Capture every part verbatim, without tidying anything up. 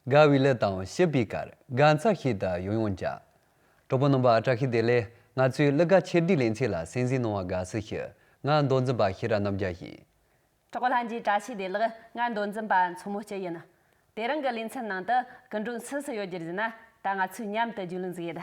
དགའ་བའི་གླུ་དང་སྐྱིད་པའི་གར། དགའ་ཚོར་ཞིག་ཏུ་ཡང་ཡང་བཅར། གྲོགས་པོ་རྣམ་པ་བཀྲ་ཤིས་བདེ་ལེགས། ང་ཚོའི་གླུ་གར་ཆེད་སྒྲིག་ལེ་ཚན་ལ་གསན་གཟིགས་གནང་བར་དགའ་བསུ་ཞུ། ང་མདོ་འཛིན་པ་ཤེས་རབ་རྣམ་རྒྱལ་ཡིན། གྲོགས་པོ་ལྷན་རྒྱས་བཀྲ་ཤིས་བདེ་ལེགས། ང་མདོ་འཛིན་པ་མཚོ་མོ་སྐྱིད་ཡིན། དེ་རིང་གི་ལེ་ཚན་ནང་དུ་སྐུ་མགྲོན་སུ་སུ་ཡོད་རྒྱུ་རེད་ཟེར་ན། ད་ང་ཚོས་མཉམ་དུ་རྒྱུས་ལོན་ཟིག་ཡེད།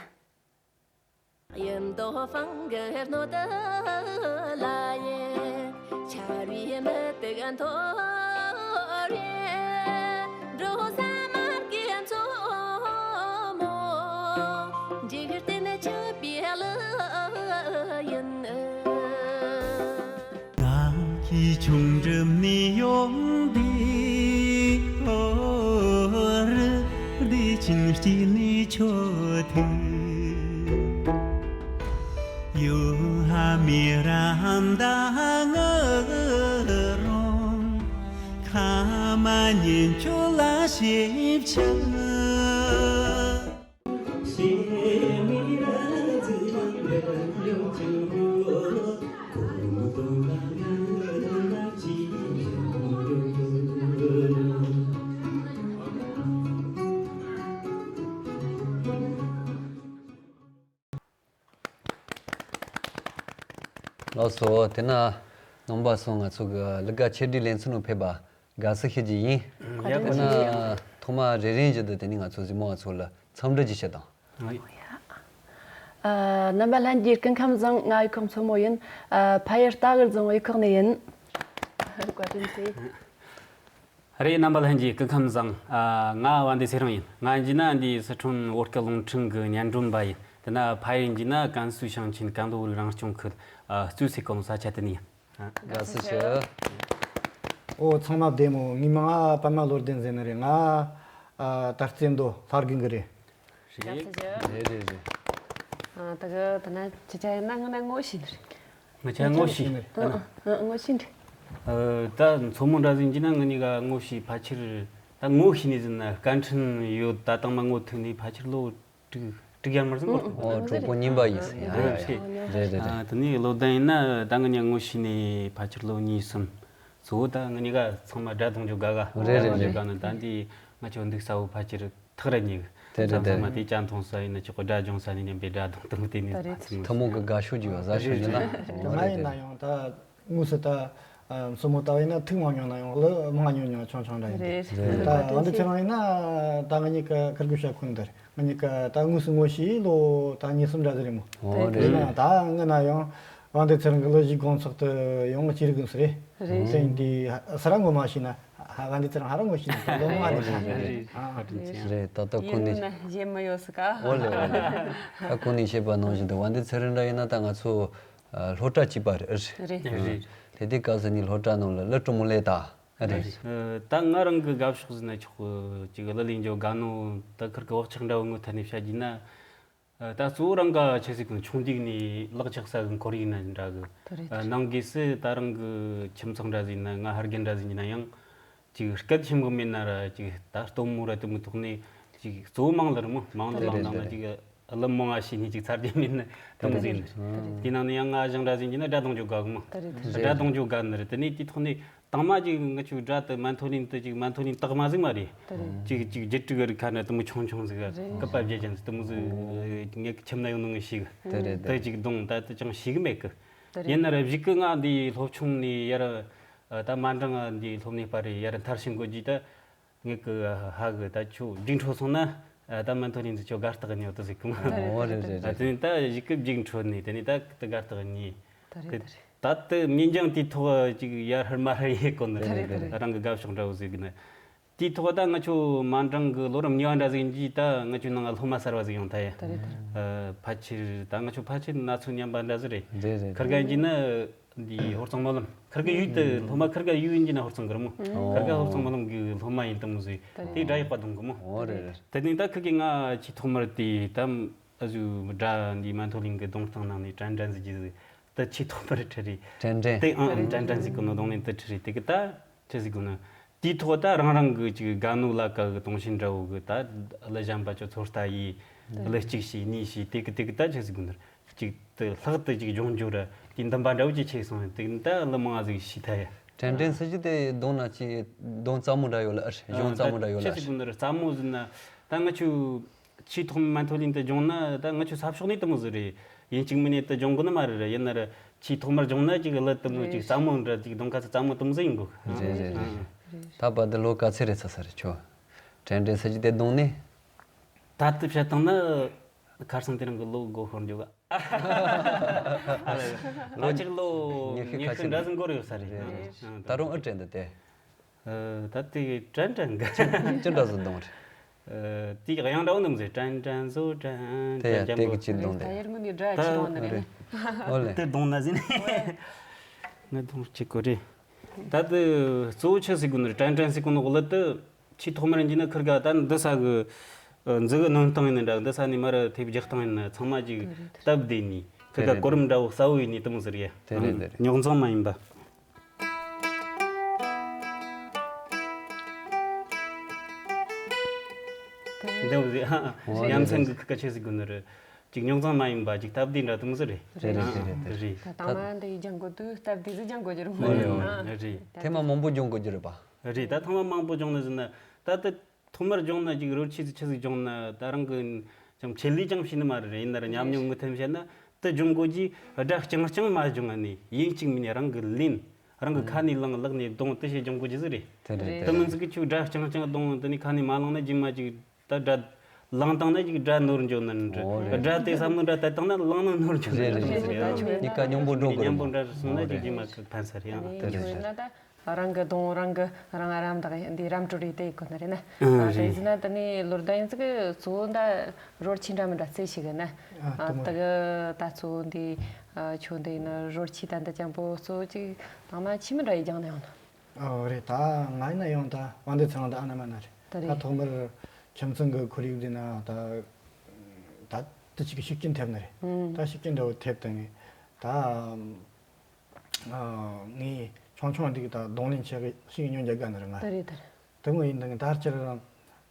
ལགས་སོ། དེ་ན་རྣམ་པ་ཚོ་ང་ཚོ་གི་གླུ་གར་ཆེད་སྒྲིག་ལེ་ཚན་ནང་ཕེབས་པ་དགའ་བསུ་ཞུ་རྒྱུ་ཡིན། དེ་ན་ཐོག་མ་རེ་རེ་བཞིན་དུ་དེ་ནས་ང་ཚོ་གཟིགས་མོ་བ་ཚོ་ལ་འཚམས་འདྲི་ཅིག་ཞུ་དང་། ཨ། རྣམ་པ་ལྷན་རྒྱས་སྐུ་ཁམས་བཟང་། ང་ཡུལ་ཁོག་མཚོ་མོ་ཡིན། ཨ། ཕ་ཡུལ་རྟ་གི་རྫོང་ཡུལ་ཁོག་ནས་ཡིན། བཀའ་དྲིན་ཆེ། རེད། རྣམ་པ་ལྷན་རྒྱས་སྐུ་ཁམས་བཟང་། ཨ། ང་བན་དེ་ཚེ་རིང་ཡིན། ང་ཡིན་རྒྱུ་ན་འདི་སི་ཁྲོན་བོད་སྐད་རླུང་འཕྲིན་གི་སྙན་སྒྲོན་པ་ཡིན། དེ་ན་ཕ་ཡུལ་ཡིན་རྒྱུ་ན་ཀན་སུའུ་ཞིང་ཆེན་ཀན་ལྷོ་རིགས་རང་སྐྱོང་ཁུལ། ཨ། གཙོས་སི་ཀོ་ལོང་ས་ཆ་དེ་ནས་ཡིན། དགའ་བསུ་ཞུ། ཨོ། ཚང་མ་བདེ་མོ། ངའི་མིང་ང་པདྨ་བློ་ལྡན་ཟེར་ནི་རེད། ང་ཨ། ད་རྩེ་མདོ་ལྷ་དགུན་གི་རེད། རེད། རེད་རེད་རེད། ཨ། ད་གི་ད་ན་ཅི་ཆ་ཡིན་ན་ང་ན་ངོ་ཤེས་ནི་རེད། ང་ཆ་ངོ་ཤེས་ནི་རེད། ཨ། ཨ། ངོ་ཤེས་ནི་རེད། ཨ། ད་མཚོ་མོ་འདྲ་ཟིག་ཡིན་རྒྱུ་ན་ང་གཉིས་ཀ་ངོ་ཤེས་ཕལ་ཆེར། ད་ངོ་ཤེས་ནི་ཟིན་ན་སྐད་འཕྲིན་ཡོད། ད་དང་མ་ངོ་ཐུག་ནི་ཕལ་ཆེར་ལོ་དྲུག་དྲུག་ཡར་མར་ཟིན་གོ། ཨོ། གྲོགས་པོ་རྙིང་པ་ཡིན་ཟེར། ཡ་ཡ་ཡ། རེད་རེད་རེད། ཨ། དེ་ནས་བློ་ལྡན་ཡིན་ན་ད་ང་གཉིས་ངོ་ཤེས་ནས་ཕལ་ཆེར་ལོ་གཉིས་གསུམ། གཙོ་བོ་ད་ང་གཉིས་ཀ་ཚང་མ་སྒྲ་གདངས་ཅོ་དགའ་ག། རེད་རེད་རེད། དགའ་ནི་ད་འདི་ང་ཆོ་འདུག་ས་བོ་ཕལ་ཆེར་ཐག་ར་ཉེ་གི། དེ་རེད་ཚང་མ་དེ་ཅ་འཐུང་ས་ཡིན་ན་ཆོག་གི། སྒྲ་སྦྱོང་ས་ནས་མཉམ་པའི་སྒྲ་གདངས་དང་དེ་ནས་ཕལ་ཆེར་ངོ་ཐུན་མོང་གི་དགའ་ཤོས་ཅིག་ཡོད་ས་ཤོད་རྒྱུ་ན། རེད་རེད། ང་ཡིན་ན་ཡང་ད་དངོས་སུ་ད་ཨ། མཚོ་མོ་ལྟ་བུ་ཡིན་ན་ཐུག་མ་མྱོང་ན་ཡང་གླུ་མང་ཉུང་ཉུང་ཆུང་ཆུང་འདྲ་ཡིན། རེད། རེད། ད་བན་དེ་ཚེ་རིང་ཡིན་ན་ད་ང་གཉིས་ཀ་ཁར་གུ་ཤ་ཁུན་འདིར་ང་གཉིས་ཀ་ད་དངོས་སུ་ངོ་ཤེས་ལོ་ད་གཉིས་གསུམ་འདྲ་ཟིག་རེད་མོ། ཨོ་རེད། ཡིན་ན་ཡང་ད་ང་ན་ཡང་བན་དེ་ཚེ་རིང་གི་གླུ་གཞས་དགོང་ཚོགས་དུ་ཡོང་ཅི་རིག་གི་རེད། རེད། སེམས་དེ་ས་ར་ངོ་མ་ཤེས་ན་ཧ་བན་དེ་ཚེ་རིང་ཧ་ར་ངོ་ཤེས་ན་ལོ་མང་རེད། རེད་རེད། ཨ། རེད། རེད། ད་ད་ཁོ་ནི་ཡིན་ན་གཞན་མི་ཡོད་སི་ཀ། ཨོ་ལེ་ཨོ་ལེ། ད་ཁོ་ནི་བཤད་པ་ནང་བཞིན་དུ་བན་དེ་ཚེ་རིང་འདྲ་ཡིན་ན་ད་ང་ཚོ་ཨ། སློབ་གྲྭ་གཅིག་པ་རེད། རེད། རེད། དེ་དུས་སྐབས་སུ་ནི་སློབ་གྲྭ་ནང་ལ་གླུ་སྤྲོ་མོ་ལས་ད། རེད། ཨ། ད་ང་རང་གི་དགའ་ཕྱོགས་ཟིན་ན་ཆོག་གི་ཅིག་གླུ་ལེན་རྒྱུ་དགའ་ནོ་ད་ཁིར་གི་བག་ཆགས་འདྲ་བོ་ངོ་ཐད་ནས་བཤད་རྒྱུ་ན། ཨ། ད་གཙོ་བོ་རང་ག་ཆི་ཟིག་གི་ཆུང་དུས་ནས་ལག་ཆགས་ས་གི་ཁོར་ཡུག་ན་འདྲ་གི། ད་རེད། ཨ། ནང་སྒོས་སུ་ད་རང་གི་ཁྱིམ་ཚང་འདྲ་ཟིག་ན་ང་ཕ་རྒན་འདྲ་ཟིག་ཡིན་ན་ཡང་ཅིག་སྐད་ཆེན་པོ་མེད་ན་ར་ཅིག་ད་སྟོན་མོ་ར་དེ་མོ་ཐོག་ནས་ཅིག་གཙོ་བོ་མང་ལ་རེད་མོ། མང་ལ་ལང་དང་ན་ཅིག་གླུ་མང་ང་ཤེས་ནས་ཅིག་ཚར་རྒྱུ་མེད་ན་དེ་མོ་ཟིག་ཡིན། དེ་ནང་ནས་ཡང་ང་ཞང་འདྲ་ཟིག་ཡིན་ན་སྒྲ་གདངས་ཅོ་དགའ་གི་མོ། ད་རེད། ད་རེད། སྒྲ་གདངས་ཅོ་དགའ་ནི་རེད། དེ་ནས་དེ་ཐོག་ནས་དང་མ་ཅིག་ང་ཆོའི་སྒྲ་དེ་མན་ཐོ་ལིན་དེ་ཅིག་མན་ཐོ་ལིན་དག་མ་ཟིག་མ་རེད། ད་རེད། ཅིག་ཅིག་བརྒྱད་དྲུག་གི་རིགས་ཁ་ན་དེ་མོ་ཆུང་ཆུང་ཟིག་གི། རེད། སྐུད་པ་བརྒྱད་ཅན་ཟིག་དེ་མོ་ཟིག་ངས་ཁྱིམ་ན་ཡོང་ནོ་ངས་ཤེས་གི། ད་རེད། ད་ཅིག་གདོང་ད་དེ་ཅང་ཤེས་གི་མེད་གི། ད་རེད། ཡིན་ན་ར་གཞིག་གི་ང་འདི་སློབ་ཆུང་ནས་ཡར་ད་མ་འགྲང་ང་འདི་སློབ་གཉེར་པ་རེད། ཡར་མཐར་ཕྱིན་དགོས་རྒྱུ་ད། ངེད་ཀྱི་ཧ་གི་ད་ཁྱོད་རྒྱུགས་འཕྲོད་སོང་ན་ད་མན་ཐོ་ལིན་ཟིག་ཁྱོད་དགའ་རྟགས་ཉོ་དུ་ཟིག་གི་མ། ཨོ་རེད་རེད་རེད། དེ་ནས་ད་གཞིག་གི་རྒྱུགས་འཕྲོད་ནས་དེ་ནས་ད་དེ་དགའ་རྟགས་ཉོས། ད་རེད། དེ་ད་དེ་ཉིན་རྒྱང་དེའི་ཐོག་ཅིག་ཡར་ཧར་མར་ཧར་ཡེ་གོ་ནི་རེད། ད་རེད་རེད། རང་གི་དགའ་ཕྱོགས་འདྲ་བོ་ཟིག་ནི། དེའི་ཐོག་ད་ང་ཆོ་མ་འགྲང་གི་ལོ་རིམ་གཉིས་པ་འདྲ་ཟིག་ཡིན་གྱི་ད་ང་ཆོའི་ནང་ང་སློབ་མ་གསར་བ་ཟིག་ཡོང་ཐལ་ཡ། ད་རེད་ད་རེད། ཨ། ཕལ་ཆེར་ད་ང་ཆོ་ཕལ་ཆེར་ན་ཚོད་མཉམ་པ་འདྲ་ཟིག་རེད། རེད་རེད། ཁར་ག་ཡིན་གྱི་ན། འདི་ཧོར་གཙང་སྨོན་ལམ། ཁར་གི་ཡུལ་དེ་སློབ་མ་ཁར་གི་ཡུལ་ཡིན་གྱི་ན་ཧོར་གཙང་གི་རེད་མོ། ཨོ། ཁར་གི་ཧོར་གཙང་སྨོན་ལམ་གི་སློབ་མ་ཡིན་དུ་མོ་ཟིག་དེ་འདྲ་ཡག་པ་གཏོང་གི་མོ། ཨོ་རེད་རེད། དེ་ནས་ད་ཁི་གི་ང་ཆེས་ཐོག་མར་དེ་ད་ཨ་ཟུ་སྒྲ་འདི་མན་ཐོ་ལིན་གི་གདོང་སྟེང་ནང་ནས་དྲན་དྲན་ཟིག་གི་ཟིག་ད་ཆེས་ཐོག་མར་ཁྲིད་རེད། དྲན་དྲན། དེ་ཨང་ཨང་དྲན་དྲན་ཟིག་གི་ནོ་གདོང་ནས་དེ་ཁྲིད་རེད། དེ་གི་ད་ཆི་ཟིག་གི་ནོ་དེའི་ཐོག་ད་རང་རང་གི་ཅིག་དགའ་ནོ་ལ་ཀ་གི་གཏོང་ཤེས་འདྲ་བོ་གི་ད་གླུ་གཞན་པ་ཅོ་ཚོད་ལྟ་ཡིས་གླུ་གཅིག་ཤེས་གཉིས་ཤེས་དེ་གི་དེ་གི་ད་ཆི་ཟིག་གི་ནོ། གཅིག་ཏུ་ལྷག་ཏུ་ཅིག་སྦྱོང་རྒྱུ་ར་དེ་འདུན་པ་འདྲ་བོ་ཅིག་ཆེ་སོང་། དེ་ད་གླུ་མང་ཟིག་ཤེས་ཐལ་ཡ། དྲན་དྲན་ཟེར་གྱི་དེ་གདོང་ན་ཅི་གདོང་རྩ་མོ་འདྲ་ཡོད་ལ་ཨ་རེད། གཞུང་རྩ་མོ་འདྲ་ཡོད་ལ་ཨ་རེད། ཆི་ཟིག་གོ་ནི་རེད། རྩ་མོ་ཟེར་ན་ད་ང་ཆུ་ཆི་ཐོག་མ་མན་ཐོ་ལིན་དུ་སྦྱོང་ན་ད་ང་ཆུ་ས་ཕྱོགས་ནས་དུ་མོ་ཟིག་རེད། ཡིན་གཅིག་མིན་ནས་དུ་སྦྱོང་གོ་ནི་མ་རེད་རེད། ཡིན་ན་རེད། ཆི་ཐོག་མར་སྦྱོང་ན་ཅིག་གླུ་དུ་མོ་ཅིག་རྩ་མོ་འདྲ་ཅིག་གདོང་ཁ་ས་རྩ་མོ་དུ་མོ་ཟིག་ཡིན་གོ། རེད་རེད་རེད། ད་བར་དུ་ལོ་ག་ཚོད་རེད་ཚ་ས་རེད་ཁྱོད། དྲན་དྲན་ཟེར་གྱི་དེ་གདོང་ནས། ད་ལྟ་བཤད་བཏང་ན་ཁར་སང་དེ་རིང་གི་ལོ་དགུ་ཤོར་འཇོག་ག་ལོ་ལོ་ཆིག་ལོ་ཉི་ཤུ་ཉི་ཤུ་ཁ་ཤས་འདྲ་ཟིག་འགོར་ཡོད་ས་རེད། རེད་རེད། ད་རུང་ཨེ་དྲན་འདུག་དེ། ད་དེ་དྲན་དྲན་གི་ཅི་འདྲ་ཟིག་གདོང་རེད། དེ་གཡང་འདྲ་བོ་འདི་མོ་ཟིག་དྲན་དྲན་བཟོ་དྲན་དེ་ཡ་དྲན་དེ་ཅན་གི་པོ་ཅི་གདོང་ད་དེ། ཡར་ངོ་ནས་སྒྲ་ཅི་ད་འདོང་ནི་རེད། ཨོ་ལེ། དེ་གདོང་ན་ཟིན་ནས་ང་གདོང་གཅིག་གོ་རེད། ད་དེ་གཙོ་བོ་ཆི་ཟིག་གོ་ནི་རེད། དྲན་དྲན་ཟིག་གོ་ནི་གོ་ལ་དེ། ཆི་ཐོག་མར་ཡིན་གྱི་ན་ཁིར་ག་ད་འདི་ས་གི་ཨ་མཛུ་གུ་གནོན་སྟངས་ཡིན་ན་འདྲ། འདི་ས་ནས་མར་ཐེབས་རྒྱག་སྟངས་ཡིན་ན་ཚང་མ་ཅིག་སྟབས་བདེ་ནི་ཁིར་ག་གོ་རིམ་འདྲ་བོ་གསལ་བོ་ཡིན་ནི་དེ་མོ་ཟེར་ཡ། དེ་རེད་དེ་རེད། རྙོག་འཛིང་མ་ཡིན་པ། འདི་མོ་ཟེར་ཨ། ཨོ་ཡ་མཚན་གི་ཁིར་ག་ཆི་ཟིག་གོ་ནི་རེད། ཅིག་རྙོག་འཛིང་མ་ཡིན་པ་ཅིག་སྟབས་བདེ་འདྲ་དེ་མོ་ཟེར་རེད། རེད་རེད་རེད་རེད། རེད། ད་དང་མ་འདི་སྦྱང་དགོས་དུས་སྟབས་བདེ་ཟིག་སྦྱང་དགོས་རྒྱུ་རེད་མོ། ཨོ་ཡ་ཨོ་ཡ། རེད། ཐེངས་མ་མང་པོ་སྦྱོང་དགོས་རྒྱུ་རེད་པ། རེད། ད་ཐེངས་མ་མང་པོ་སྦྱོང་ནི་ཟེར་ན་ད་ད། ཐོག་མར་སྦྱོང་ན་ཅིག་རོལ་ཆས་ཟིག་ཆི་ཟིག་སྦྱོང་ན་ད་རང་གི་ཅང་ཆེད་ལས་ཅང་བྱེད་ནི་མ་རེད། ཡིན་ན་ར་ཉམས་མྱོང་ངོ་ཐེམ་བཤད་ན་དེ་སྦྱོང་དགོས་ཀྱི་སྒྲ་རྐྱང་རྐྱང་མ་སྦྱོང་ང་ནི་ཡིན་གཅིག་མིན་ནི་རང་གི་ལེན། རང་གི་ཁ་ནས་བླངས་ལག་ནས་གདོང་དེ་བྱས་སྦྱོང་དགོས་ཀྱི་ཟིག་རེད། དེ་རེད་དེ་དེ་མིན་ཟིག་གི་ཆུ་སྒྲ་རྐྱང་རྐྱང་གདོང་དེ་ནས་ཁ་ནས་མ་བླངས་ན་རྗེས་མ་ཅིག་ད་སྒྲ་བླངས་བཏང་ན་ཅིག་སྒྲ་ནོར་འགྱོ་ནི་འདྲ། ཨོ་རེད། སྒྲ་དེ་བསམ་བློ་འདྲ་བཏད་བཏང་ན་བླངས་ན་ནོར་འགྱོ་ནི་འདྲ་རེད་རེད་རེད། གཉིས་ཀ་མཉམ་པོ་འགྲོ་དགོས་མཉམ་པོ་རེད་མོ། འདྲ་སོང་ན་ཨོ་ཅིག་རེད། རྗེས་མ་ཕན་ས་རེད་ཡང་། དེ་རེད་དེ་རེད། ད། རང་གི་གདོང་རང་གི་རང་ཨ་རམ་དག་འདི་རམ་གྲོ་རེ་དེ་ཡི་གོ་ན་རེ་ན། ཨ་ཨ་རེ་རེད། ཟེར་ན་དེ་ནས་ལོར་ད་ཡིན་ཙི་གི་གཙོ་བོ་འདི་རོལ་ཆས་འདྲ་མི་འདྲ་རྩེ་ཞིག་གི་ན། ཨ་ཨ་དེ་མོ་དེ་གི་ད་གཙོ་བོ་འདི་ཨ་ཆོ་འདི་ཡིན་ན་རོལ་ཆས་ད་འདི་ཅང་པོ་གཙོ་བོ་ཅིག་དང་མ་ཆི་མི་འདྲ་ཡི་སྦྱང་ན་ཡང་ན། ཨོ་རེད། ད་ང་ཡིན་ན་ཡང་ད་དབང་འདུས་ཚེ་རིང་དང་ཨ་ན་མ་ན་རེད། ད་རེད། ད་ཐོག་མར་ཁྱིམ་ཚང་གི་ཁོར་ཡུག་འདི་ན་ད་ད་དེ་ཅིག་གི་ཤུགས་རྐྱེན་ཐེབས་ནི་རེད། ཨུམ། ད་ཤུགས་རྐྱེན་འདྲ་བོ་ཐེབས་དང་ངས་ད། ཨ། ངས་ཆུང་ཆུང་འདི་གི་ད་གདོང་ལེན་བྱེད་གི་ཞིག་ཉོ་རྒྱག་ག་ནི་རེད་ང་། ད་རེད་ད་རེད། དེ་མོ་ཡིན་དང་ད་ཅིར་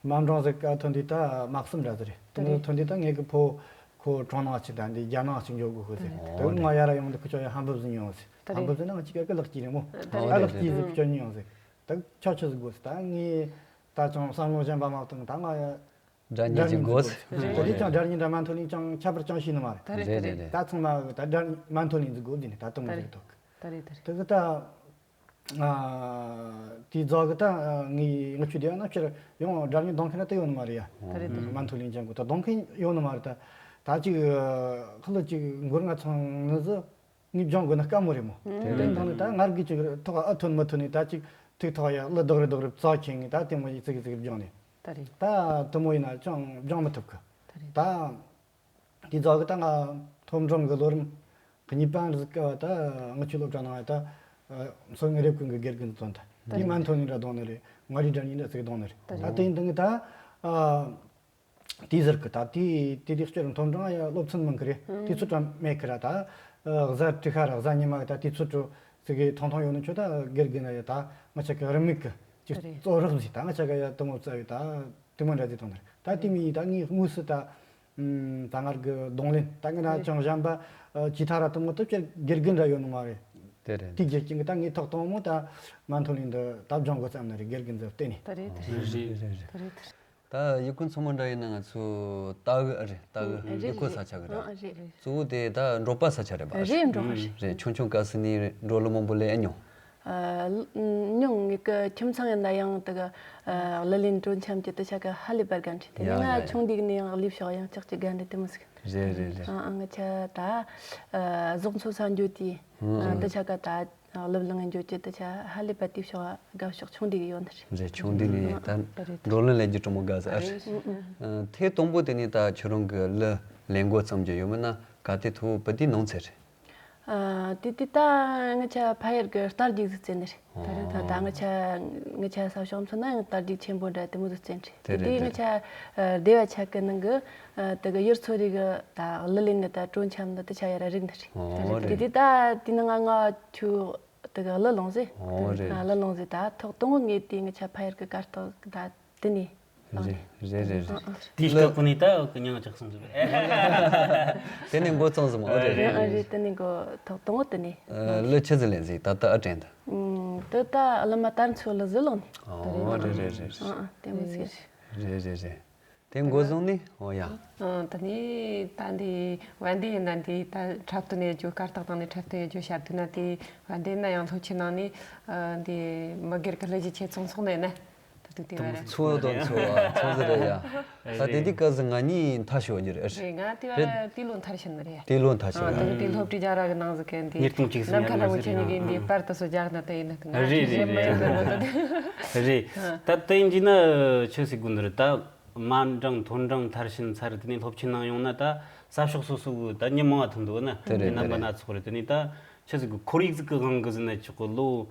མ་འབྲོང་ཟིག་ག་ཐོན་དུས་ད་མ་གསུམ་འདྲ་ཟིག་རེད། དེ་མོ་ཐོན་དུས་ད་ངེད་ཀྱི་ཕོ་ཁོ་གྲོང་ནང་ཅིག་ད་འདི་རྒྱ་ནང་ཅིག་འཇོག་དགོས་ཁོ་ཟིག་ད་རེད། དེ་ང་ཡར་ཡོང་དུས་ཁོ་ཅོ་ཡ་ཧམ་བབ་ཟིག་ཉོ་ཟིག་ད་རེད། ཧམ་བབ་ཟིག་ན་ང་ཅིག་ག་གི་ལག་སྐྱིད་རེད་མོ། ད་རེད། ཨ་ལག་སྐྱིད་ཟིག་ཁོ་ཅོ་ཉོ་ཟིག་ད་ཆོག་ཆོག་ཟིག་དགོས་ཟིག་ད་ངས་ད་ཅང་བསམ་བློ་གཞན་པ་མ་བཏང་ད་ང་ཡ། སྒྲ་སྙན་ཅིག་དགོས། རེད། དེ་ཀྱང་སྒྲ་སྙན་དང་མན་ཐོ་ལིན་ཅང་ཁྱད་པར་ཅང་ཤེས་ནི་མ་རེད། ད་རེད་ད་རེད། རེད་རེད། ད་ཚང་མ་ད་སྒྲ་མན་ཐོ་ལིན་ཟིག་དགོས་ཟིན་ནས་ད་དུང་ད་རེད། ཟིག་ཐོག་ད་རེད་ད་རེད། དེ་གི་ད་ཨ་དེ་རྫོགས་གི་ད་ངའི་ངུ་ཆུ་དེ་ཡང་ན་ཕྱིར་ཡང་སྒྲ་སྙན་གཏོང་མཁན་ན་དེ་ཡོད་ནི་མ་རེད་ཡ། ད་རེད་ད་རེད། མན་ཐོ་ལིན་ཅང་གོ་ད་གཏོང་མཁན་ཡོད་ནི་མ་རེད། ད་ད་ཅིག་ཁ་ལོ་ཅིག་མགོ་རྔ་ཚང་ནི་ཟི། ངས་སྦྱོང་དགོས་ན་དཀའ་མོ་རེད་མོ། དེ་རེད། དེ་ཐང་ནས་ད་ངར་གི་ཅིག་ཐོག་ཨ་ཐོན་མི་ཐོན་ནས་ད་ཅིག་ཐིག་ཐོག་ཡ་ལི་རྡོག་རེ་རྡོག་རེ་བཙག་ཁྱེར་ངས་ད་དེ་མོ་ཡི་ཙི་གི་ཙི་གི་སྦྱོང་ནས། ད་རེད། ད་དེ་མོ་ཡིན་ན་ཅང་སྦྱོང་མི་ཐུབ་གི། ད་རེད། ད་དེ་རྫོགས་གི་ད་ང་མཐོ་འབྲིང་གི་ལོ་རིམ་གཉིས་པ་རིག་ག་བ་ད་ང་ཆུ་སློབ་གྲྭ་ནང་ད་མཚོ་ངན་རེབ་ཀུན་གི་དགེ་རྒན་དོན་ད་དེ་མ་མཐོ་ནས་འདྲ་གཏོང་ནི་རེད། ང་རི་འདྲ་ཉིན་འདྲ་ཙི་གི་གཏོང་ནི་རེད། ད་དེ་ཡིན་དུས་ངས་ད་ཨ། དེ་ཟེར་གི་ད་དེ་དེ་དེ་སྤྱིར་མཐོ་འབྲིང་ཡ་སློབ་ཚན་མིན་གི་རེད། དེ་ཚོ་ཀྲམ་མེད་གི་ར་ད་གཟའ་ཏི་ཁ་ར་གཟའ་ཉི་མ་གི་ད་དེ་ཚོ་ཀྲུ་ཙི་གི་ཐོང་ཐོང་ཡོད་ནི་ཆོ་ད་དགེ་རྒན་ཡ་ད་ང་ཆ་གི་རི་མིག་གི་ཅིག་གཙོ་རག་ཟིག་ད་ང་ཆ་ག་ཡ་དུ་མོ་རྩ་བའི་ད་དུ་མོ་འདྲ་ཟིག་ཐོང་ནི་རེད། ད་དེ་མི་ད་ངའི་དངོས་སུ་ད་ད་ངར་གི་གདོང་ལེན་ད་ངི་ན་ཅང་གཞན་པ་ཇི་ཐ་ར་དུ་མོ་ད་ཅིག་དགེ་རྒན་འདྲ་ཡོད་ནི་མ་རེད། དེ་རེད། དེ་རྒྱུ་རྐྱེན་གི་ད་ངའི་ཐོག་དང་མོ་ད་མན་ཐོ་ལིན་འདི་ད་སྦྱོང་དགོས་བསམ་ནི་རེད། དགེ་རྒན་ཟེར་བལྟས་ནས། ད་རེད་ད་རེད། རེད་རེད་རེད། ད་རེད་ད་རེད། ད་ཡུལ་ཀུན་མཚོ་མོ་འདྲ་ཡིན་ན་ང་ཚོ་ལྟ་གི་ཨ་རེད། ལྟ་གི་ཨ་རེད། ཡུལ་ཀུན་ས་ཆ་གི་རེད། ཨ་རེད་རེད། གཙོ་བོ་དེ་ད་འབྲོག་པ་ས་ཆ་རེད་པ། རེད་འབྲོག་པ་རེད། རེད། ཆུང་ཆུང་སྐབས་སུ་ནས་འབྲོག་གླུ་མང་པོ་ལས་ཨེ་མྱོང་། ཨ་མྱོང་། ངེད་ཀྱི་ཁྱིམ་ཚང་ཡིན་ན་ཡང་དེ་ག་ཨ་གླུ་ལེན་གྲོན་འཆམ་གྱི་དེ་ཆ་ག་ཧ་ལས་པར་དགའ་འདྲ་དེ་ཡ་ནས་ང་ཡ་ཡ། ཆུང་དུས་ནས་ཡང་གླུ་ཕྱོགས་ཡང་ལྕགས་ཀྱི་དགའ་འདྲ་དེ་མོ་ཟིག་རེད་རེད་རེད། ཨ་ཨ་ང་ཆ་ད་ཨ་ཟོག་འཚོ་ས་འགྱོ་དུས་ཨ་དེ་ཆ་ག་ད། གླུ་བླངས་འགྱོ་རྒྱུ་དེ་ཆ་ཧ་ལས་པ་དེ་ཕྱོགས་དགའ་ཕྱོགས་ཆུང་དུས་ཡོད་ནི་རེད། རེད། ཆུང་དུས་ནས་ད་རེད་རེད། བགྲོ་གླེང་ལས་རྒྱུ་གྲོགས་མོ་དགའ་ཟེར་ཨ་རེད། ཨ་ཐེངས་དང་པོ་དེ་ནས་ད་ཁྱོད་རང་གི་གླུ་ལེན་འགོ་བརྩམས་རྒྱུ་ཡོད་མིན་ན་ག་དེ་ཐུ་བོ་བུ་དེའི་ནང་ཚེ་རེད། ཨ་དེ་དེ་ད་ང་ཆ་ཕ་ཡུལ་གི་རྟ་རྒྱུག་ཟིག་རྩེ་ནི་རེད། ད་རེད་ད་ད་ང་ཆ་ང་ཆ་ས་ཕྱོགས་མཚོན་ན་ཡང་རྟ་རྒྱུག་ཆེན་པོ་འདྲ་དེ་མོ་ཟིག་རྩེ་ནི་རེད། དེ་དེ་ང་ཆ་སྡེ་བ་ཆ་གི་ནང་གི་དེ་གི་ཡུལ་ཚོ་རེ་གི་ད་གླུ་ལེན་གི་ད་གྲོན་འཆམ་ནི་དེ་ཆ་ཡ་ར་རིག་ནི་རེད། ཨོ་རེད། དེ་དེ་ད་དེ་ནི་ང་ང་ཆུ། དེ་ག་གླུ་ལོངས་ཟེ། ཨོ་རེད། ཨ་གླུ་ལོངས་ཟེ་ད་ཐོག་དང་པོ་ངས་དེ་ང་ཆ་ཕ་ཡུལ་གི་གར་སྟེགས་ད་དེ་ནས། བཏང་། རེད་རེད་རེད་རེད། དེའི་སྐབས་ཀྱི་ནས་ད་གི་མྱིང་ཅག་སོང་ཟིག་དེ་ནས་འགོ་བཙུགས་ཟིག་མ་རེད། རེད། ཨ་རེད། དེ་ནས་འགོ་ཐོག་དང་པོ་དེ་ནས། ལོ་ཆི་ཟིག་ལེན་ཟིག་ད་ལྟ་ཨ་དྲན་ད། ཨུམ། དེ་ད་བླ་མ་དར་མཚོ་ལ་ཟིག་ལོན། ཨོ་རེད་རེད་རེད། ཨ་ཨ་དེ་མོ་ཟིག་རེད། རེད་རེད་རེད། དེ་འགོ་བཟུང་ནས། ཨོ་ཡ། ཨ་ད་ནི་ད་འདི་བན་དེ་ཡིན་ན་འདི་ད་འཁྲབ་སྟོན་ཡེད་རྒྱུ། གར་སྟེགས་སྟེང་ནས་འཁྲབ་སྟོན་ཡེད་རྒྱུ་བྱ་དུས་ན། དེ་བན་དེ་ན་ཡང་སློབ་ཆེན་ནང་ནས་ཨ་འདི་མི་སྒེར་གི་ལས་གཞི་ཆེ་ཚོང་ཚོགས་ནས་ནི་ད་དུས་དེ་བ་རེད། ཚོགས་དང་ཚོགས་ཨ་ཚོགས་ཟིག་རེད་ཡ། ད་དེ་དུས་སྐབས་སུ་ང་གཉིས་མཐར་ཕྱིན་ཡོད་རྒྱུ་རེད། རེད། ང་དེ་བ་དེ་ལོ་མཐར་ཕྱིན་ནི་རེད། དེ་ལོ་མཐར་ཕྱིན་ཨ་ཡ། དེ་དུས་སློབ་གྲྭའི་རྒྱ་ར་གི་ནང་ཟིག་གི་འདི་ཉིས་སྟོང་གཅིག་གསུམ་ནམ་མཁའ་ལྷ་མོ་ཁྱེད་གཉིས་ཀྱིས་འདི་པར་དུ་སོ་རྒྱག་ན་དེ་ཡིན་ན་དེ་ང་རེད་རེད་རེད། རེད། ད་དེ་ཡིན་གྱི་ན་ཆི་ཟིག་དགོས་ནི་རེད། ད་མ་འགྲངས་མཐོ་འབྲིང་མཐར་ཕྱིན་ཚར། དེ་ནས་སློབ་ཆེན་ནང་ཡོང་ན་ད་ས་ཕྱོགས་སོ་སོ་གི་ད་མྱི་མང་བ་ཐོན་འདུག་ན། དེ་རེད། རྣམ་པ་དེ་རེད། སྣ་ཚོགས་རེད། དེ་ནས་ད་ཆི་ཟིག་གི་ཁོར་ཡུག་ཟིག་གི་དབང་གིས་ཟེར་ན་ཆོག་གི། ལོ་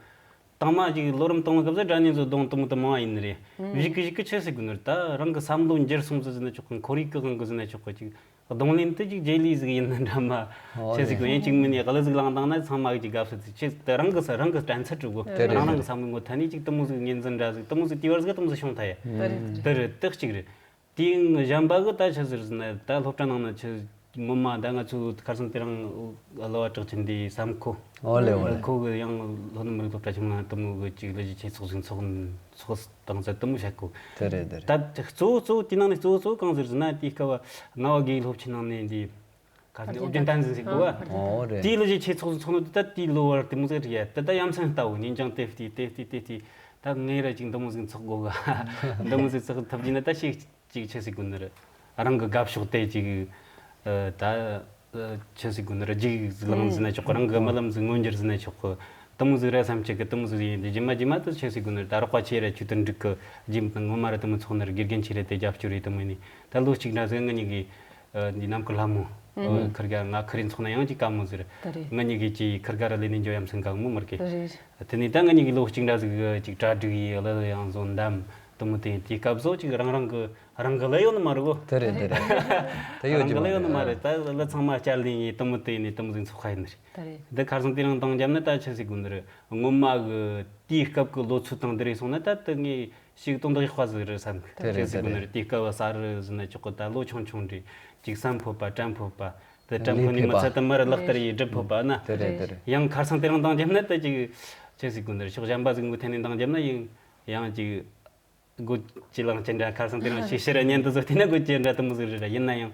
དང་མ་ཅིག་ལོ་རིམ་དང་པོའི་སྐབས་སུ་སྒྲ་སྙན་ཚོ་གདོང་དུ་མོ་དུ་མང་བ་ཡིན་ནི་རེད། ཨུ། གཞུག་གི་གཞུག་གི་ཆི་ཟིག་དགོས་ནི་རེད། ད་རང་གི་བསམ་བློ་འགྱུར་སོང་ཟིག་ཟེར་ན་ཆོག་གི། ཁོར་ཡུག་གི་དབང་གིས་ཟེར་ན་ཆོག་གི། ཅིག་གདོང་ལེན་དེ་ཅིག་རྗེས་ལུས་ཟིག་ཡིན་ན་འདྲ་མ། ཨོ་ཆི་ཟིག་རེད། གོ་ཡིན། ཅིག་མིན་ནས་གླུ་ཟིག་བླངས་བཏང་ན་ཚང་མ་གི་ཅིག་དགའ་བསུ་ཟིག་ཆེ། དེ་རང་གི་ས་རང་གི་དྲན་ཚུལ་འགྲོ་གོ། དེ་རེད། རང་རང་གི་བསམ་བློའི་ངོ་ཐད་ནས་ཅིག་དེ་མོ་ཟིག་ངོས་འཛིན་འདྲ་ཟིག་དེ་མོ་ཟིག་དེ་བར་ཟིག་དེ་མོ་ཟིག་བྱུང་ཐལ་ཡ། དེ་རེད། དེ་རེད། དེ་གཅིག་རེད། དེའི་གཞན་པ་གི་ད་ཆི་ཟིག་ཟེར་ན་ད་སློབ་གྲྭ་ནང་ན་ཆི་ངོ་མ་ད་ང་ཚོ་ཁ་སང་དེ་རིང་གླུ་བ་གྲགས་ཆེན་འདི་བསམ་ཁོ། ཨོ་ལེ་ཨོ་ལེ། ཁོ་གི་ཡང་ལྷོ་ནུབ་མི་རིགས་སློབ་གྲྭ་ཆུང་ང་དེ་མོ་གི་ཅིག་ལས་གཞི་ཆེ་ཚོགས་ཟིག་ཚོགས་ཚོགས་བཏང་ཟེར་དེ་མོ་བཤད་གོ། དེ་རེད་དེ་རེད། ད་གཙོ་བོ་གཙོ་བོ་དེའི་ནང་ནས་གཙོ་བོ་གཙོ་བོ་གང་ཟེར་ཟེར་ན། དེའི་སྐབས་ང་བ་དགེ་སློབ་ཆེན་ནང་ནས་འདི་ག་ཟེར་ནས་ཨོ་རྒྱན་བསྟན་འཛིན་ཟེར་གོ་བ། ཨོ་རེད། དེའི་ལས་གཞི་ཆེ་ཚོགས་སུ་ཚོགས་ནོ་དེ་ད་དེའི་ལོ་བར་དེ་མོ་ཟིག་རེད་ཡ། དེ་ད་ཡ་མཚན་ལྟ་བུ་ཉིན་རྐྱང་དེ་བལྟས་དེ་བལྟས་དེ་བལྟས། ད་ངས་ར་ཅིག་འདི་མོ་ཟིག་ཚོགས་དགོ་ག་འདི་མོ་ཟིག་ཚོགས་ཐུབ་རྒྱུ་ན་ད་ཤེས་ཅིག་ཆི་ཟིག་དགོས་ནི་རེད། རང་གི་དགའ་ཕྱོགས་དེ་ཅིག་ཨ་ད་ཨ་ཆི་ཟིག་དགོས་ནི་རེད། རྒྱུགས་ཟིག་བླངས་ཟེར་ན་ཆོག་གི། རང་གི་རྨི་ལམ་ཟིག་མངོན་འགྱུར་ཟེར་ན་ཆོག་གི། དེ་མོ་ཟིག་ར་བསམ་ཆེ་གི། དེ་མོ་ཟིག་ཡིན་དེ་རྗེས་མ་རྗེས་མ་དེ་ཆི་ཟིག་དགོས་ནི་རེད། ད་རོགས་པ་ཆེ་ར་ཆོས་དོན་སྒྲིག་གི་རྗེས་མ་ངོ་མ་ར་དེ་མོ་ཚོགས་ནི་རེད། དགེ་རྒན་ཆེ་ར་དེ་རྒྱབ་སྐྱོར་རེད། དེ་མོ་ཡིན་ནི་ད་ལོ་གཅིག་འདྲ་ཟིག་ང་གཉིས་གི་ཨ་འདི་ནམ་མཁའ་ལྷ་མོ། ཨ་ཁིར་ག་ང་ཁིར་ཚོགས་ན་ཡང་ཅིག་དཀའ་མོ་ཟེར། ད་རེད། ང་གཉིས་ཀྱིས་ཅིག་ཁིར་ག་ར་ལས་ནས་འཇོག་ཡ་མཚན་གང་མོ་མར་གི། ད་རེད། དེ་ནས་ད་ང་གཉིས་ཀྱིས་ལོ་གཅིག་འདྲ་ཟིག་ཅིག་གྲ་སྒྲིག་ཡས་གླུ་ཡང་བཟོ་འདམ་དེ་མོ་དེ་དེའི་སྐབས་སུ་ཅིག་རང་རང་གི་རང་གི་གླུ་ཡོད་ནི་མ་རེད་གོ། དེ་རེད་དེ་རེད། དེ་ཡོད་རང་གི་ཀྱི་མ་གླུ་ཡོད་ནི་མ་རེད། རེད། ད་གླུ་ཚང་མ་བསྐྱར་ལེན་ཡས་དེ་མོ་དེ་ནས་དེ་མོ་ཟིག་ཚོགས་ཁ་ཡིན་ནི་རེད། ད་རེད། འདི་ཁ་སང་དེ་རིང་འདང་བརྒྱབ་ན་ད་ཆི་ཟིག་དགོས་ནི་རེད། ངོ་མ་གི་དེའི་སྐབས་ཀྱི་ལོ་ཚོད་དང་འདི་རེད་སོང་ན་ད་དེ་ངས་ཞིག་དོན་དག་ཡག་པ་ཟིག་རེད་བསམ་གི། དེ་རེད་ཆི་ཟིག་དེ་དགོས་ནི་རེད། རེད། དེའི་སྐབས་བ་ས་རུ་ཟིན་ན་ཆོག་གི། ད་ལོ་ཆུང་ཆུང་རེད། ཅིག་བསམ་ཕོད་པ་དྲན་ཕོད་པ། དེ་དྲན་ཕོད་ནི་མི་ཚད་དེ་མི་ར་ལག་བསྟར་ཡས་སྒྲུབ་ཕོད་པ་ན། དེ་རེད་དེ་རེད། ཡང་ཁ་སང་དེ་རིང་འདང་བརྒྱབ་ན་ད་ཅིག་ཆི་ཟིག་དགོས་ནི་རེད། ཕྱོགས་གཞན་པ་ཟིག་མགོ་འཐེན་ནས་འདང་བརྒྱབ་ན་ཡང་ཡང་ཅིག་སྒོ་ཅི་ལང་ཅི་འདྲ། ཁ་སང་དེ་རིང་ཞིག་ཕྱིར་བརྙན་དུ་བཟོ་བལྟས་ན་སྒོ་ཅི་འདྲ་དེ་མོ་ཟིག་རེད། ཡིན་ན་ཡང་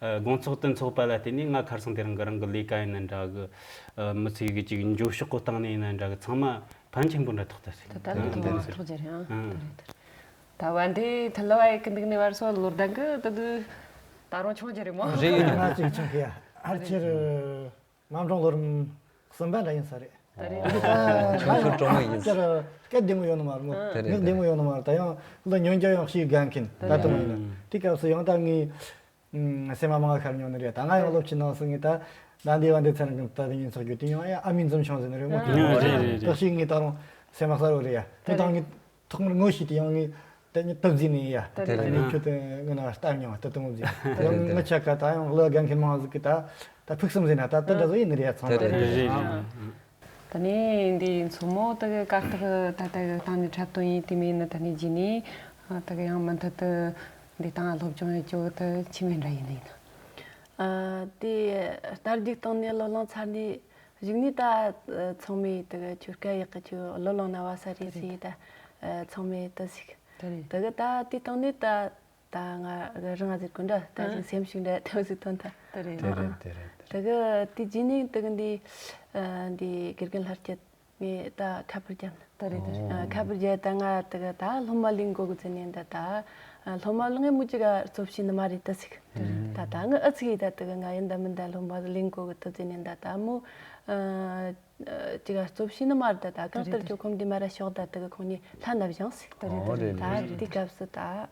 ཨ་དགོང་ཚོགས་དེ་ཚོགས་པ་ལ་བརྟེན་ནས་ང་ཁ་སང་དེ་རིང་གི་རང་གི་ལས་ཀ་ཡིན་ན་འདྲ་གི། ཨ་མི་ཚེ་གི་ཅིག་འགྱོ་ཕྱོགས་གི་སྟེང་ནས་ཡིན་ན་འདྲ་གི། ཚང་མ་ཕན་ཆེན་པོ་འདྲ་ཐོགས་ད་ཟེར། ད་ད་ལོ་དེ་མ་ཐོགས་རྒྱུ་རེད། ཨང་། ཨང་། དེ་རེད་དེ་རེད། ད་བན་དེ་ཐི་ལི་བ་ཡི་གི་འདུག་ནས་བར་སོ་ལོར་ལྡན་གི་ད་དུ་ད་རུང་ཆུང་རྒྱུ་རེད་མོ། རེད། ང་ཅིག་ཆུང་གི་ཡ། ཨ་ཅེར་རྨ་འབྲང་ལོ་རིམ་གསུམ་པ་འདྲ་ཡིན་ས་རེད། ད་རེད། ཆུང་ཆུང་གྲོགས་མོ་ཡིན། ཨ་ཅེར་སྐད་བདེ་མོ་ཡོད་ནི་མ་རེད་མོ། དེ་རེད། མིག་བདེ་མོ་ཡོད་ནི་མ་རེད། ད་ཡང་ལོ་ཉོན་རྒྱ་ཡང་ཞིག་དགའ་མཁན་ད་དུ་མོ་ཡིན་ན། དེ་སྐབས་སུ་ཡང་ད་ངའི་ཨུམ། སེམས་མ་མང་ཁར་ཉོ་ནི་རེད། ད་ང་ཡང་སློབ་ཆེན་ནང་སོང་ངས་ད་ད་འདི་བ་འདི་ཚར་གི་ད་འདི་ཉིན་ཚོགས་རྒྱུ་དེ་ཡང་ཡ་ཨ་མི་འཛུམ་ཆུང་ཟེར་ནི་རེད་མོ། ཨ་དེ་ཡང་རེད་རེད་རེད། ད་ཞིག་ངས་ད་རུང་སེམས་མ་གསལ་བོ་རེད་ཡ། དེ་དང་ངས་ཐོག་མར་ངོ་ཤེས་དེ་ཡང་ངས་ད་ངས་སྟབས་བརྫིས་ནས་ཡ། དེ་རེད་དེ་རེད། ངས་ཁྱོད་དེ་ངས་ན་སྟབས་ཉོ་བ་ད་དེ་མོ་བརྫིས། ད་ཡང་ངི་ཆ་ཀ་ད་ཡང་ལོ་རྒན་མཁན་མང་ཟིག་གི་ད་ད་ཕུགས་བསམ་ཟེར་ན་ད་དེ་འདྲ་ཟིག་ཡིན་ནི་རེད་ཡ། ཚང་མ་དེ་རེད་རེད་རེད། ཨ། ད་ནི་འདི་མཚོ་མོ་དེ་གི་གར་སྟེགས་ད་ལྟ་གི་སྟེང་ནས་འཁྲབ་སྟོན་ཡིན་དེ་མིན་ནི་ད་ནི་རྗེས་ནས་ཨ་དེ་གི་ཡང་མུ་མཐུད་དུ་འདི་སྟེང་སློབ་སྦྱོང་ཡེད་རྒྱུ་དེ་ཆི་མོ་འདྲ་ཡིན་ནི་ཡིན། ཨ་དེ་ལྟ་རྒྱུག་སྟེང་ནས་སློབ་གླིང་ཚར་ནས་གཞུག་ནས་ད་ཚང་མས་དེ་གི་ཁྱོད་སྐད་ཡག་གི། ཁྱོད་སློབ་གླིང་ན་བ་ས་རེད་ཟེར། ད་ཚང་མས་དེ་ཟིག་དེ་གི་ད་དེ་སྟེང་ནས་ད། ད་ང་རང་ང་ཟེར་གོ་འདྲ་ད་ཨ་ཅིག་སེམས་ཤུགས་འདྲ་དེ་ཟིག་ཐོན་ཐལ། དེ་རེད། དེ་རེད་དེ་རེད། དེ་གི་དེ་རྗེས་ནས་དེ་གི་འདི་ཨ་འདི་དགེ་རྒན་ལྷར་བཅས་ངས་ད་ཁ་པར་བརྒྱབ་ན། དེ་རེད་དེ་རེད། ཨ་ཁ་པར་བརྒྱབ་ད་ང་དེ་གི་ད་སློབ་མ་ལེན་དགོ་གི་ཟེར་ནས་འདི་ད་ཨ་སློབ་མ་ལ་ངས་མུ་གཅིག་ག་རྩོད་ཤེས་ནི་མ་རེད་ད་ཟིག་དེ་རེད། ད་ད་ངས་ཨ་ཚིག་ཡིས་ད་དེ་གི་ང་ཡིན་ད་མིན་ད་སློབ་མ་ལེན་དགོ་གི་ད་ཟེར་ནས་འདི་ད་མུ་ཨ་གཅིག་ག་རྩོད་ཤེས་ནི་མ་རེད། ད་ད་གང་ལྟར་ཁྱོད་ཁོམ་འདི་མ་ར་ཤོག་ད་དེ་གི་ཁོང་གཉིས་ལྷན་ན་བཞེངས་ཟིག་དེ་རེད་དེ་རེད། ད་དེ་སྐབས་སུ་ད།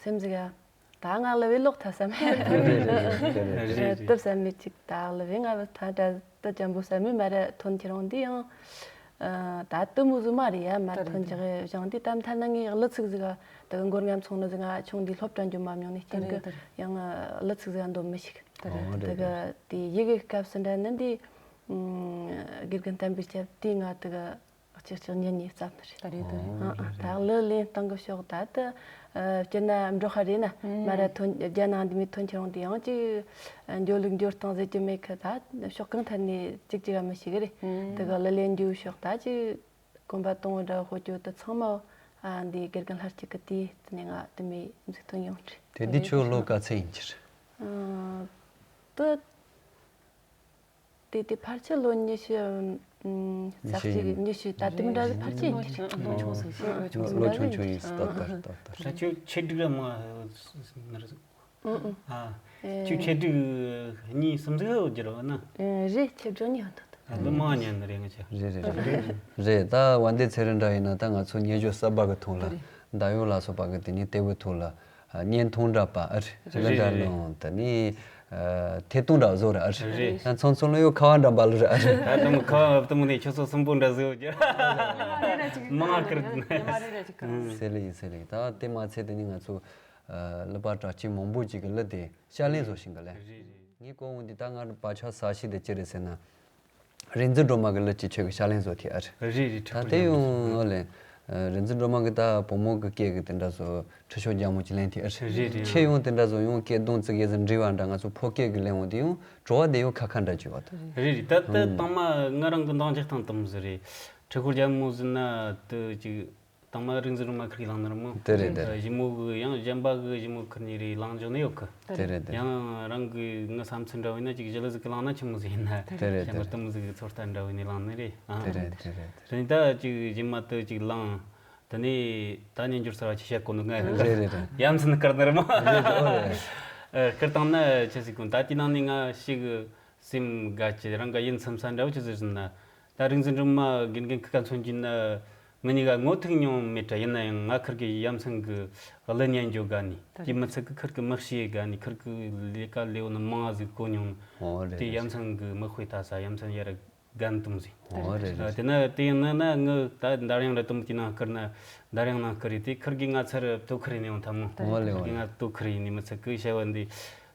སེམས་ཟིག་ཡ། ད་ང་ལ་བའི་ལོག་ཐ་བསམ། རེད་རེད་རེད་རེད། སྟབས་བསམ་མེད་ཅིག་ད་ལ་བའི་ང་ལ་ཐ་དྲ་ད་ཅམ་པོ་བསམ་མེད་མ་ར་ཐོན་ཁྱེར་འོང་འདི་ཡང་ད་དུ་མོ་ཟུ་མ་རེད་ཡ། མ་ཐོན་ཅིག་བཞེངས་འདི་ད་མཐའ་ན་ངའི་གླུ་ཚིག་ཟིག་ད་གི་མགོ་རྔམ་སོང་ནི་ཟིག་ང་ཆུང་འདི་སློབ་གྲྭ་འགྱོ་མ་མྱོང་ནི་རྐྱེན་གི་ཡང་གླུ་ཚིག་ཟིག་འདོན་མི་ཤེས་གི། ད་གི་དེ་ཡི་གེ་སྐབས་སུ་འདྲ་ནི་འདི་དགེ་རྒན་བསྟན་པའི་སྐྱབས་དེ་ང་ད་གི་ལྕགས་ལྕགས་ཉན་ཉེ་བསམ་ནི་རེད། ད་རེད་ད་རེད། ཨ་ཨ་ད་གླུ་ལེན་སྟངས་གི་ཕྱོགས་ད་ད་ ཨ། སྤྱིར་ན་འབྲོག་ཁ་རེད་ན། ཨུམ། མ་ར་ཐོན་རྒྱ་ནང་འདི་མི་ཐོན་ཁྱེར་འོང་དེ་ཡང་ཅིག་འགྱོ་ལུགས་འགྱོ་སྟངས་ཟེར་གྱི་མེད་ཁ། ད་ཕྱོགས་གང་ཐད་ནས་ཅིག་ཅིག་ཨ་མི་ཤེས་གི་རེད། ཨུམ། དེ་ག་ལ་ལེན་རྒྱུ་ཕྱོགས་ད་ཅིག་གོམ་པ་གཏོང་བ་འདྲ་ཧོ་ཅོ་དུ་ཚང་མ། ཨ། འདི་དགེ་རྒན་ལྷར་གཅིག་གི་དེ་དེ་ནས་ང་དུ་མི་མཛུག་ཐོན་ཡོང་རེད། དེ་འདི་ཁྱོད་ལོ་ག་ཚད་ཡིན་གྱི་རེད། ཨ། ད། དེ་དེ་ཕལ་ཆེར་ལོ་ཉི་ཤུ། ཨམ། ཉི་ཤུ་ཙག་ཅིག་ཡིན། ཉི་ཤུ་ད་དུང་འདྲ་ཟིག་ཕལ་ཆེར་ཡིན་གྱི་རེད། ལོ་ཆུང་སོང་ཞིག་ལོ་ཆུང་ལོ་ཆུང་ཆུང་ཡིན་སྟབས་ལྟར་སྟབས་ལྟར། ད་ཁྱོད་ཆེད་སྒྲིག་ར་མ་ནར། ཨུ་ཨུ། ཨ། ཨེ། ཁྱོད་ཆེད་སྒྲིག་གཉིས་གསུམ་ཟིག་ཡོད་རྒྱུ་རེད་བ་ན། ཨེ། རེད། ཆེད་སྒྲིག་གཉིས་ཡོད་འདུག་ད་ལོ་མང་ཉན་ནི་རེད་ང་ཆ། རེད་རེད་རེད། རེད། ད་བན་དེ་ཚེ་རིང་འདྲ་ཡིན་ན་ད་ང་ཚོ་སྙན་ཞུ་གསར་པ་གི་ཐོག་ལ། རེད། ད་ཡོད་ལ་སོགས་པ་གི་དེ་ནས་ལྟེ་བའི་ཐོག་ལ། ཨ། བརྙན་ཐུང་འདྲ་པ་ཨ་རེད། རེད་གླུ་འདྲ་རེད་རེད། ལོང་དེ་ནས། ཨ། ཐད་གཏོང་འདྲ་བཟོ་ར་ཨ་རེད། རེད། ཡང་ཚོང་ཚོང་ལ་ཡོད་ཁ་བ་འདྲ་འབལ་ར་ཨ་རེད། ད་དུང་ཁ་བ་དུང་ནས་ཆུ་ཚོད་གསུམ་པོ་འདྲ་བཟོ་རྒྱུ། མང་ཁུར། ཟེར་ལེ་ཡིན་ཟེར་ལེ་ཡིན། ད་དེ་མ་ཚད་དེ་ནས་ང་ཚོ། ཨ། གླུ་པ་གྲགས་ཅན་མང་པོ་ཅིག་གི་གླུ་དེ་ཕྱག་ལེན་བཟོ་བཞིན་གི་ལེ། རེད་རེད། ངས་གོ་འོང་འདི་ད་ང་བ་ཆ་ས་ཤི་དེ་ཅི་རེད་ཟེར་ན། རིག་འཛིན་སྒྲོལ་མ་གི་གླུ་ཅིག་ཁྱོད་ཀྱི་ཕྱག་ལེན་བཟོ་དེ་ཨ་རེད། རེད་རེད། ད་ཁྲི་དེ་ཕྲུག་ཡོང་རྒྱ་མོ་ཨོ་ལེ། ཨ། རིག་འཛིན་སྒྲོལ་མ་གི་ད་བུ་མོ་གི་སྐད་གི་དེ་འདྲ་བཟོ་ཁྲི་ཤོག་རྒྱ་མོ་ཅིག་ལེན་དེ་ཨ་རེད། རེད་རེད། ཁྱེད་ཡོང་དེ་འདྲ་བཟོ་ཡོང་སྐད་གདངས་ཙིག་གེ་ཟིག་འདྲི་བ་འདྲ་ང་ཚོ་ཕོ་སྐད་གི་ལེན་འོང་དེ་ཡོང་བྲོ་བ་དེ་ཡོང་ཁ་ཁ་འདྲ་ཅིག་བ་ད། རེད་རེད། ད་ད་ཨང་། དང་མ་ང་རང་གི་འདང་རྒྱག་སྟངས་དུམ་ཟིག་རེད། ཁྲི་ཤོག་རྒྱ་མོ་ཟིན་ན་དུ་ཅིག་དང་མ་རིག་འཛིན་སྒྲོལ་མ་ཁིར་གི་ལངས་ནི་རེད་མོ། དེ་རེད་དེ་རེད། ཨ། ཞི་མོ་གི་ཡང་གཞན་པ་གི་ཞི་མོ་ཁིར་གཉིས་རེ་ལངས་འཇོག་ནི་ཡོད་གི། དེ་རེད་དེ་རེད། ཡང་རང་གི་ངི་བསམ་ཚུལ་འདྲ་བོ་ཡིན་ན་ཅིག་ཞི་ལི་ཟིག་གི་ལངས་ན་ཆི་མོ་ཟིག་ཡིན་ན། དེ་རེད་དེ་གཞན་པ་རེད། དུ་མོ་ཟིག་གི་ཚོད་ལྟ་འདྲ་བོ་ནི་ལངས་ནི་རེད། ཨ། དེ་རེད་དེ་རེད། དེ་ནས་ད་ཅིག་རྗེས་མ་དུ་ཅིག་ལངས། དེ་ནས་ད་ཉན་འགྱུར་ཟེར་བ་ཆི་བཤད་གོ་ནི་ང་རེད། རེད་རེད་རེད། ཡ་མཚན་བསྐུར་ནི་རེད་མོ། རེད་རེད། ཨོ་རེད། ཨ། བསྐུར་བཏང་ན་ཆི་ཟིག་གོ་ད་དེ་ནང་ནས་ང་ཞིག་སེམས་དགའ་ཅི་རང་ག་ཡིན་སེམས་ས་འདྲ་བོ་ཆི་ཟིག་ཟིན་ན། ད་རིག་འཛིན་སྒྲོལ་མ་དགེ་རྒན་ཁི་ཀ་མཚོན་གྱིན་ན། ང་གཉིས་ཀ་ངོ་ཐུག་མྱོང་མེད་དྲ་ཡིན་ན་ཡང་ང་ཁིར་གི་ཡ་མཚན་གི་གླུ་ཉན་འཇོག་དགའ་ནི། དེ་མི་ཚད་གི་ཁིར་གི་མི་ཤེས་དགའ་ནི། ཁིར་གི་ལས་ཀ་ལེའུ་ནི་མང་ཟིག་གོ་མྱོང་། ཨོ་རེད་དེ་རེད། ཡ་མཚན་གི་མི་དཔེ་ལྟ་ས་ཡ་མཚན་ཡར་རྒན་དུམ་ཟིག་ཨོ་རེད་རེད། དེ་ན་དེ་ཡིན་ན་ན་ངི་ད་འདར་ཡང་ར་དུམ་གྱི་ནང་བསྐུར་ན་འདར་ཡང་ནང་བསྐུར་རེད་དེ་ཁིར་གི་ང་ཚར་དོ་ཁིར་ཡིན་ཡོང་ཐལ་མོ། ཨོ་ལེ་ཨོ་ཁིར་གི་ལེ། ང་དོ་ཁིར་ཡིན་ནི་མི་ཚད་གི་བྱ་བ་འདི།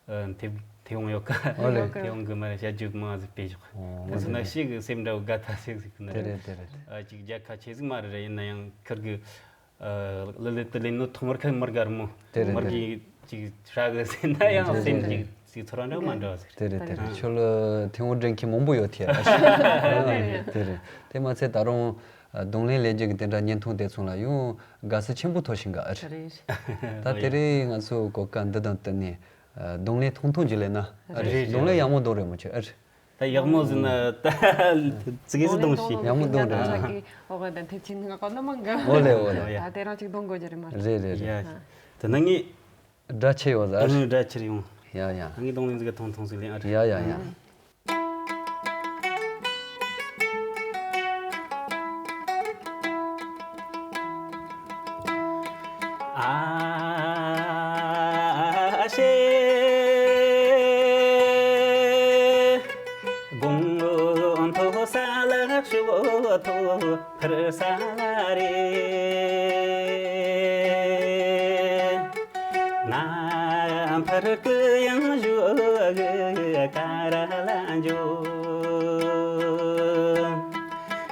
ཨ། ཐེབས་ཐེབས་འོང་ཡོད་ཀ་ཨོ་ལེ། ཐེབས་འོང་གི་མ་རེད། བྱ་རྒྱུ་མང་ཟིག་སྤེལ་ཞོག་ཨོ་ང་ཚོ་ན་ཞིག་གི་སེམས་འདྲ་བོ་དགའ་ཐ་ཞིག་ཟིག་ན་དེ་རེད་དེ་རེད། ཨ། ཅིག་རྒྱལ་ཁ་ཆེ་ཟིག་མ་རེད་ར་ཡིན་ན་ཡང་ཁིར་གི་ཨ། ལི་ལི་དུ་ལེན་ནོ་ཐོང་བར་ཁ་མར་གར་མོ་དེ་རེད་མར་དེ་གི་རེད། ཅིག་ཧྲ་གི་ཟེར་ན་ཡང་དེ་སེམས་རེད་ཅིག་ཅིག་ཚོར་བ་འདྲ་བོ་མ་འདྲ་བ་ཟིག་དེ་རེད་དེ་རེད། ཁྱོད་ལ་ཐེངས་འོ་འདྲེན་མཁན་མང་པོ་ཡོད་དེ། དེ་རེད། དེ་མ་ཚད་ད་རུང་རྡུང་ལེན་ལས་རྒྱུ་གི་དེ་འདྲ་བརྙན་ཐུང་དེ་ཚོ་ལ་ཡང་དགའ་བསུ་ཆེན་པོ་ཐོབ་བཞིན་ག་ཨ་རེད། ད་དེ་རིང་ང་ཚོ་གོ་སྐབས་འདི་དང་བསྟུན་ནས། ཨ། རྡུང་ལེན་ཐུང་ཐུང་ཅིག་ལེན་ན། ཨ་རེད། རྡུང་ལེན་ཡག་མོ་རྡུང་རེད་མོ་ཆེ་ཨ་རེད། ད་ཡག་མོ་ཟིན་ན་ད་ཙི་གེ་ཟིག་རྡུང་ཤིག་ཡག་མོ་རྡུང་རེད། ཨ། ཨོ་ད་ཐེབས་ཆེན་ང་གོ་ན་མང་གི་ཨོ་ལེ་ཨོ་ལེ། ད་དེ་རང་ཅིག་རྡུང་དགོས་རྒྱུ་རེད་མ་རེད། རེད་རེད་རེད། ཡ། དེ་ན་ངས། སྒྲ་ཆེ་ཡོད་ཟེར། ཨ་ནི་སྒྲ་ཆེར་ཡོང་། ཡ་ཡ། ངས་རྡུང་ལེན་ཟིག་ག་ཐུང་ཐུང་ཟིག་ལེན་ཨ་རེད། ཡ་ཡ་ཡ། ཨ་ཤེ། དགོང་མོ་མཐོ་ས་ལ་ཞོག་ཐོ་འཕུར་ས་རེད། ནམ་འཕུར་གི་ཡང་ཞོག་གི་ཀ་ར་ལ་འཇོག་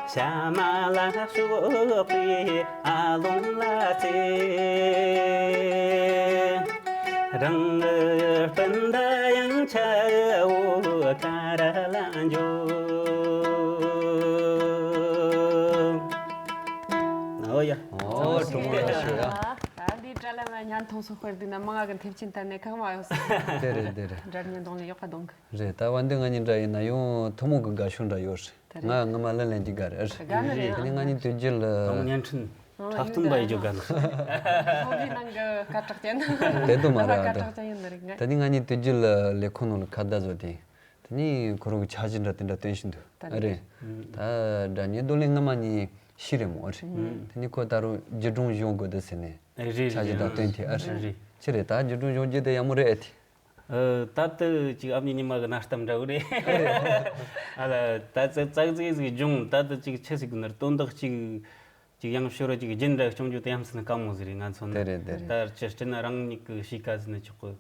ཤ་མ་ལ་ཤོག་པའི་ཨ་ལོང་ལ་ཚེ། རང་ངི་སྤུན་ཟླ་ཡང་ཆ་འོ་ཀ་ར་ལ་འཇོག་ཨོ་ཡ། ཨོ་གྲོགས་མོ་ལ་ཞུ་ཡ། ད་འདིའི་དྲ་ལམ་བརྙན་ཐུང་སོགས་སྤེལ་དུས་ན་མང་ང་གི་ཐེབས་ཆེན་དར་ནས་ཁག་མ་ཡོང་ས། དེ་རེད་དེ་རེད། འདྲ་མཉམ་གདོང་ལེན་ཡག་པ་གདོང་གི་རེད། ད་བ་འདི་ང་གཉིས་འདྲ་ཡིན་ན་ཡང་ཐུན་མོང་གི་དགའ་ཤོས་འདྲ་ཡོད་རེད། ང་ངི་མ་ལ་ལན་གྱི་དགའ་རེད། དགའ་ནི་རེད། དེ་ནི་ང་གཉིས་དུས་རྒྱུན་ལ། དང་བརྙན་འཕྲིན་འཁྲབ་སྟོན་པ་ཡི་རྒྱུ་དགའ་ནི། ཧོ་བི་ནང་གི་སྐད་གྲགས་ཅན། དེ་དུ་མ་ར་སྐད་གྲགས་ཅན་ཡིན་ནི་རེད་ང་། དེ་ནི་ང་གཉིས་དུས་རྒྱུན་ལ་ལས་ཁུངས་ནང་ལ་ཁ་བརྡ་བཟོ་དེ། དེ་ནི་ཁོ་རང་གི་འཆར་གཞི་འདྲ་དེ་འདྲ་སྟོན་བཞིན་འདུག་ཨ་རེད། ད་སྒྲ་སྙན་རྡུང་ལེན་སྔ་མ་ནས་ཤི་རེད་མོ་ཨ་རེད། དེ་ནི་ཁོ་ད་རུང་རྒྱུད་སྦྱོང་སྦྱོང་དགོས་འདུག་ཟེར་ནས་འཆར་གཞི་འདྲ་སྟོན་དེ་ཨ་རེད། ཅི་རེད་ད་རྒྱུད་སྦྱོང་སྦྱོང་རྒྱུ་དེ་ཡག་མོ་རེད་ཨ་དེ། ཨ། ད་ལྟ་ཅིག་ཨ་མྱེས་ཉི་མ་གི་གནའ་གཏམ་འདྲ་བོ་རེད། ཨ་ལ་ད་ཙག་ཙག་ཙིག་ཟིག་སྦྱོང་ད་ལྟ་ཅིག་ཆི་ཟིག་ནར་དོན་དག་ཅིག་ཅིག་ཡང་ཤོ་ར་ཅིག་རྒྱུན་འདྲ་སྐྱོང་རྒྱུ་དེ་ཡང་སྲིད་ན་དཀའ་མོ་ཟིག་རེད་ང་ཚོ་ནི། དེ་རེད་དེ་རེད། ད་ཅི་སྤྱིར་ན་རང་ཉིད་ཀྱི་གཤིས་ཀ་ཟིན་ན་ཆོག་གི་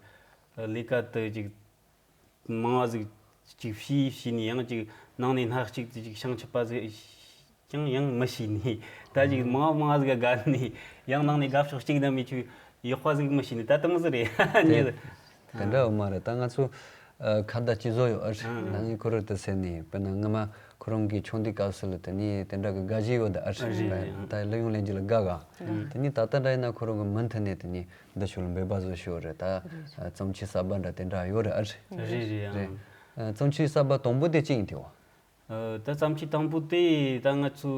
ལས་ཀ་དེ་ཅིག་མང་བ་ཟིག་ཅིག་བྱས་བྱས་ནས་ཡང་ཅིག་ནང་ནས་སྣ་གཅིག་ཏུ་ཅིག་བྱང་ཆུབ་པ་ཟིག་ཀྱང་ཡང་མི་ཤེས་ནས་ད་ཅིག་མང་བ་མང་བ་ཟིག་ག་དགའ་ནས་ཡང་ནང་ནས་དགའ་ཕྱོགས་གཅིག་ན་མི་ཆོག་ཡག་པ་ཟིག་མི་ཤེས་ནི་ད་དེ་མོ་ཟིག་རེད། དེ་ཉིད། དེ་འདྲ་བོ་མ་རེད། ད་ང་ཚོ་ཨ་ཁ་བརྡ་སྤྱི་བཟོ་ཡོད་ཨ། ཨ། ནང་ངས་ཁོ་རང་དེ་ཟེར་ནས་དཔེར་ན་སྔ་མ་ཁོ་རང་གི་ཆུང་དུས་སྐབས་སུ་ལ་དེ་ནས་དེ་འདྲ་གི་དགའ་ཞེན་ཡོད་ད་ཨ། རེད་རེད། ད་གླུ་དབྱངས་ལེན་རྒྱུ་ལ་དགའ་ག་ཨ། དེ་ནས་ད་ལྟ་འདྲ་ཡིན་ན་ཁོ་རང་གི་མུ་མཐུད་ནས་དེ་ནས་འདི་ཕྱོགས་ལ་འབད་པ་བཟོ་ཞོར་རེད། ད་ཨ་རྩོམ་ཆོས་གསར་པ་འདྲ་དེ་འདྲ་ཡོད་རེད་ཨ། རེད་རེད། ཨ། རྩོམ་ཆོས་གསར་པ་དང་པོ་དེ་ཅི་ཡིན་དེ་བ། ཨ། ད་རྩོམ་ཆོས་དང་པོ་དེ་ད་ང་ཚོ་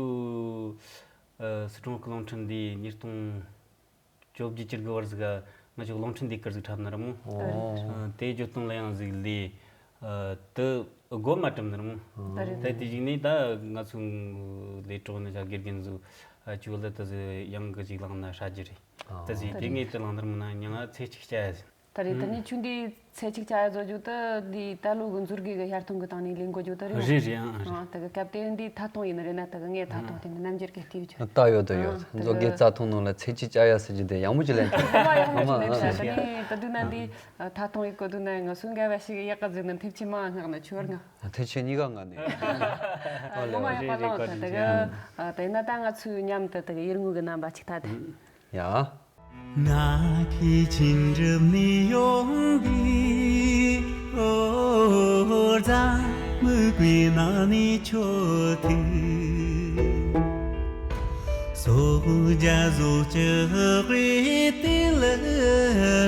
ཨ་སི་ཁྲོན་གི་རླུང་འཕྲིན་འདི་ཉིས་སྟོང་བཅོ་བརྒྱད་བཅུ་དགུ་བར་ཟིག་ག་ང་ཚོ་གློག་འཕྲིན་ཟློས་གར་ཟིག་འཁྲབ་ནི་རེད་མོ། ཨོ། ཨ། དེ་བརྗོད་དོན་ལ་ཡང་ཟིག་ལས། ཨ། དེ་སྒོ་མ་གྲུབ་ནི་རེད་མོ། ད་རེད། ད་དེ་ཞིག་ནས་ད་ང་ཚོ་ལས་གྲོགས་ནི་ཆ་དགེ་རྒན་ཚོ་ཨ་ཅིག་ལ་དེ་ཟིག་ཡང་གི་ཅིག་བླངས་ན་ཧྲ་རྒྱུ་རེད། ཨོ། ད་ཟིག་དེ་ངས་དེ་བླངས་ནི་རེད་མོ་ན་མྱིང་ང་ཚེ་གཅིག་བྱ་ཡ་ཟིན། ད་རེད། ད་ནི་ཁྱོད་འདི་ཚེ་གཅིག་བྱ་ཡ་བཟོ་རྒྱུ་དེ་འདི་ད་ལོ་གི་མཛོད་དགེ་གི་ཡར་ཐོན་གི་སྟེང་ནས་ལས་འགོ་རྒྱུ་དེ་རེད། རེད་རེད་ཨང་། ཨ། ད་གི་སྐབས་དེ་འདི་ཐད་གཏོང་ཡིན་ནི་རེད་ན་ད་གི་ངས་ཐད་གཏོང་དེ་ནི་རྣམ་འགྱུར་གི་ལྟེ་བ་ཆོད། ད་ཡོད་ད་ཡོད། ཨ། ད་མཛོད་དགེ་གི་རྩྭ་ཐང་ནང་ལ་ཚེ་གཅིག་བྱ་ཡ་ཟེར་རྒྱུ་དེ་ཡག་མོ་ཅིག་ལེན་ཐུབ། ད་ཡག་མོ་ཅིག་ལེན་ཐུབ། ད་ནི་ད་དུང་ན་འདི་ཐད་གཏོང་ཡི་གོ་དུ་ན་ང་སུ་འགའ་བ་ཞིག་ཡག་ག་ཟིག་ན་ཐེབས་ཆེ་མ་སྔགས་ན་ཆོར་ང་། ཐེབས་ཆེ་གཉིས་ཀ་ང་ནས། ཨ་ངོ་མ་ཡག་པ་བླངས་ད་ད་གི། ཨ། ད་ཡིན་ན་ད་ང་ཚོའི་མཉམ་དུ་ད་གི་ཡུལ་དངོས་གི་རྣམ་པ་ཅིག་ད་དེ། ཡ། ང་ཁྱེད་ཆིན་འགྲིབ་ནས་ཡོང་དུས་ཨོ་རྫ་མུ་གུའི་ནང་ནས་ཁྱོད་ཐུག་སོ་རྒྱ་བཟོ་ཅི་དགོས་དེ་ལ་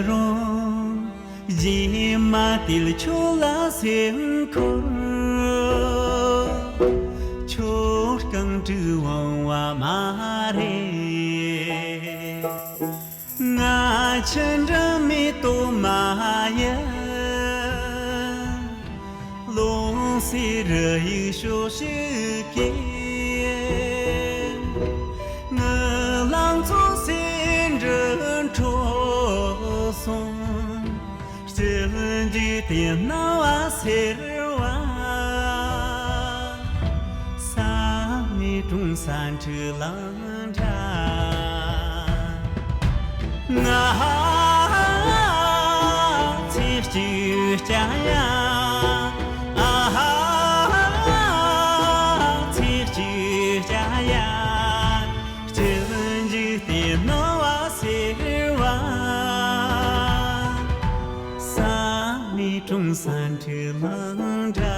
རུང་རྗེས་མ་དེ་ལ་ཁྱོད་ལ་སེམས་འཁོར་ཁྱོད་རྐང་དྲུག་འོང་བ་མ་རེད། ང་ཆུ་འགྲམ་མེ་ཏོག་མ་ཡི། ལོང་སེ་རི་ཡིག་ཤོག་ཤིག་གི། ངི་ལང་ཚོ་སེ་འབྲུ་འཕྲོ་སོང་། སྤྱི་འཇིག་དེ་སྣང་བ་སེར་བ། ས་མེད་གྲོང་ས་འཁྲུག་ལང་། ང་ཚེ་གཅིག་བྱ་ཡ། ཨ་ཧ། ཚེ་གཅིག་བྱ་ཡ། སྤྱི་འཇིག་དེ་སྣང་བ་སེར་བ། ས་མེད་གྲོང་ས་འཁྲུག་ལང་འདྲ།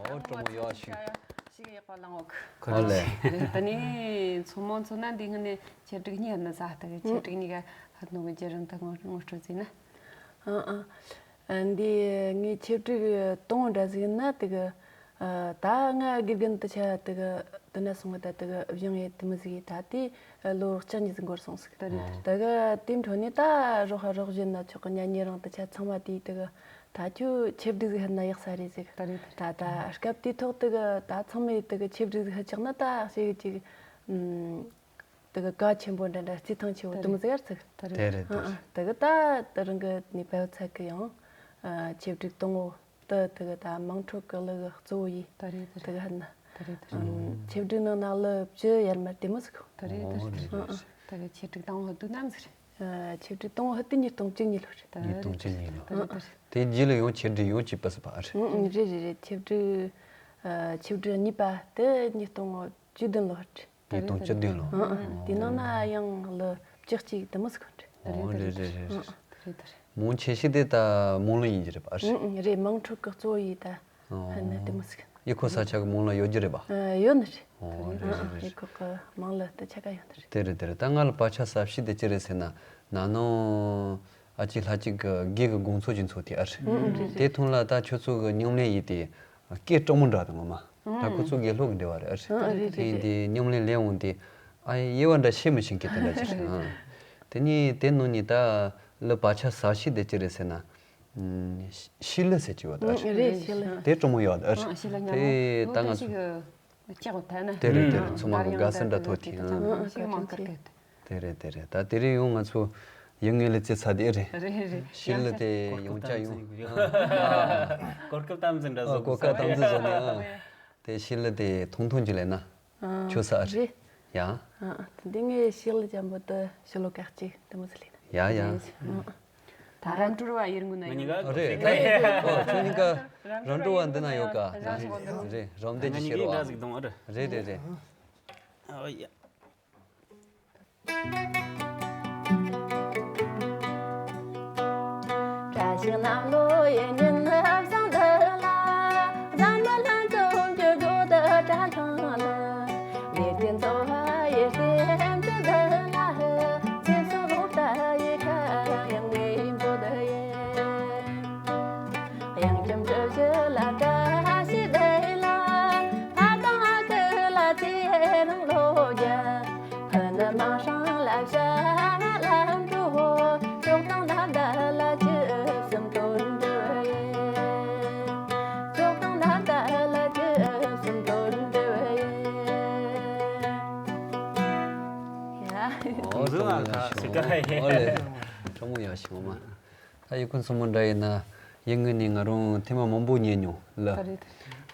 ཨོ། གྲོགས་མོ་ཡོད་ཤིག་ཞིག་ཡག་པ་བླངས་འོག་ཁོ་ལེ། ད་ནི་ཚང་མ་མཚོན་ན་འདི་སྔོན་ནས་ཆེད་སྒྲིག་གཉིས་ནི་ཟ་ལྟ་གི་ཆེད་སྒྲིག་གཉིས་ཀ་ཧ་ནོ་གི་རྒྱུ་རིམ་དུ་ངོ་ངོ་སྤྲོད་བྱས་ན། ཨ་ཨ། འདི་ངའི་ཆེད་སྒྲིག་དང་པོ་འདྲ་ཟིག་ཡིན་ན་དེ་གི། ད་ང་དགེ་རྒན་དུ་ཆ་དེ་གི་དེ་ན་སོང་བ་ད་དེ་གི་བཞེངས་ཡས་དེ་མི་ཟིག་ཡིས་ད་དེ་ལོ་ལྕགས་གཉིས་ཟིག་འགོར་སོང་ཟིག་ད་རེད། དེ་གི་དེའི་འཕྲོ་ནས་ད་རོགས་ཧ་རོགས་བཞིན་ན་ཆོག་གི་ཉན་ཉེ་རང་དུ་ཆ་ཚང་མ་དེ་དེ་གི་ད་ཁྱོད་ཆེད་སྒྲིག་ཟིག་ཧ་ན་ཡག་ས་རེད་ཟིག་ད་རེད། ད་ད་སྐབས་དེའི་ཐོག་དེ་གི་ད་ཚང་མས་དེ་གི་ཆེད་སྒྲིག་ཟིག་ཧ་ཆག་ན་ད་ཞེ་གི་ཅིག་དེ་གི་གལ་ཆེན་པོ་འདྲ་འདྲ་རྩིས་ཐང་ཆེ་བོ་དེ་མོ་ཟིག་ཡར་ཚིག་ད་རེད། དེ་རེད་དེ་རེད། དེ་གི་ད་དེ་རང་གི་ནི་བལ་ཚ་གི་ཡང་ཆེད་སྒྲིག་དང་པོ་དེ་དེ་གི་ད་དམངས་ཁྲོད་གི་གླུ་གི་གཙོ་བོ་ཡིས་ད་རེད་དེ་དེ་གི་ཧ་ན། ད་རེད་དེ་རེད། ཆེད་སྒྲིག་ནང་ན་གླུ་བཅུ་ཡར་མར་དེ་མོ་ཟིག་ད་རེད་དེ་རེད། ད་གི་ཆེད་སྒྲིག་དང་པོ་ཧུ་དུ་ནམ་ཟིག་རེད། ཆེད་སྒྲིག་དང་པོ་ཧུ་དུ་ཉིས་སྟོང་བཅུ་གཉིས་ལོ་རེད། ད་ཉིས་སྟོང་བཅུ་གཉིས་ལོ། ད་རེད་དེ་རེད། དེ་རྗེས་ལ་ཡང་ཆེད་སྒྲིག་ཡང་བྱས་པ་ཟིག་པ་རེད། རེད་རེད་རེད། ཆེད་སྒྲིག་ཆེད་སྒྲིག་གཉིས་པ་དེ་ཉིས་སྟོང་བཅུ་བདུན་ལོ་རེད། ཉིས་སྟོང་བཅུ་བདུན་ལོ། ཨང་ཨང་། དེ་ནང་ན་ཡང་ལོ་བཅུ་གཅིག་དེ་མོ་ཟིག་རེད། ཨོ་རེད་རེད་རེད། ཨང་ཨང་། རེད་ད་རེད། མང་ཆེ་ཤོས་དེ་ད་དམངས་གླུ་ཡིན་གྱི་རེད་པ། ཨང་ཨང་། རེད། དམངས་ཁྲོད་ཀྱི་གཙོ་བོ་ཡིས་ད་ཧ་ན་དེ་མོ་ཟིག་ཨི་ཁོ་ས་ཆ་གི་དམངས་གླུ་ཡོད་ཀྱི་རེད་པ། ཨ་ཡོད་ནི་རེད། ཨོ་རེད་རེད་རེད། ཨི་ཁོ་གི་དམངས་གླུ་དེ་ཆ་ག་ཡོད་ནི་རེད། དེ་རེད་དེ་རེད། ད་ང་ལ་བག་ཆགས་ཟབ་ཤོས་དེ་ཅི་རེད་ཟེར་ན། ན་ནིང་ཨ་ཅེ་ལྷ་གཅིག་གི་དགེ་གི་དགོང་ཚོགས་ཀྱི་ཚོགས་དེ་ཨ་རེད། ཨང་ཨང་། རེད་རེད། དེ་ཐོག་ལ་ད་ཁྱོད་ཚོ་གི་མཉམ་ལེན་ཡིན་དེ། སྐད་གྲགས་མོ་འདྲ་དང་ངོ་མ། ད་ཁོ་ཚོ་དགེ་སློབ་ཀྱི་འབྲེལ་བ་རེད། ཨ་རེད། དེ་ཡིན་དེ་མཉམ་ལེན་ལེན་འོང་དེ། ཨ་ཡེ་དབྱེ་བ་འདྲ་ཤེས་མི་ཤེས་མཁན་དེ་འདྲ་ཅིག་རེད། ཨ། དེ་ནི་དེ་ནང་ནས་ད་ལི་བག་ཆགས་ཟབ་ཤོས་དེ་ཅི་རེད་ཟེར་ན། ཤི་ལི་ཟེར་གྱི་ཡོད་ད། རེད། ཤི་ལི། དེ་གྲོགས་མོ་ཡོད་ད། ཨ་ཤི་ལི་ཉམས་དེ་ད་ང་ཚོ། ལྕགས་ཐལ་ན། དེ་རེད་དེ་རེད། ཚང་མ་གི་དགའ་བསུ་འདྲ་ཐོག་ཐིག་ཨང་། ཤིག་མང་ཀར་ཀར། དེ་རེད་དེ་རེད། ད་དེ་རིང་ཡང་ང་ཚོ་ཡུལ་དངོས་ལ་རྩེ་ཚ་དེ་རེད། རེད་རེད། ཤི་ལི་དེ་ཡོང་ཅག་ཡོང་། གོ་སྐབས་དམ་འཛིན་འདྲ་བཟོ། གོ་སྐབས་དམ་འཛིན་བཟོ་ནས་ཨང་། དེ་ཤི་ལི་དེ་ཐུང་ཐུང་གི་ལས་ན། ཨང་། ཆོ་ས་རེད། རེད། ཡ། ཨ་ཨ། དེ་འདི་ངས་ཤེས་ལ་འཇམ་པོ་དུ་ཤི་ལོ་ཀ་གཅིག་དུ་མོ་ཟི་ལི་ན། ཡ་ཡ། ཨ་ཨ། ད་རམ་གྲུར་བ་ཡིར་ངུ་ན་ཡོད། ཨ་རེད་རེད། ཨོ་ཁྱོད་གཉིས་ཀ་རམ་གྲུར་བ་འདི་ན་ཡོད་ཀ། རེད་རེད། རམ་འདི་ཅི་ཤེས་རོ། རེད་རེད་རེད། ཨོ་ཡ། བཀྲ་ཤིས་གནམ་ལོ་ཡི་ཉིན་བཟང་འདི་ལ། བཟང་མོ་ལྷན་འཛོམས་ཀྱི་སྒོ་དུ་གྲྭ་ཚང་ལ། ལས་ཀྱི་འཚོ་བ་ཡི་སེམས་ཀྱི་འདི་ལ། ཚེ་སྲོག་རོགས་ལྟ་ཡི་ཁ་ཡང་ངེས་འབོད་ཡི། གཡང་འཇམ་གྲུ་བཞི་ལ་བཀྲ་ཤིས་བདེ་ལ། ཕ་དང་ཨ་ཁུ་ལ་ཚེ་རིང་ལོ་བརྒྱ། ཕུ་ནུ་མིང་སྲིང་ལ་བྱ་ལ་འགྲོ། ཕྱོགས་དང་ད་ལྟ་ལ་ཇི་སྲིད་དོན་འགྲུབ་ཡེ། ཕྱོགས་དང་ད་ལྟ་ལ་ཇི་སྲིད་དོན་འགྲུབ་ཡེ། ཡ། ཨོ་འདི་ལ་ད་ཟེར་ག་ཡེ། ཨོ་ལེ། གྲོགས་མོ་ཡག་ཤོས་མ། ད་ཡི་གུ་མཚོ་མོ་འདྲ་ཡིན་ན་ཡིན་ངེས་ནས་ང་རང་ཐེངས་མ་མང་པོ་ཉན་མྱོང་ལ། ད་རེད།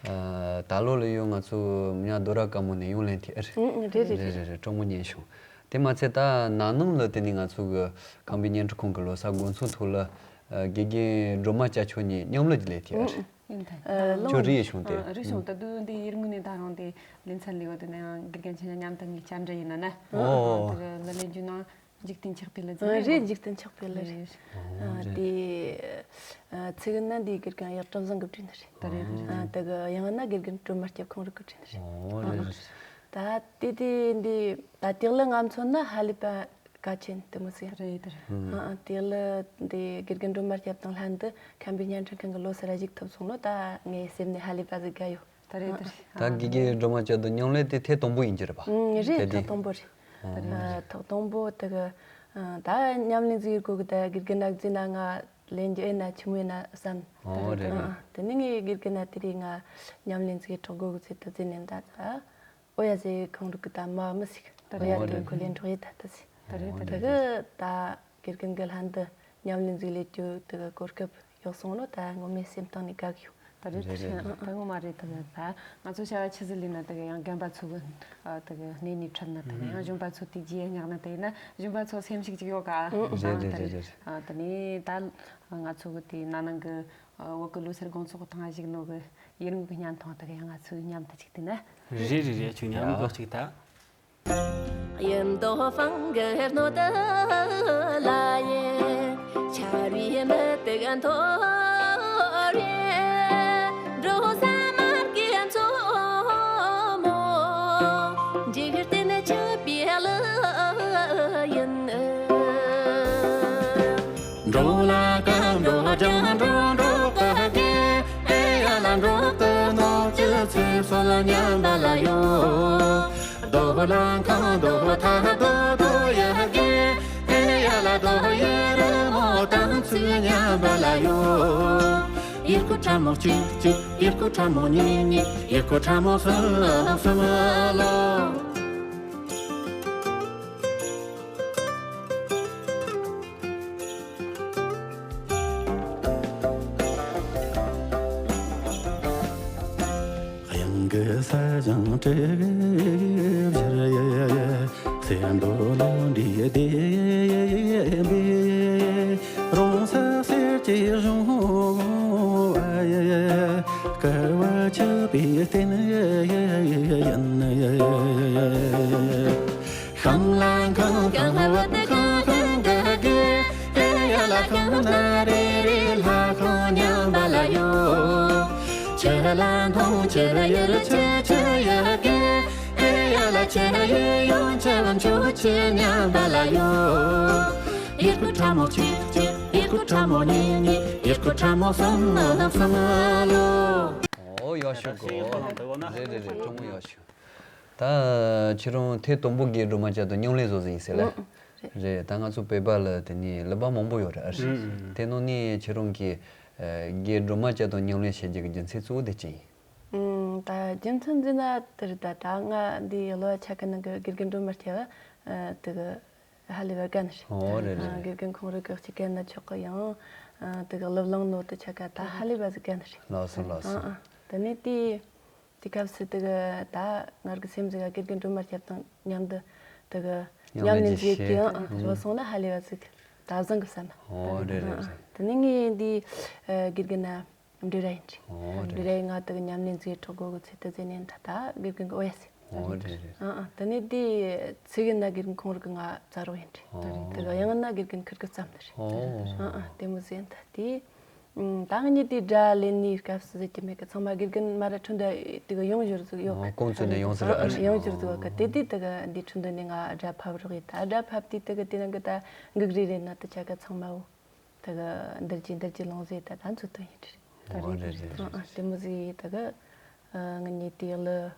ཨ། ད་ལོ་ལ་ཡོད་ང་ཚོ་མྱ་རྡོ་ར་དཀར་མོ་ནས་ཡོང་ལེན་ཐེ་ཨ་རེད། ཨང་ཨང་། རེད་རེད་རེད། རེད་རེད་རེད། གྲོགས་མོ་ཉན་བྱུང་། དེ་མ་ཚད་ད་ན་ནིང་ལ་དེ་ནས་ང་ཚོ་གི་ཁམས་པའི་བརྙན་འཕྲིན་ཁང་གི་ལོ་གསར་དགོང་ཚོགས་ཐོག་ལ་ཨ་དགེ་རྒན་སྒྲོལ་མ་སྐྱབས་མཆོག་གཉིས་མཉམ་ལ་ལས་ཐེ་ཨ་རེད། ཨང་ཨང་། ཡིན་ད། ཨ་ལོ་ཁྱོད་རེད་ཡེ་བྱུང་སྟེ། ཨ་རེད་བྱུང་། ད་དུང་འདི་ཡིར་ངུ་ནས་ད་རུང་དེ་ལེ་ཚན་ལས་འོ་དེ་ནས་ཡང་དགེ་རྒན་ཆེན་མཉམ་དུ་ངས་བཅར་འདྲི་ཡིན་ན་ན། ཨོ། དེ་གི་ལ་ལེན་རྒྱུ་ན། འཇིག་རྟེན་ཆགས་པའི་ལ་རྫིང་རེད། རེད། འཇིག་རྟེན་ཆགས་པའི་ལ་རེད། རེད། ཨ་རེད། དེ་ཨ་ཚིག་ན་འདི་དགེ་རྒན་གཡག་བཀྲ་བཟང་གིས་བྲིས་ནི་རེད། ད་རེད་རེད། ཨ་དེ་གི་ཡང་ན་དགེ་རྒན་སྒྲོལ་མ་སྐྱབས་ཁོང་རང་གིས་བྲིས་ནི་རེད། ཨོ་རེད་རེད། ད་དེ་དེ་འདི་ད་དེ་ལ་ང་མཚོན་ན་ཧ་ལས་པ་གལ་ཆེན་དེ་མོ་ཟིག་རེད། ད་རེད། ཨ་ཨ་དེ་ལ་འདི་དགེ་རྒན་སྒྲོལ་མ་སྐྱབས་དང་ལྷན་དུ་ཁམས་པའི་བརྙན་འཕྲིན་ཁང་གི་ལོ་གསར་ར་གཞིགས་ཐུབ་སོང་ནོ། ད་ངའི་སེམས་ནས་ཧ་ལས་པ་ཟིག་དགའ་ཡོད། ད་རེད། ད་རེད། ད་དགེ་རྒན་སྒྲོལ་མ་སྐྱབས་དང་མཉམ་ལས་དེ་ཐེངས་དང་པོ་ཡིན་གྱི་རེད་པ། ཨང་རེད། དེ་ཐེངས་དེ་དང་པོ་རེད། ད་རེད། ཨ་ཐོག་དང་པོ་དེ་གི་ཨ་ད་མཉམ་ལས་འཛུགས་དགོས་གི། ད་དགེ་རྒན་ནག་རྫི་ན་ང་ལེན་རྒྱུ་ཨེ་ན་ཆི་མོ་ཨེ་ན་བསམ། ཨོ་རེད་རེད། ཨ་དེ་ནི་ངའི་དགེ་རྒན་ན་དེ་རིང་ང་མཉམ་ལས་འཛུགས་གྲོགས་དགོས་གི་ཚེ་ད་རྫི་ནས་ད་ད་ཨོ་ཡ་ཟེ་ཁོང་རུ་གི་ད་མ་མི་ཞིག་ད་ཨོ་ཡ་རེད་དེ་རེད། ཁོ་ལེན་གྲོགས་ཡེ་ད་ད་ཟེ། ད་རེད། ད་དེ་རེད། གི་ད་དགེ་རྒན་གི་ལྷན་དུ་མཉམ་ལས་འཛུགས་ལས་རྒྱུ་དེ་གི་གོ་སྐབས་ཡག་སོང་ལོ། ད་ངོ་མའི་སེམས་གཏིང་ནས་དགའ་གི་ཡོད། ད་རེད། རེད་རེད། ད་ངོ་མ་རེད། ད་ད་ང་ཚོ་བྱ་བ་ཆི་ཟིག་ལས་ན་ད་ཡང་རྒན་པ་ཚོ་གི་ཨ་ད་གནས་ནས་ཁྲིད་ན་ད་ཡང་གཞོན་པ་ཚོ་དེ་རྗེས་བསྙེགས་ན་ད་ཡིན་ན་གཞོན་པ་ཚོ་སེམས་ཤུགས་ཅིག་ཡོད་ག། རེད་རེད་རེད་རེད། ཨ་ད་ནི་ད་ང་ཚོ་གི་དེ་ན་ནང་གི་ཨ་བོད་གི་ལོ་སར་དགོང་ཚོགས་ཐང་ཞིག་ནོ་གི་ཡིན་གི་བརྙན་ཐུང་ད་ཡང་ང་ཚོ་མཉམ་དུ་ཅིག་དེ་ན། རེད་རེད་རེད། ཁྱོད་མཉམ་གི་ཅིག་ད། 云朵放个诺的来耶，恰瑞没得个托耶，罗萨马给做么，这个真的就别了人。 འགྲོ་ལ་ཀ་འགྲོ་ལྗང་འགྲོ་འགྲོ་ཀ་གེ། ཨེ་ཡ་ལ་འགྲོ་ཀ་ནོ་ཅི་ཚེ་སོ་ལ་ཉམས་པ་ལ་ཡོ། རྡོ་ལ་ཁང་རྡོ་ཐ་རྡོ་རྡོ་ཡ་གེ། ཨེ་ཡ་ལ་རྡོ་ཡེ་རི་མོ་དང་ཚུལ་ཉམས་པ་ལ་ཡོ། ཡི་གུ་ཕྲ་མོ་གཅིག་གཅིག་ཡི་གུ་ཕྲ་མོ་གཉིས་གཉིས་ཡི་གུ་ཕྲ་མོ་གསུམ་གསུམ་ལོ། གཡང་གི་ས་ཞིང་དྲེག་བཞུར་ཡེ། སེམས་པོ་ལོ་འདྲིས་བདེ་བའི། རོང་ས་གསེར་གྱི་གཞོང་བ་ཡེ། དཀར་བ་ཆགས་པའི་རྟེན་ཡིན། ཤིང་ལ་ཁང་ཁང་བུ་ཁང་ཁང་ག་གེ། ཨེ་ཡ་ལ་ཁང་ན་རེ་རེ་ལྷ་ཁང་ཉམས་པ་ལ་ཡོ། ཆུ་ལ་མཐོང་ཆུ་ཡུལ་ཆུ་ཆུ་ཡ་གེ། ཨེ་ཡ་ལ་ཆུ་ཡུལ་ཡོང་ཆུ་མཆོག་ཆུ་ཉམས་པ་ལ་ཡོ། ཡི་གུ་ཕྲ་མོ་གཅིག་གཅིག་ཡི་གུ་ཕྲ་མོ་གཉིས་གཉིས་ཡི་གུ་ཕྲ་མོ་གསུམ་གསུམ་ལོ། ཨོ་ཡག་ཤོས་གོ། རེད་རེད་རེད། གྲོགས་མོ་ཡག་ཤོས། ད་ཁྱེད་རང་ཐེངས་དང་པོ་རྒན་སྒྲོལ་མ་སྐྱབས་དང་མཉམ་ལས་བཟོ་ཟིན་ཟེར་ལ། ཨང་། རེད། རེད། ད་ང་ཚོ་བོད་པ་ལ་དེ་ནས་ལུག་པ་མང་པོ་ཡོད་རེད། ཨ་རེད། ཨང་། དེ་ནང་ནས་ཁྱེད་རང་གིས་ཨ་རྒན་སྒྲོལ་མ་སྐྱབས་དང་མཉམ་ལས་བྱེད་རྒྱུ་གི་རྒྱུ་མཚན་གཙོ་བོ་དེ་ཅི་ཡིན། ཨང་། ད་རྒྱུ་མཚན་འཛིན་ན་དེ་རེད། ད་ད་ང་འདི་ལོ་ཆ་ག་ནང་གི་དགེ་རྒན་སྒྲོལ་མ་སྐྱབས་ཨ་དེ་གི་ཧ་ལས་པ་དགའ་ནི་རེད། ཨོ་རེད་རེད། ཨ་དགེ་རྒན་ཁོང་རང་གི་སྤྱི་སྐད་ན་ཆོག་གི་ཡང་ཨ་དེ་གི་སློབ་གླིང་ནོ་དེ་ཆ་ག་ད་ཧ་ལས་པ་ཟིག་དགའ་ནི་རེད། ལགས་སོ་ལགས་སོ། ཨ་ཨ་དེ་ནས་དེ། དེ་སྐབས་སུ་དེ་གི་ད་ངར་གི་སེམས་ཟིག་ག་དགེ་རྒན་སྒྲོལ་མ་སྐྱབས་དང་མཉམ་དུ་དེ་གི་ཉམས་ཉམས་ལེན་ལེན་ཅིག་ཅིག་ཡོད་ཀྱི་ཀྱི་ཨང་ཨང་། བཟོ་སོང་ན་ཧ་ལས་པ་ཟིག་ད་བཟང་གི་བསམ། ཨོ་རེད་རེད་རེད། དེ་ནས་ངས་འདི་དགེ་རྒན་ན་འབྲི་ར་ཡིན་ཅིག་ཨོ་འབྲི་ར་ཡིན་ང་དེ་གི་ཉམས་ལེན་ཟིག་གྲོགས་གོ་གི་ཚེ་ད་ཟེ་ནས་ད་ད་དགེ་རྒན་གི་ཨོ་ཡ་ཟེ། ཨོ་རེད་རེད། ཨང་ཨང་། དེ་ནས་དེ་ཚིག་གི་ན་དགེ་རྒན་ཁོང་ར་གི་ང་ཙ་རོགས་ཡིན་ཅིག་ཨོ་དེ་གི་ཡང་ན་དགེ་རྒན་ཁིར་གི་བསམ་དེ་རེད། ཨོ་ཨང་ཨང་། དེ་མོ་ཟེ་ད་དེ། ད་ངེད་དེ་དགྲ་ལེན་ནི་སྐབས་སུ་ཟེར་གྱི་མེད་གི། ཚང་མ་དགེ་རྒན་མ་ར་ཁྲུན་ད་དེ་གི་ཡོང་བཞུར་ཟིག་ཡོད་གི། ཨོ་ཁོང་ཚོ་ནས་ཡོང་ཟེར་ཨ་ཨ་ཡོང་བཞུར་ཟིག་ཡོད་གི། དེ་དེ་དེ་གི་འདི་ཁྲུན་ད་ནས་ང་དགྲ་ཕབ་རོགས་ཡིན། ད་དགྲ་ཕབ་དེ་དེ་གི་དེ་ནང་གི་ད་འགུག་རེ་རེ་ན་དེ་ཆ་ག་ཚང་མ་བོ་དེ་གི་འདིར་གྱི་འདིར་གྱི་ལོང་ཟེ་ད་ད་འཚོ་དོན་ཡིན་ཏེ། ཨོ་རེད་རེད་རེད། ཨ་ཨ་དེ་མོ་ཟིག་དེ་གི་ངེད་དེ་ལ།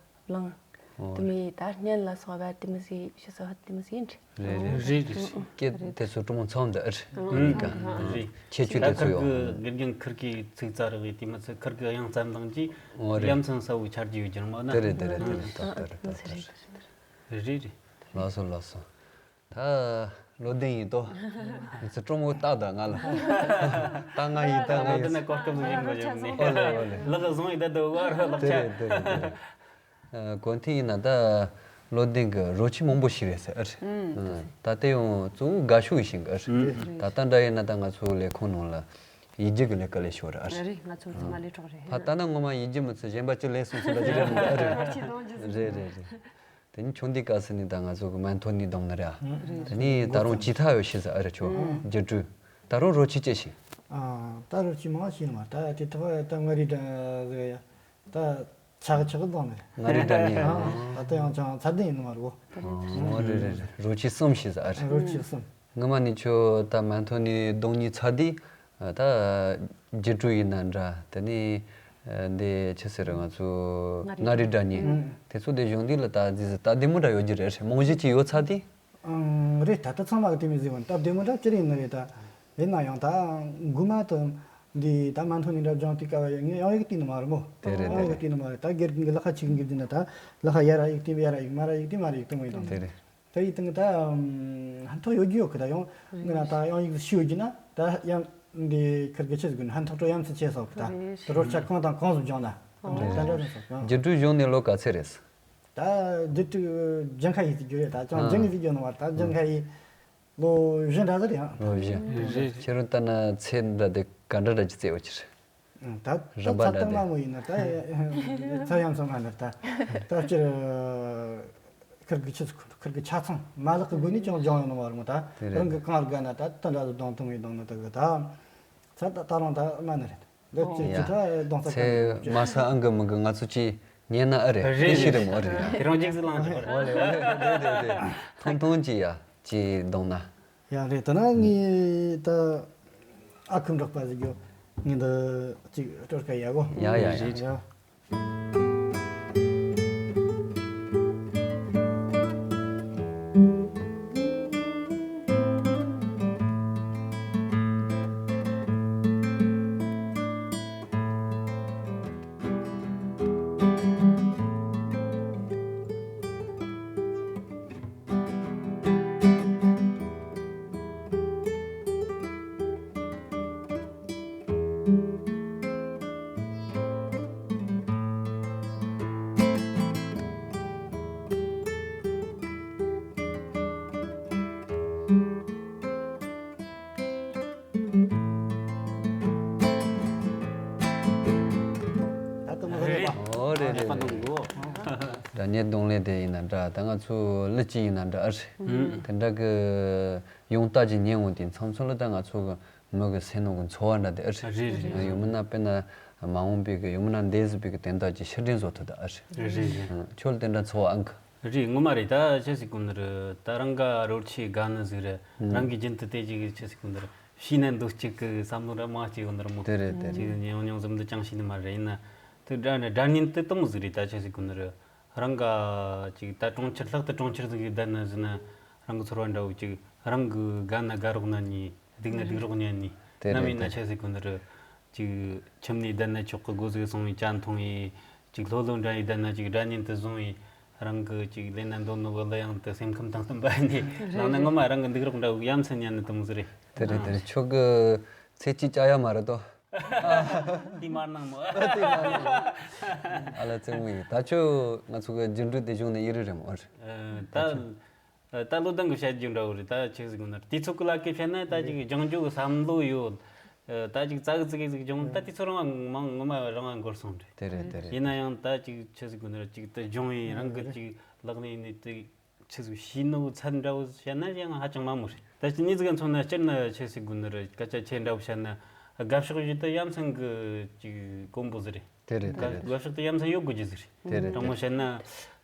བླངས། ཨོ། དེ་མི་ད་སྙན་ལ་སོགས་པ་དེ་མི་ཟིག་ཞུ་ས་དེ་མི་ཟིག་ཡིན་ཏེ། རེད་རེད། རེད་རེད། སྐད་དེ་ཚོ་ཀྲུང་མོ་ཚང་འདི་ཨར། ཨང་། ཨང་། ཨང་། རེད། ཁྱད་ཆོས་ད་དེ་ཚོ་ཁིར་ཡོད། གི་དགེ་རྒན་ཁིར་གི་ཚིག་རྩ་རག་གི་དེ་མི་ཚེ་ཁིར་གི་དབྱངས་རྩ་འདང་གི་ཨོ་རེད། ཡ་མཚན་ས་བོ་ཆར་གྱི་ཡོད་ཀྱི་རེད་མོ་ན། དེ་རེད་དེ་རེད་དེ་རེད། ཨང་། ཏག་ཏག་རེད་ཏག་ཏག་རེད། རེད་རེད། ལགས་སོ་ལགས་སོ། ད་བློ་ལྡན་ཡིན་ཏོ། མི་ཚེ་ཀྲུང་མོ་ཏག་ཏག་ང་ལ། ད་ང་ཡིན་ད་ང་ཡིན། བློ་ལྡན་ན་གོ་སྐབས་བཟུང་བཞིན་གོ་ཡོད་ནི། ཨོ་ལེ་ཨོ་ལེ། ལག་བཟུང་ཡིན་ད་དུ་བར་ལག་དེ་ཆ། རེད་དེ་རེད་དེ་རེད། ཨ། གོ་ཐེངས་ཡིན་ན་ད་བློ་ལྡན་གྱི་རོལ་ཆས་མང་པོ་ཞིག་རེད་ཟེར་ཨ་རེད། ཨང་། ད་ལྟ་ཡང་གཙོ་བོ་དགའ་ཤོས་ཤིག་ཨ་རེད། ཨང་། ད་ལྟ་འདྲ་ཡིན་ན་ད་ང་ཚོ་ལས་ཁུངས་ནང་ལ་ཡིག་རྒྱུགས་ཀྱི་ལས་ཀ་ལས་ཤོར་ཨ་རེད། རེད། ང་ཚོ་ཚང་མ་ལས་གྲོགས་རེད། ཕ་ད་ན་ངོ་མ་ཡིག་རྒྱུགས་མི་ཚེ་གཞན་པ་ཅི་ལས་སོང་ཚུལ་འདྲ་ཅི་རེད་མི་འདུག་ཨ་རེད། རོལ་ཆས་བཟུང་རྒྱུ་རེད་རེད་རེད། དེ་ནི་ཆུང་དུས་སྐབས་སུ་ནི་ད་ང་ཚོ་གི་མན་ཐོ་ནི་གདོང་ནི་རེད་ཨ། རེད། དེ་ནི་ད་རུང་ཅི་ཐ་ཡོད་ཤེས་ཟེར་ཨ་རེད་ཆོ། ཨང་། རྒྱུ་སྤྲོད། ད་རུང་རོལ་ཆས་སྐྱེ་ཞིང་། ཨ། ད་རོལ་ཆས་མང་ཤེས་མ་ད་དེ་ཐོག་ད་ང་རི་འདྲ་ཟེར་ཡ། ད་ཆག་ཆག་གདོང་ནི་རེད། ང་རི་འདྲ་ནི། ཨ། ད་ལྟ་ཡང་ཅང་ཚ་གདན་ཡིན་ནི་མ་རེད་གོ། ཨོ་རེད་རེད་རེད། རོལ་ཆས་གསུམ་ཤེས་ཟེར་ཨ་རེད། རོལ་ཆས་གསུམ། སྔོན་མ་ནི་ཁྱོད་ད་མན་ཐོ་ནི་གདོང་ནི་ཚ་དུས། ད་རྒྱུ་སྤྲོད་ཡིན་ན་འདྲ། དེ་ནི་འདི་ཆི་ཟེར་ང་ཚོ་མངའ་རིས་སྒྲ་སྙན། ཨང་། དེ་ཚོ་དེ་གཞུང་འདི་ལ་ད་ཟི་ཟི་སྟབས་བདེ་མོ་འདྲ་ཡོད་རྒྱུ་རེད། རྨང་གཞི་ཅིག་ཡོད་ཚར་དུས། ཨང་། རེད། ད་ལྟ་ཚང་མ་གི་དེ་མི་ཟིག་ཡོད་སྟབས་བདེ་མོ་འདྲ་ཅི་རེད་ཡིན་ནི་རེད་ད། ཡིན་ན་ཡང་ད་མགོ་མ་དུ་འདི་ད་མ་མཐོང་ནི་འདྲ་སྦྱོང་དུས་སྐབས་ཡ་ངས་ཡང་ཡིག་བལྟས་ནི་མ་རེད་མོ། དེ་རེད་ཡང་ཡིག་དེ་རེད། བལྟས་ནི་མ་རེད། ད་སྒེར་གྱི་ལག་ཁ་ཆིག་འགྱུར་རྒྱུ་ན་ད་ལག་ཁ་ཡར་ཡིག་བལྟས་ཡར་ཡིག་མར་ཡིག་བལྟས་མར་ཡིག་བལྟས་མོ་ཡིན་དང་། དེ་རེད། ད་ཡིན་དང་ད་ཧན་ཐོག་ཡོད་རྒྱུ་ཡོད་གི། ད་ཡང་ངི་ན་ད་ཡང་ཡིག་ཤི་ཡོད་རྒྱུ་ན་ད་ཡང་འདི་ཁིར་གི་ཆེ་ཟིག་ན་ཧན་ཐོག་ཏུ་ཡང་ཚི་ཆེ་སོག་གི། ད་རོལ་ཆ་གང་དང་གང་སུ་སྦྱོང་ན་ད་འདྲ་ཟིག་སོག་ཡང་རྒྱུ་སྤྲོད་བྱུང་ནས་ལོ་ག་ཚད་རེད། ད་རྒྱུ་སྤྲོད་ཇན་ཁ་ཡིག་ཟིག་རྒྱུ་རེད། ད་ཅང་ཇན་ངི་ཟིག་རྒྱུ་ནི་མ་ད་ཇན་ཁ་ཡིག་ལོ་བཞི་འདྲ་ཟིག་རེད། ཡང་ལོ་བཞི། རེད། ཁྱེད་རང་ལྟ་ན་ཚེ་འདྲ་དེ་ག་འདྲ་འདྲ་ཅི་བརྩེ་བ་ཅི་རེད། ད་ད་རིམ་པ་ཚ་འདྲ་ཏང་དེ་མ་མོ་ཡིན་ན་ད་ཚ་ཡང་ཚང་མ་ན་ད་ད་སྤྱིར་ཁིར་གི་ཆུ་ཁིར་གི་ཆ་ཚང་མ་ལག་གི་སྒོ་ནས་ཀྱང་སྦྱོང་ཡོང་ནི་མ་རུང་། ད་དེ་རེད། རང་གི་གང་དགའ་ན་ད་ད་འདྲ་ཟིག་གདོང་ཐུང་ཡིན་གདོང་ནི་ད་གི་ད་ཚ་ད་ད་རང་ད་མ་ནི་རེད། འདི་ཅི་ཡ། ཅི་ད་གདོང་ཚ་ཚེ་ག་ནི་མ་ས་ཨང་གི་མི་གི་ང་ཚོ་ཅི་ཉན་ན་ཨ་རེད། རེད་དེ་ཤི་རེད་མོ་ཨ་རེད། དེ་རང་ཅིག་ཟིག་ལངས་ཅིག་པར། ཨོ་ལེ་ཨོ་ལེ་དེ་དེ་དེ་ཐུང་ཐུང་ཅི་ཡ། ཅི་གདོང་ན། ཡང་རེད། ད་ན་ངས་ད་ཨ་ཁུ་འབྲོག་པ་ཟིག་ཡོད། ངས་འདི་ཅིག་སྤྲོད་ཀ་ཡ་གོ། ཡ་ཡ་ཡ། ཡ། ཨོ་རེད་རེད་རེད། ད་ངའི་གདོང་ལེན་དེ་ཡིན་ན་འདྲ། ད་ང་ཚོ་ལི་ཅི་ཡིན་ན་འདྲ་ཨ་རེད། དེ་འདྲ་གི་ཡོང་ལྟ་ཅིག་ཉན་འོང་དུས་མཚམས་མཚམས་ལ་ད་ང་ཚོ་གི་མི་གི་སེམས་ནང་གི་ཚོར་བ་འདྲ་དེ་ཨ་རེད། རེད་རེད། ཡང་མིན་ན་དཔེར་ན་མ་འོངས་པའི་གི་ཡང་མིན་ན་འདས་ཟིན་པའི་གི་དོན་དག་ཅིག་ཕྱིར་དྲན་བཟོ་ཐུབ་ད་ཨ་རེད། རེད་རེད། ཁྱོད་ལ་དེ་འདྲ་ཚོར་བ་ཨང་གི། རེད། ངོ་མ་རེད། ད་ཆི་ཟིག་གོ་ནི་རེད། ད་རང་ག་རོལ་ཆས་དགའ་ནི་ཟིག་རེད། རང་གི་རྒྱུན་དུ་དེ་ཅིག་ཆི་ཟིག་གོ་ནི་རེད། ཤེས་ན་འདོད་ཅིག་གི་བསམ་བློ་ར་མ་སྐྱེ་གོ་ནི་རེད་མོ། དེ་རེད་དེ་རེད། ཅིག་ཉུང་ཉུང་ཙམ་དུ་ཅང་ཤེས་ནི་མ་རེད། ཡིན་ན་དེ་སྒྲ་ནི་སྒྲ་སྙན་དེ་དེ་མོ་ཟིག་རེད། ད་ཆི་ཟིག་གོ་ནི་རེད། རང་ག་ཅིག་ད་གྲོང་ཁྱེར་ལྷག་ཏུ་གྲོང་ཁྱེར་ཟིག་གི་བསྡད་ན་ཟིན་ན་རང་གི་ཚོར་བ་འདྲ་བོ་ཅིག་རང་གི་དགའ་ན་དགའ་རོགས་ན་ནི་སྡུག་ན་སྡུག་རོགས་ཉན་ནི། དེ་ནམ་རེད་ཡིན་ན་དེ་ཆི་ཟིག་གོ་ནི་རེད། ཅིག་ཁྱིམ་ནས་བསྡད་ན་ཆོག་གི། སྒོ་ཟིག་སོང་བའི་ཇ་འཐུང་བའི་ཅིག་ལྷོད་ལྷོད་འདྲ་ཡི་བསྡད་ན་ཅིག་སྒྲ་སྙན་དེ་བཟུང་བའི་རང་གི་ཅིག་ལས་ན་འདོད་ནོ་གི་གླུ་དབྱངས་དེ་སེམས་ཁམས་དང་བསྟུན་པ་ནས་བླངས་ན་ངོ་མ་རང་གི་འདུག་རོགས་འདྲ་བོ་ཡ་མཚན་ཉན་ནི་དེ་མོ་ཟིག་རེད། དེ་རེད་དེ་རེད། ཁྱོད་གི་ཚེ་སྐྱིད་བཅའ་ཡ་མ་རེད་དོ། དེ་མར་གནང་མོ། དེ་མ་རེད། ཨ་ལ་བཙུན་མོ་ཡིན། ད་ཁྱོད་ང་ཚོ་གི་རྒྱུ་འགྲུལ་དེ་བྱུང་ནས་ཡིན་རེད་རེད་མོ། ཨ་རེད། ད་ད་ལོ་ལྡང་གི་བཤད་རྒྱུ་འདྲ་བོ་རེད། ད་ཆི་ཟིག་གོ་ནར་དེ་ཚོ་གི་ལ་ཀི་བཤད་ན་ད་ཅིག་སྦྱང་རྒྱུ་གི་བསམ་བློ་ཡོད། ད་ཅིག་ཙག་ཙིག་ཟིག་སྦྱོང་ད་དེ་ཚོ་རང་མང་ངོ་མ་རང་ང་འགོར་སོང་རེད། དེ་རེད་དེ་རེད། ཡིན་ན་ཡང་ད་ཅིག་ཆི་ཟིག་གོ་ནར་ཅིག་ད་སྦྱོང་ཡིན་རང་གི་ཅིག་ལག་ལེན་ནི་དེ། ཆི་ཟིག་ཤེས་ནོ་ཚད་འདྲ་བོ་བཤད་ན་ཡང་ཧ་ཅང་དམའ་མོ་རེད། ད་ཅི་ནི་ཟིག་མཚོན་ན་སྤྱིར་ན་ཆི་ཟིག་དགོས་ནི་རེད། སྐད་ཆ་ཆེ་འདྲ་བོ་བཤད་ན་དགའ་ཕྱོགས་བཞི་དེ་ཡ་མཚན་གི་ཅིག་དཀོན་པོ་ཟིག་རེད། དེ་རེད་དེ་རེད། དགའ་ཕྱོགས་དེ་ཡ་མཚན་ཡོད་དགོས་རྒྱུ་ཟིག་རེད། དེ་རེད་དྲང་མོ་བཤད་ན་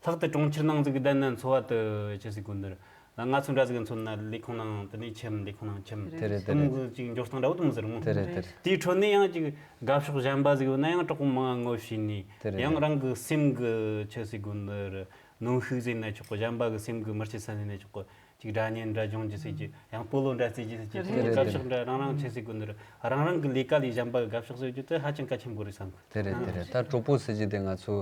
ལྷག་ཏུ་གྲོང་ཁྱེར་ནང་ཟིག་གི་བསྡད་ན་འཚོ་བ་དེ་ཆི་ཟིག་དགོས་ནི་རེད། ང་ཚོ་འདྲ་ཟིག་མཚོན་ན་ལས་ཁུངས་ནང་དེ་ནས་ཁྱིམ་ལས་ཁུངས་ནང་ཁྱིམ་དེ་རེད་དེ་དེ་མོ་རེད། གི་ཅིག་འབྱོར་སྟངས་འདྲ་བོ་དེ་མོ་ཟིག་རེད་མོ། དེ་རེད་དེ་རེད། དེའི་ཁྲོད་ནས་ཡང་ཅིག་དགའ་ཕྱོགས་གཞན་པ་ཟིག་ཡོད་ན་ཡང་དྲག་པོ་མང་ང་ངོ་ཤེས་ནས་དེ་རེད་ཡང་རང་གི་སེམས་གི་ཆི་ཟིག་དགོས་ནི་རེད། ནོར་ཤུགས་ཟེར་ན་ཆོག་གི། གཞན་པ་གི་སེམས་གི་མི་སྐྱིད་ས་ཟེར་ན་ཆོག་གི། ཅིག་སྒྲ་སྙན་འདྲ་སྦྱོང་རྒྱུ་ཟེར་གྱི། ཡང་སྤོ་ལོ་འདྲ་རྩེ་རྒྱུ་ཟེར་གྱི། རེད། དེ་དཀའ་ཕྱོགས་འདྲ་རང་རང་ཆི་ཟིག་དགོས་ནི་རེད། རང་རང་གི་ལས་ཀ་ལས་གཞན་པ་གི་དཀའ་ཕྱོགས་ཟེར་རྒྱུ་དེ་ཧ་ཅང་གལ་ཆེན་པོ་རེད་བསམ་གི། དེ་རེད་དེ་རེད། ད་གྲོགས་པོ་ཟེར་གྱི་དེ་ང་ཚོ་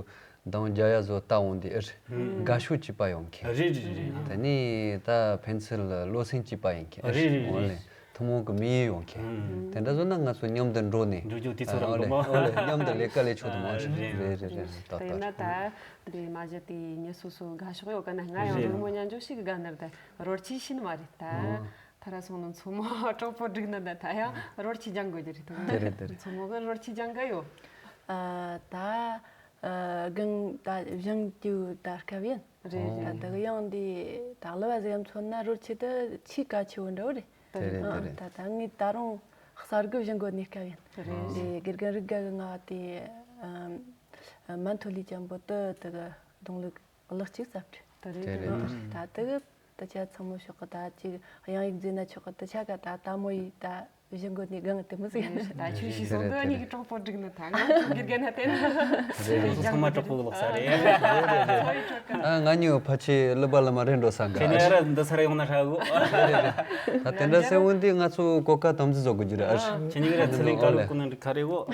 འདང་རྒྱག་ཡ་བཟོ་ལྟ་འོང་དེ་ཨེ་རེད། དགའ་ཤོས་གཅིག་པ་ཡོང་མཁན། རེད་རེད་རེད། དེ་ནས་ད་ཕན་ཚུན་ལ་བློ་སེམས་གཅིག་པ་ཡིན་མཁན་ཨེ་རེད། རེད་རེད་འོ་ལེ། རེད། ཐུན་མོང་གི་དམིགས་ཡུལ་ཡོང་མཁན། ཨང་། དེ་འདྲ་བཟོ་ན་ང་ཚོ་མཉམ་དུ་འགྲོ་ནས་འགྲོ་རྒྱུ་དེ་ཚོ་རང་ཨོ་ལེ་འགྲོ་མ། ཨོ་ལེ་མཉམ་དུ་ལས་ཀ་ལས་ཆོག་ཏུ་མ་རེད། རེད་རེད་རེད། ད་ད་ཡིན་ན་ད་འདི་མ་གཞི་དེ་མྱི་སོ་སོ་དགའ་ཕྱོགས་ཡོད་ག་ན་ང་ཡང་རེད། རོལ་མོ་ཉན་འཇོག་ཞིག་གི་དགའ་ནར་ད་རོལ་ཆས་ཤི་ནི་མ་རེད་ད། ཨོ། ཐ་ར་སོང་ནི་མཚོ་མོ་གྲོགས་པོ་སྒྲིག་ནི་ད་ད་ཡང་རོལ་ཆས་སྦྱང་དགོས་རྒྱུ་རེད་དོ། དེ་རེད་དེ་རེད། མཚོ་མོ་གི་རོལ་ཆས་སྦྱང་གི་ཡོད། ཨ་ད་ཨ་གང་ད་སྦྱང་རྒྱུ་ད་སྐབས་ཡིན། རེད། ད་ད་གི་ཡང་འདི་ད་ལོ་བ་ཟིག་མཚོན་ན་རོལ་ཆས་དེ་ཆེས་གལ་ཆེ་བོ་འདྲ་བོ་རེད། དེ་རེད་དེ་རེད། ད་ད་ངས་ད་རུང་གསར་འགོད་བྱེད་དགོས་ནས་སྐབས་ཡིན། རེད། འདི་དགེ་རྒན་རིག་དགའ་གི་ང་དེ་ཨམ་མན་ཐོ་ལི་ཅན་པོ་དེ་དེ་གི་གདོང་ལུག་ལག་གཅིག་ཙམ་རེད། དེ་རེད་དེ་རེད། ད་དེ་གི་ད་ཆ་ཚང་མ་ཤོག་གི་ད་ཅིག་དབྱངས་ཡིག་བརྫིས་ན་ཆོག་གི། ད་ཆ་ག་ད་ད་མོ་ཡིས་ད་བཞི་འགོ་ནས་གང་དེ་མོ་ཟིག་ཡིན། ད་ཆུ་ཤི་སོང་དུ་གཉིས་ཀྱི་གྲོགས་པོ་སྒྲིག་ནི་ད་ང་ཚོ་དགེ་རྒན་ན་བསྟན་ན། རེད་རེད། ཚང་མ་གྲོགས་པོ་ལོག་ས་རེད། ཨ་ང་གཉིས་ཕལ་ཆེར་ཀླུ་པ་ལ་མ་རེད་འགྲོ་ས་འགའ། ཁྱེད་ནི་ར་འདི་སར་ཡོང་ན་ཧྲ་གོ། ད་དེ་འདྲ་སེ་འོན་ཏེ་ང་ཚོ་གོ་སྐབས་དམ་འཛིན་བཟོ་དགོས་རྒྱུ་རེད་ཨ། ཁྱེད་གཉིས་ར་ཚི་ལིང་ཀ་ལོ་ཀུ་ནང་ག་རེ་གོ།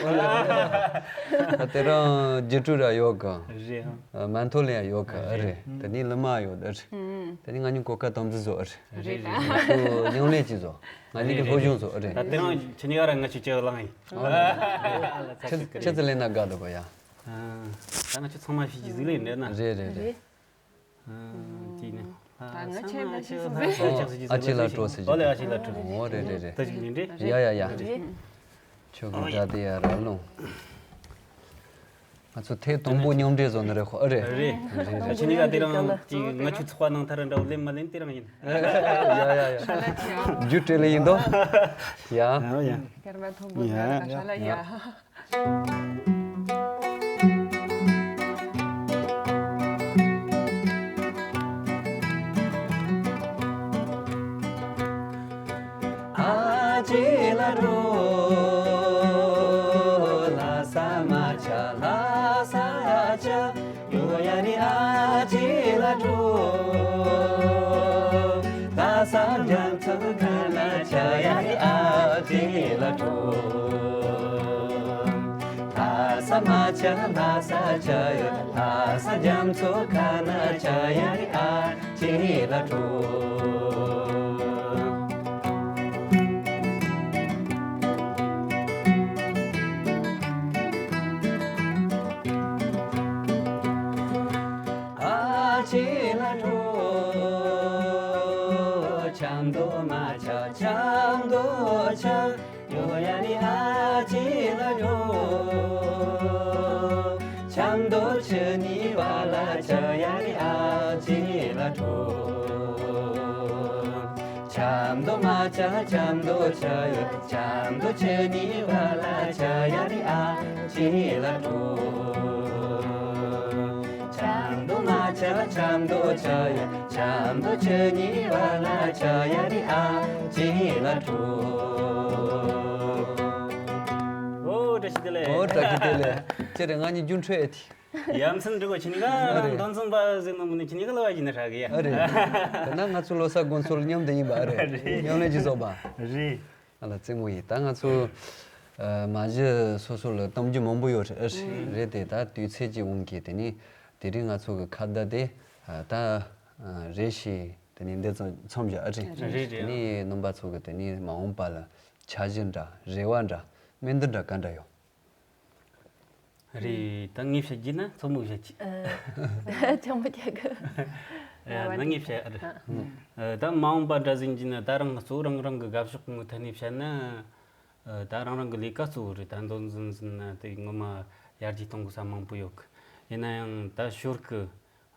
ད་དེ་རང་རྒྱུ་སྤྲོད་ར་ཡོད་ག། རེད། མན་ཐོ་ལེན་ཡ་ཡོད་ག་རེད། དེ་ནི་ལི་མ་ཡོད་རེད། དེ་ནི་ང་གཉིས་གོ་སྐབས་དམ་འཛིན་བཟོ་རེད། རེད། ང་ཚོ་མཉམ་ལས་ཅིག་བཟོ། ང་གཉིས་ཀྱི་སློབ་སྦྱོང་བཟོ་རེད། ད་དེ་རིང་ཁྱེད་གཉིས་ཀ་ར་ང་ཆུ་ཅི་ལངས་ཡིན། ཨོ་ལེ། ཆུ་ཆུ་ཚོད་ལེན་ན་དགའ་འདུག་གོ་ཡ། ད་ང་ཆུ་ཚང་མ་ཤེས་ཀྱི་ཟིག་ལེན་འདྲ་ན། རེད་རེད་རེད། དེ་ནི། ད་ང་ཆེ་ན་ཤེས་སོང་ཟེར། ཨ་ཅེ་ལ་སྤྲོ་ཟེར་གྱི། ཨོ་ལེ་ཨ་ཅེ་ལ་སྤྲོ། ཨོ་རེད་རེད་རེད། ད་ཅིག་ཡིན་རེད། ཡ་ཡ་ཡ། རེད། ཁྱོད་ཀྱི་དགའ་དེ་ཡ་ར་ལོང་། ང་ཚོ་ཐེངས་དང་པོ་མཉམ་འབྲེལ་བཟོ་ནི་རེད་ཁོ། ཨ་རེད། རེད། རེད་རེད། ཁྱེད་གཉིས་ཀ་དེ་རིང་ཅིག་ང་ཆུ་ཚོགས་པ་ནང་ཐར་འདྲ་བོ་ལེན་མ་ལེན་དེ་རང་ཡིན། ཡ་ཡ་ཡ། རྒྱུ་སྤྲེལ་ལེ་ཡིན་དོ། ཡ། ཡ་ཡ། སྐར་མ་མཐོན་པོ་ཡ་ཡ། ཡ། ཨ་ཅེ་ལ་འགྲོ། ལྷ་ས་མ་ཆ་ལྷ་ས་ཆ། ཡོ་ཡ་རི་ཨ་ཅེ་ལ་འགྲོ། ལྷ་ས་རྒྱ་མཚོ་ཁ་ན་ཆ་ཡ་རི་ཨ་ཅེ་ལ་འགྲོ། ལྷ་ས་མ་ཆ་ལྷ་ས་ཆ་ཡ། ལྷ་ས་རྒྱ་མཚོ་ཁ་ན་ཆ་ཡ་རི་ཨ་ཅེ་ལ་འགྲོ། ཨ་ཅེ་ལ་འགྲོ། ཆབ་མདོ་མ་ཆ་ཆབ་མདོ་ཆ། ཡོ་ཡ་རི་ཨ་ཅེ་ལ་འགྲོ། ཆབ་མདོ་ཆུ་ནི་བ་ལ་ཆ་ཡ་རི་ཨ་ཅེ་ལ་འགྲོ། ཆབ་མདོ་མ་ཆ་ཆབ་མདོ་ཆ་ཡོ། ཆབ་མདོ་ཆུ་ནི་བ་ལ་ཆ་ཡ་རི་ཨ་ཅེ་ལ་འགྲོ། ཆབ་མདོ་མ་ཆ་ཆབ་མདོ་ཆ་ཡོ། ཆབ་མདོ་ཆུ་ནི་བ་ལ་ཆ་ཡ་རི་ཨ་ཅེ་ལ་འགྲོ། ཨོ་བཀྲ་ཤིས་བདེ་ལེགས། ཨོ་བཀྲ་ཤིས་བདེ་ལེགས། ཁྱེད་རང་ང་གཉིས་རྒྱུན་འཕྲོད་ཨེ་ཐི། ཡ་མཚན་འགྲིག་གོ། ཁྱེད་གཉིས་ཀ་རང་མདོ་འཛིན་པ་ཟེར་ནོ་མིན་ནི་ཁྱེད་གཉིས་ཀ་ལ་བ་ཡིན་ན་ཧྲ་གི་ཡ། ཨ་རེད། དེ་ན་ང་ཚོ་ལོ་གསར་དགོང་ཚོ་ལ་མཉམ་དུ་ཡིན་པ་ཨ་རེད། རེད། མཉམ་ལས་ཀྱི་བཟོ་པ། རེད། ཨ་ལ་རྩེད་མོ་ཡིན། ད་ང་ཚོ་ཨ་མ་གཞི་སོ་སོ་ལ་གཏམ་རྒྱུད་མང་པོ་ཡོད་རེད། ཨ་རེད་དེ་ད་དུས་ཚོད་ཀྱི་དབང་གིས་དེ་ནི་དེ་རིང་ང་ཚོ་གི་ཁ་བརྡ་དེ་ཨ་ད་ཨ་རེ་ཞིག་དེ་ནི་འདི་ཙམ་མཚམས་བཞག་ཨ་རེད། རེད་རེད། དེ་ནི་རྣམ་པ་ཚོ་གི་དེ་ནི་མ་འོངས་པ་ལ་འཆར་གཞི་འདྲ་རེ་བ་འདྲ་ སྨོན་འདུན་འདྲ་ག་འདྲ་ཡོད། རེད། ད་ངས་བཤད་རྒྱུ་ན་མཚོ་མོ་བཤད་ཀྱི། ཨ། ཅང་མི་རྒྱག་གི། ཨ། ད་ངས་བཤད། ཨ། རེད། ཨ། ད་མ་འོངས་པ་འདྲ་ཟིན་གྱི་ན། ད་རང་གཙོ་བོ་རང་རང་གི་དགའ་ཕྱོགས་ངོས་ཐད་ནས་བཤད་ན། ཨ། ད་རང་རང་གི་ལས་ཀ་གཙོ་བོ་རེད། ད་མདོ་འཛིན་ཟིན་ན་དེ་ངོ་མ་ཡར་རྒྱས་གཏོང་དགོས་ས་མང་པོ་ཡོད་གི། ཡིན་ན་ཡང་ད་ཞོར་གི་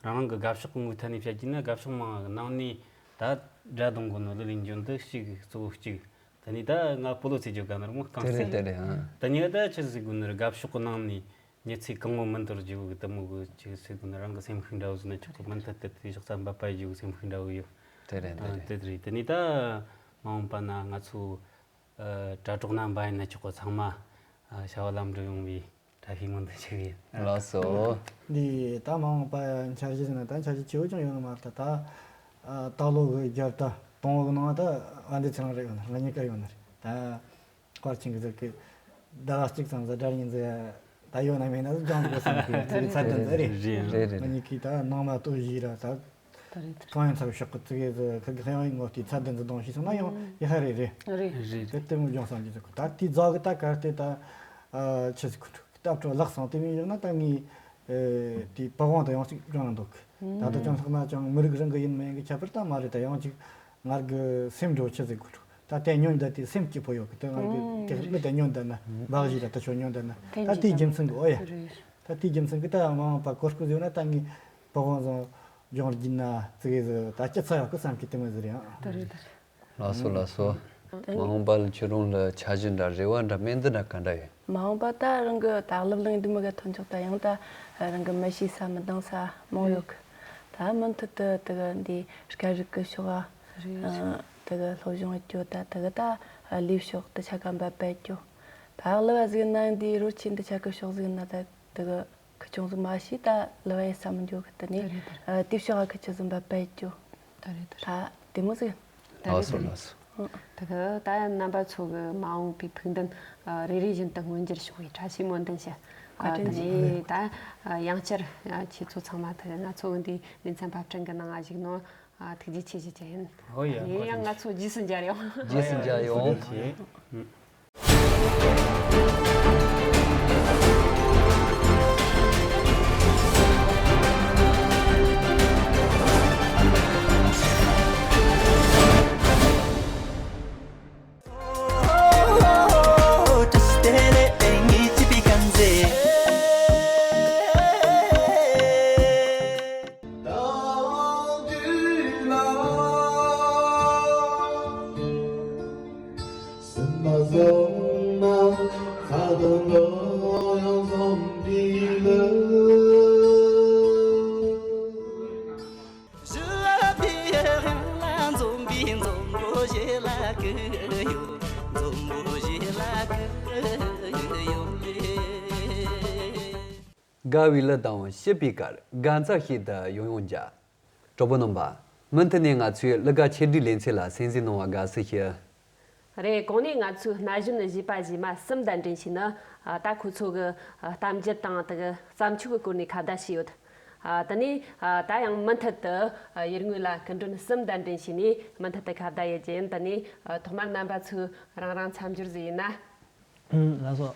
རང་རང་གི་དགའ་ཕྱོགས་ཀྱི་ངོས་ཐད་ནས་བཤད་རྒྱུ་ན། དགའ་ཕྱོགས་མང་ནང་ནས་ད་སྒྲ་གཏོང་དགོས་ནོ་གླུ་ལེན་རྒྱུ་འདི་གཅིག་གཙོ་བོ་གཅིག། དེ་ནས་ད་ང་སྤོ་ལོ་རྩེད་རྒྱུ་དགའ་ནོ་རེད་མོ། རྐང་རྩེད། དེ་རེད། དེ་རེད། ཨ། དེ་ནས་ད་ཆི་ཟིག་དགོས་ནི་རེད། དགའ་ཕྱོགས་ཀྱི་ནང་ནས་མྱི་ཚེ་གང་བོ་མི་འདོར་རྒྱུ་གི་དེ་མོ་གི་ཆི་ཟིག་དགོས་ནི། རང་གི་སེམས་ཤུགས་འདྲ་བོ་ཟིག་ན་ཆོག་གི། མུ་མཐུད་དུ་དེ་ཕྱོགས་སུ་འབད་པ་ཡེད་རྒྱུ་གི་སེམས་ཤུགས་འདྲ་བོ་ཡོད། དེ་རེད། ཨ། དེ་རེད། དེ་རེད། དེ་ནས་ད་མ་འོངས་པ་ན་ང་ཚོ། ཨ། དྲ་གྲོགས་རྣམ་པ་ཡིན་ན་ཆོག་གི། ཚང་མ། ཨ། བྱ་བ་ལམ་འགྲོ་ཡོང་བའི་བཀྲ་ཤིས་སྨོན་འདུན་ཞུ་གི་ཡིན། ལགས་སོ། འདི་ད་མ་འོངས་པ་འཆར་གཞི་ཟེར་ན་ད་འཆར་གཞི་ཆེ་བོ་ཅང་ཡོད་ནི་མ་རེད། ད་ད་ད་ལོ་གི་རྒྱབ་ད་དང་བོ་གི་ནང་ད་ཨ་འདི་ཚེ་རིང་རེད་ཡོད་ནི། ང་གཉིས་ཀ་ཡོད་ནི་རེད། ད་ཀར་ཆེན་གི་ཟེར་གི་ཟླ་བ་གཅིག་ཙམ་ཟིག་སྒྲ་སྙན་ཟིག་ད་ཡོད་ན་མེད་ན་ཟིག་སྦྱང་དགོས་བསམ་གི་ཚེ་གི་ཚད་ལྡན་ཟིག་རེད། རེད་རེད། ང་གཉིས་ཀྱིས་ད་ནང་མ་ལྟོས་བཞིན་ར་ད། ཐོན་ཡོང་ཚར་ཤོག་གི་ཙི་གེ་ཟིག་ཁ་གི་ཧ་ཡང་ཡིན་ངོ་དེ་ཚད་ལྡན་ཟིག་གཏོང་ཤེས་སོང་ན་ཡང་ཡག་ཧ་རེ་རེད། རེད་རེད། དེ་ལྟད་མོ་སྦྱོང་བསམ་གྱི་འདུག་ད་དེ་རྫོགས་གི་ད་གལ་ཏེ་ད་ཨ་ཆི་ཟིག་གོ་ཐུབ་ཀི་ད་བྲོ་ལག་སང་དེ་མིན་ཡོད་ན་ད་ངས་ཨེ་དེ་པ་ཝང་དུ་ཡང་ཅིག་སྦྱོང་ན་འདུག་ད་ལྟ་ཅང་ལྷག་ན་ཅང་མི་རིགས་རང་གི་ཡིན་མིན་གི་ཁྱད་པར་ད་མ་རེད། ད་ཡང་ཅིག་ངར་གི་སེམས་འགྲོ་ཆི་ཟིག་གོ་ཐུབ་ད་དེ་ཉོན་ད་དེ་སེམས་སྐྱིད་པོ་ཡོད་གི་དེ་ངར་གི་དེ་མི་དེ་ཉོན་ད་ན་འབག་བཞི་ད་ད་ཆོ་ཉོན་ད་ན་ད་དེའི་རྒྱུ་མཚན་གི་ཨོ་ཡ་ད་དེའི་རྒྱུ་མཚན་གི་ད་མ་འོངས་པ་གོ་སྐུ་ཟིག་ཡོད་ན་ད་ངས་པ་ཝང་བཟང་། སྦྱོང་རྒྱུ་ན་ཙི་གེ་ཟིག་ད་སྐྱིད་ཚ་ཡག་གི་བསམ་གི་དེ་མོ་ཟིག་རེད་ཨང་། དེ་རེད་དེ་རེད། ལགས་སོ་ལགས་སོ། དེ་མ་འོངས་པ་ལ་ཁྱོད་རང་ལ་འཆར་གཞི་འདྲ་རེ་བ་འདྲ་སྨོན་འདུན་འདྲ་ག་འདྲ་ཡོད། མ་འོངས་པ་ད་རང་གི་ད་སློབ་གླིང་འདི་མོ་ག་ཐོན་ཆོག་ད་ཡང་ད་རང་གི་མི་ཤེས་ས་མི་འདང་ས་མང་ཡོད་གི། ད་མུ་མཐུད་དུ་དེ་གི་འདི་སྐད་རིགས་ཀྱི་ཕྱོགས་ཨ་རེད། དེ་གི་སློབ་སྦྱོང་ཡེད་རྒྱུ་ད་དེ་གི་ད་ལས་ཕྱོགས་དེ་ཆ་ག་འབད་པ་ཡེད་རྒྱུ། ད་གླུ་བ་ཟིག་ན་འདི་རོལ་ཆེན་འདི་ཆ་གི་ཕྱོགས་ཟིག་ན་ད་དེ་གི་ཁུ་ཆུང་ཟིག་མ་ཤེས་ད་གླུ་བ་ཡེད་ས་མི་འགྱོ་གི། དེ་ནས་ཨ་དེ་ཕྱོགས་ཨ་ཁུ་ཆུ་ཟིག་འབད་པ་ཡེད་རྒྱུ། ད་རེད་ད་རེད། ད་དེ་མོ་ཟིག་ད་རེད་ལགས་སོ་ད་རེད། ལགས་སོ། ད་གི་ད་རྣམ་པ་ཚོ་གི་མ་འོངས་པའི་ཕུགས་འདུན་ཨ་རེ་རེ་བཞིན་དུ་མངོན་འགྱུར་བྱུང་བའི་བཀྲ་ཤིས་སྨོན་འདུན་ཞུ། བཀའ་དྲིན་ཆེ། ཨ་དེ་ནས་ད་ཨ་ཡང་བསྐྱར་ཨ་ཁྱེད་ཚོ་ཚང་མ་ད་གི་ང་ཚོ་འདི་ལེ་ཚན་ཕབ་སྐྲུན་གི་ནང་ང་ཞུགས་ནོ་ཨ་ཐུགས་རྗེ་ཆེ་ཞུ་རྒྱུ་ཡིན། ཨོ་ཡ། ཨ་ནས་ཡང་ང་ཚོ་རྗེས་སུ་མཇལ་ཡོང་། རྗེས་སུ་མཇལ་ཡོང་། ཐུགས་རྗེ་ཆེ། སེམས་མ་བཟང་ན་ཁ་དོན་ལོ་ཡང་བཟང་པའི་ལུགས། དགའ་བའི་གླུ་དང་བྱིས་པའི་གར། དགའ་ཚོར་ཤིག་ཏུ་ཡང་ཡང་མཇལ། གྲོགས་པོ་རྣམ་པ། མུ་མཐུད་ནས་ང་ཚོའི་གླུ་གར་ཆེད་སྒྲིག་ལེ་ཚན་ལ་གསན་གཟིགས་གནང་བར་དགའ་བསུ་ཞུ། རེད། གོང་ནས་ང་ཚོའི་ན་གཞོན་གཞས་པ་གཞས་མ་གསུམ་གདན་འདྲེན་བྱས་ནས་ཨ་ད་ཁོ་ཚོ་གི་ཨ་གཏམ་རྒྱུད་དང་དེ་གི་བརྩམས་ཆོས་ཀྱི་སྐོར་ནས་ཁ་བརྡ་བྱས་ཡོད། ཨ་དེ་ནས་ཨ་ད་ཡང་མུ་མཐུད་དུ་ཨ་ཡུལ་དངོས་ལ་སྐུ་མགྲོན་གསུམ་གདན་འདྲེན་བྱས་ནས་མུ་མཐུད་དུ་ཁ་བརྡ་ཡེད་རྒྱུ་ཡིན། དེ་ནས་ཨ་ཐོག་མར་རྣམ་པ་ཚོས་རང་རང་མཚམས་སྦྱོར་ཟིག་ཡེད་ན། ཨུམ། ལགས་སོ།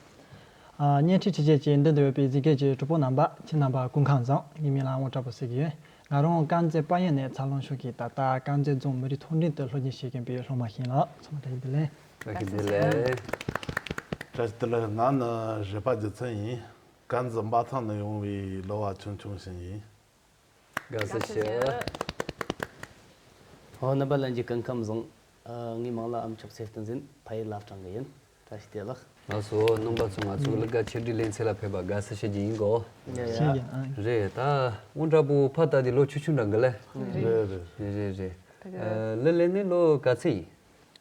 ཨ་བརྙན་འཕྲིན་འཕྲིན་ཆས་ཀྱི་མདུན་དུ་ཡོད་པའི་གཟིགས་མཁན་གྱི་གྲོགས་པོ་རྣམ་པ། ཁྱེད་རྣམ་པ་སྐུ་ཁམས་བཟང་། ངའི་མིང་ལ་དབང་གྲགས་པོ་ཟེར་གྱི་ཡོད། ང་རང་དཀར་མཛེས་དཔལ་ཡུལ་ནས་འཚར་ལོངས་ཤོར་གྱིས་ད་ལྟ་དཀར་མཛེས་རྫོང་མི་རིགས་མཐོ་འབྲིང་དུ་སློབ་གཉེར་བྱེད་ཀྱིན་པའི་སློབ་མ་ཞིག་ཡིན་ལགས། ཚང་མ་བཀྲ་ཤིས་བདེ་ལེགས། བཀྲ་ཤིས་བདེ་ལེགས། བཀྲ་ཤིས་བདེ་ལེགས། ང་ནི་བཞད་པ་རྒྱལ་མཚན་ཡིན། དཀར་མཛེས་འབའ་ཐང་ནས་ཡོང་བའི་གླུ་བ་ཆུང་ཆུང་ཞིག་ཡིན། དགའ་བསུ་ཞུ། ཨོ་རྣམ་པ་ལྷན་རྒྱས་སྐུ་ཁམས་བཟང་། ཨ་ངའི་མིང་ལ་ཨ་མཆོག་ཚེ་བརྟན་ཟེར། ཕ་ཡུལ་བླ་བྲང་གི་ཡིན། བཀྲ་ཤིས་བདེ་ལེགས། ལགས་སོ། རྣམ་པ་ཚོ་ང་ཚོའི་གླུ་གར་ཆེད་སྒྲིག་ལེ་ཚན་ལ་ཕེབས་པར་དགའ་བསུ་ཞུ་རྒྱུ་ཡིན་གོ། ཡ་ཡ། ཞུ་རྒྱུ་ཨ། རེད། ད་དབང་གྲགས་པོ་ཕ་ད་དེ་ལོ་ཆུང་ཆུང་འདྲ་གི་ལེ། རེད་རེད། རེད་རེད་རེད། ད་ག་ཨ་གླུ་ལེན་ནས་ལོ་ག་ཚོད་ཡིན།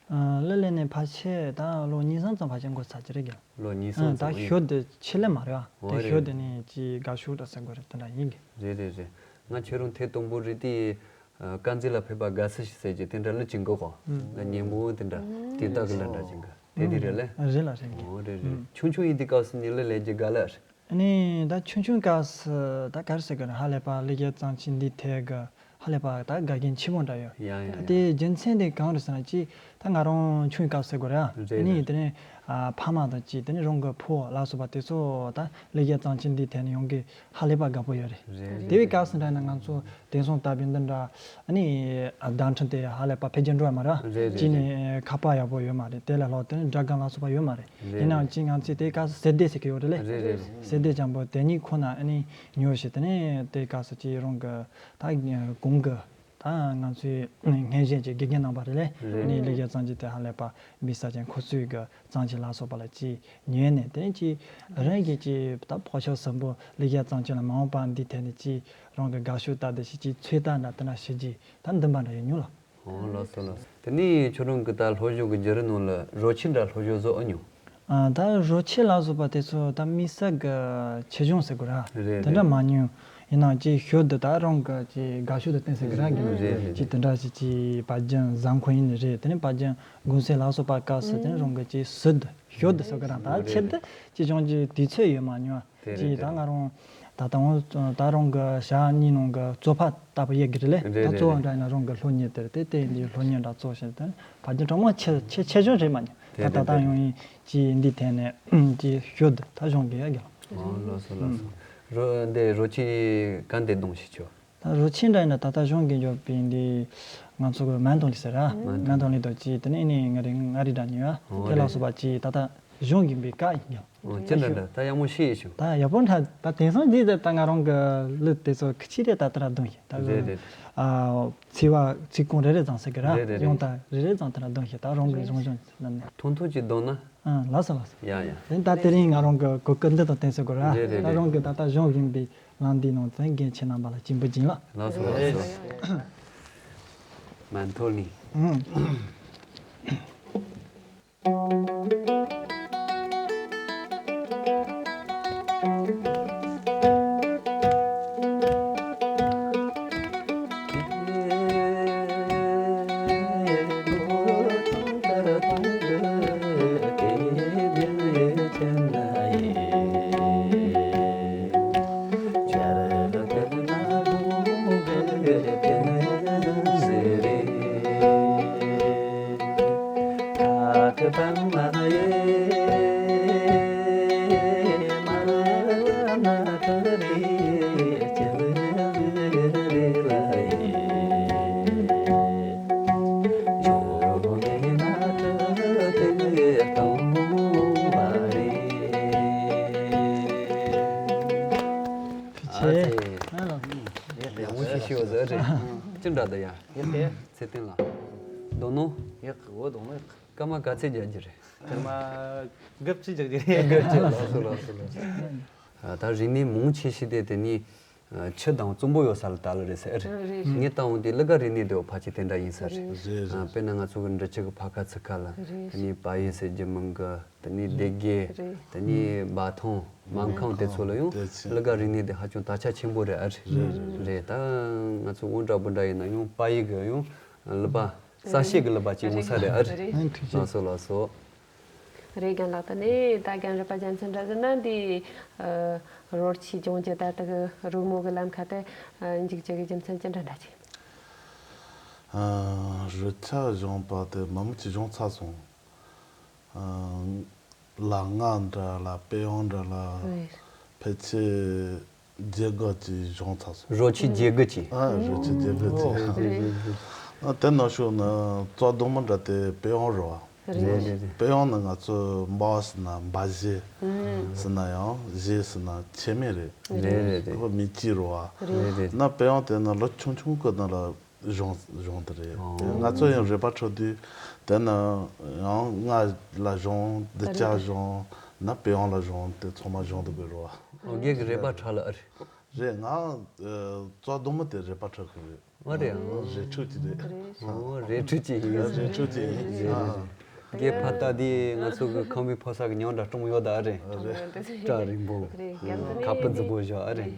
ཨ་གླུ་ལེན་ནས་ཕལ་ཆེར་ད་ལོ་གཉིས་གསུམ་ཙམ་ཕལ་ཆེར་འགོར་ཚར་གྱི་རེད་གི། ལོ་གཉིས་གསུམ་ཨ་ད་ཙམ་ཡིན། ཞོ་དེ་ཆེད་ལས་མ་རེད་ཨ། འོ་དེ་རེད་ཞོ་རེད། དེ་ནས་ཅིག་དགའ་ཤོས་འདྲ་ཟེར་དགོས་རེད། དེ་འདྲ་ཡིན་གི། རེད་རེད་རེད། ང་ཁྱོད་རང་ཐེངས་དང་པོ་རེད་དེ། ཨ་དཀར་མཛེས་ལ་ཕེབས་པར་དགའ་བསུ་ཞུ་ཟེར་གྱི་དེ་འདྲ་གླུ་ཅིག་གོ། ཨུམ། གླུ་སྙན་མོ་དེ་འདྲ། ཨུམ། དེ་དག་གི་གླུ་འདྲ་ཅིག་གི། དེ་དེ་རེད་ལེ། ཨུམ། རེད་ལ་རེད་གི། འོ་རེད་རེད། ཨུམ། ཆུང་ཆུང་ཡིན་དུས་སྐབས་སུ་ནི་གླུ་ལེན་རྒྱུ་དགའ་ལ། ཨ་ནི་ད་ཆུང་ཆུང་སྐབས་སུ་ད་ག་རེ་ཟེར་དགོས་རེད། ཧ་ལས་པ་གླུ་གར་རྩོམ་ཆེན་འདིའི་ཐད་གི་ཧ་ལས་པ་ད་དགའ་མཁན་ཆེན་པོ་འདྲ་ཡོད། ཡ་ཡ་ད་ཡ། དེ་རྒྱུ་མཚན་དེ་གང་རེད་ཟེར་ན་ཅིག་ད་ང་རང་ཆུང་སྐབས་ཟེར་དགོས་རེད་ཨ། རེད་ཨ་ནི་རེད། དེ་ནས་ ཨ་ཕ་མ་དང་གཅིག་དེ་ནས་རང་གི་ཕོ་ལ་སོགས་པ་དེ་ཚོ་ད་ལེགས་སྦྱར་གཙང་ཆེ་འདིའི་ཐད་ནས་ཡོང་གི་ཧ་ལས་པ་དགའ་པོ་ཡོད་རེད། རེད་རེད། དེ་བས་སྐབས་སུ་འདྲ་ན་ང་ཚོ་དེང་སང་ལྟ་བུའི་འདི་འདྲ་ཨ་ནི་བརྡ་འཕྲིན་དེ་ཧ་ལས་པ་འཕེལ་རྒྱས་འགྲོ་ཡ་མ་རེད། རེད་རེད། གཅིག་ནས་ཁ་པར་ཡག་པོ་ཡོད་མ་རེད། དེ་ལས་ལྷག་དེ་ནས་སྒྲ་སྒམ་ལ་སོགས་པ་ཡོད་མ་རེད། རེད་ཡིན་ནའང་རེད། གཅིག་ང་ཚོས་དེ་སྐབས་སུ་གསེར་སྡེ་ཟེར་གི་ཡོད་རེད་ལེ། རེད་རེད། གསེར་སྡེ་འཇམ་པོ་དེ་གཉིས་ཁོ་ན་ཨ་ནི་ཉོ་བྱས་དེ་ནས་དེ་སྐབས་སུ་གཅིག་རང་གི་ད་གོང་གི་ད་ང་ཚོའི་སྔོན་བྱོན་གྱི་དགེ་རྒན་རྣམ་པ་རེད་ལེ། རེད། ཨ་ནི་ལེགས་སྦྱར་གཙང་ཆེ་དེ་ཧ་ལས་པ་མི་ས་ཅན་ཁོ་ཚོའི་གི་གཙང་ཆེ་ལ་སོགས་པ་ལ་ཅིག་ཉོས་ནས་དེ་ནས་ཅིག་རང་གི་ཅིག་ད་ཕོ་ཤོག་ཟིན་པོ་ལེགས་སྦྱར་གཙང་ཆེ་ལ་མ་འོངས་པ་འདི་ཐད་ནས་ཅིག་རང་གི་དགའ་ཤོས་ལྟ་དེ་ཞིག་ཅིག་ཚོད་ལྟ་འདྲ་དེ་འདྲ་ཞིག་ཅིག་ད་འདུན་པ་འདྲ་ཡོད་མྱོང་ལ། ཨོ་ལགས་སོ་ལགས་སོ། དེ་ནས་ཁྱོད་རང་གི་ད་སློབ་སྦྱོང་གི་བརྒྱུད་རིམ་ནང་ལ་རོལ་ཆས་འདྲ་སློབ་སྦྱོང་བཟོ་ཨེ་མྱོང་། ཨ་ད་རོལ་ཆས་ལ་སོགས་པ་དེ་ཚོ་ད་དམིགས་བསལ་གྱི་ཆེད་སྦྱོང་ཟེར་དགོས་ར། རེད་དེ་འདྲ་རེད། མ་མྱོང་། ཡིན་ནའང་ཅིག་ཞོར་དུ་ད་རང་གི་ཅིག་དགའ་ཤོས་དུ་བསྟན་ཟེར་གི་ར་གི་རེད་རེད། ཅིག་དེ་འདྲ་ཞིག་ཅིག་པ་ཅན་བཟའ་འཁོར་ཡིན་ནི་རེད། དེ་ནས་པ་ཅན་གུང་སེང་ལ་སོགས་པ་སྐབས་སུ་དེ་ནས་རང་གི་ཅིག་ཟུར་དུ་ཞོར་དུ་ཟེར་གི་ར་ད་རེད་ཆེད་དུ་རེད། ཅིག་སྦྱོང་རྒྱུའི་དུས་ཚོད་ཡོད་མ་མྱོང་། དེ་རེད་ཅིག་ད་དེ་རེད། ང་རང་ད་ལྟ་འོང་ད་རང་གི་ཞག་གཉིས་ནང་གི་རྩོད་པ་ལྟ་བུ་ཡོད་གི་རེད་ལེ། རེད་ད་རེད་རྩོད་པ་རེད། འདྲ་ཡིན་ན་རང་གི་སློབ་གཉེར་དེར་དེ་བརྟེན་འདི་སློབ་གཉེར་འདྲ་རྩོད་བཞིན་དུ་ཕལ་ཆེར་གྲོགས་མོ་ཆེ་ཆེ་ཆེ་ཆུང་རེད་མ་ཉན། ད་དེ་ད་ལྟ་རེད་ཡོང་ཡིན་ཅིག་འདི་ཐད་ནས་ཅིག་ཞོར་དུ་ད་སྦྱོང་གི་ཡོད་གི་ལ། ཨོ་ལགས་སོ་ལགས་སོ། རོ་འདི་རོལ་ཆས་ག་འདི་གདོང་ཞིག་ཆོ། ད་རོལ་ཆས་འདྲ་ཡིན་ན་ད་ལྟ་སྦྱོང་གི་ཡོད་པའི་འདི་ང་ཚོ་གི་མན་ཐོང་ལི་ཟེར་ར། མན་ཐོང་ལི་དང་ཅིག་དེ་ནས་ནི་ང་རེ་ང་རེ་འདྲ་ཉོས་ཨ་ཨོ་དེ་ལ་རེད། སོགས་པ་ཅིག་ད་ལྟ་སྦྱོང་གིན་པའི་བཀའ་ཡིན་ཡང་། ཨོ་ཅི་འདྲ་འདྲ་ད་ཡག་མོ་ཤེས་ཡོད་ཤོག་ད་ཡག་པོ་འདྲ་ད་དེང་སང་འདི་ད་ད་ང་རང་གི་ལུས་དེ་ཚོ་ཁི་ཆི་རེད་ད་ད་ར་གདོང་ཞིག་ད་རེད་རེད། ཨ་ཚི་བ་ཚི་ཀོང་རེ་རེ་ཙམ་ཟེར་གི་ར། རེད་རེད་ཡོང་རེད། ད་རེ་རེ་ཙམ་ད་ར་གདོང་ཞིག་ད་རང་གི་རེད། སྦྱོང་སྦྱོང་ལབ་ནས། ཐུང་ཐུང་ཅིག་གདོང་ན། ཨ་ལགས་སོ་ལགས་སོ། ཡ་ཡ། དེ་ད་དེ་རིང་ང་རང་གི་གོ་སྐབས་འདི་དང་བསྟན་ཟེར་གི་ར། རེད་རེད་ད་རེད། རང་གི་ད་ད་སྦྱོང་གིན་པའི་ལམ་འདི་ནང་དེ་རྒན་ཁྱེད་རྣམ་པ་ལ་བྱིན་པ་སྦྱིན་ལ། ལགས་སོ་ལགས་སོ། མན་ཐོ་ལི། ཨང་། ཨ་ཙི། ཡག་མོ་ཞིག་ཤེས་བཟོ་རེད། ཅི་འདྲ་འདུག་ཡ། ཡག་གི་ཚེ་བརྟན་ལགས། གདོང་ནོ། ཡག་གི་འོ་གདོང་ནོ་ཡག་གི་སྐར་མ་ག་ཚད་རྒྱག་རྒྱུ་རེད། སྐར་མ་དགུ་བཅུ་རྒྱག་རྒྱུ་རེད། དགུ་བཅུ་ལགས་སོ་ལགས་སོ་ལགས་སོ། ད་རིག་གནས་མང་ཆེ་ཤོས་དེ་དེ་ནི་ཆུ་དང་རྩུབ་པོ་ཡོད་ས་ལ་དར་ལ་རེད་ཟེར་རེད། ངས་ལྟ་འོང་དེ་གླུ་གར་རིག་གནས་དེ་ཕལ་ཆེར་དེ་འདྲ་ཡིན་ས་རེད། རེད་རེད། དཔེར་ན་ང་ཚོ་གི་འབྲི་ཆུ་གི་ཕ་ཁ་ཚུ་ཁ་ལ་དེ་ནི་པ་ཡེ་ཟེར་རྒྱུ་མིན་གི་དེ་ནས་སྡེ་དགེ། རེད། དེ་ནས་འབའ་ཐང་། སྨར་ཁམས་དེ་ཚོ་ལ་ཡང་དེ་ཚོ་གླུ་གར་རིག་གནས་དེ་ཧ་ཅང་དར་ཆ་ཆེན་པོ་རེད་ཨ་རེད། རེད་རེད། རེད་ད་ང་ཚོ་དབུ་འདྲ་བུ་འདྲ་ཡིན་ན་ཡང་པ་ཡི་གི་ཡང་གླུ་པ་གསར་བཤད་ཀྱི་གླུ་པ་གཅིག་ཡོང་ས་རེད་ཨ་རེད། རེད། ལགས་སོ་ལགས་སོ། རེད་རྒན་ལགས་ད་ནས་ད་རྒན་རབས་པ་རྒྱལ་མཚན་འདྲ་ཟེར་ན་འདི་རོལ་ཆས་སྦྱོང་རྒྱུ་ད་ལྟ་གི་རོལ་མོ་གི་ལམ་ཁ་དེ་འཇུག་རྒྱུ་གི་རྒྱུ་མཚན་ཅི་འདྲ་འདྲ་ཅིག་རོལ་ཆ་སྦྱོང་པ་དེ་མི་མི་གཅིག་སྦྱོང་ཚར་སོང་། ལ་ང་འདྲ་ལ་པེ་ཡོང་འདྲ་ལ་རེད། ཕལ་ཆེར་བརྒྱད་དགུ་ཅིག་སྦྱོང་ཚར་སོང་། རོལ་ཆས་བརྒྱད་དགུ་ཅིག་ཨ་རོལ་ཆས་བརྒྱད་དགུ་ཅིག་རེད། ཨ་དེ་ནང་ཤོག་ནི་གཙོ་གདོང་མི་འདྲ་དེ་པེ་ཡོང་རེད་བ། རེད་རེད། པེ་ཡོང་ནི་ང་ཚོ་འབའ་ཟེར་ན་འབའ་གཞས་ཟེར་ན་ཡང་གཞས་ཟེར་ན་ཆེ་མེད་རེད། རེད་རེད་རེད། ཁོ་མི་གཅིག་རེད་བ། རེད་རེད། ན་པེ་ཡོང་དེ་ནི་ལོ་ཆུང་ཆུང་གི་ནང་ལ་གཞུང་གཞུང་དེ་རེད། ཨོ། ང་ཚོ་ཡང་རེད་པ་འཕྲོད་དུས་དེ་ན་ཡང་ང་ལ་གཞུང་འདི་ཅག་གཞུང་ན་པེ་ཡོང་ལ་གཞུང་དེ་ཚང་མ་གཞུང་དུ་དགོས་རོ། ཨོ་རྒན་གྱི་རེད་པ་འཕྲོད་ལ་ཨ་རེད། རེད་ང་གཙོ་གདོང་མོ་དེ་རེད་པ་འཕྲོད་གི་རེད། ཨོ་རེད་ཨང་། རེད་འཕྲོད་ཀྱི་རེད། ཨོ་རེད་འཕྲོད་ཀྱི་ཡིན། རེད་འཕྲོད་ཀྱི་ཡིན། རེད་རེད་རེད། རྒན་ཕ་ལྟ་དེ་ང་ཚོ་གི་ཁམས་པའི་ཕོ་གསར་གི་ཉང་འདྲ་སྲུང་ཡོད་ད་ཨ་རེད། རེད། སྐྲ་རིང་པོ། རེད་རྒན་དེ་ཁ་སྤུ་རྫིག་པོ་བཞག་ཨ་རེད།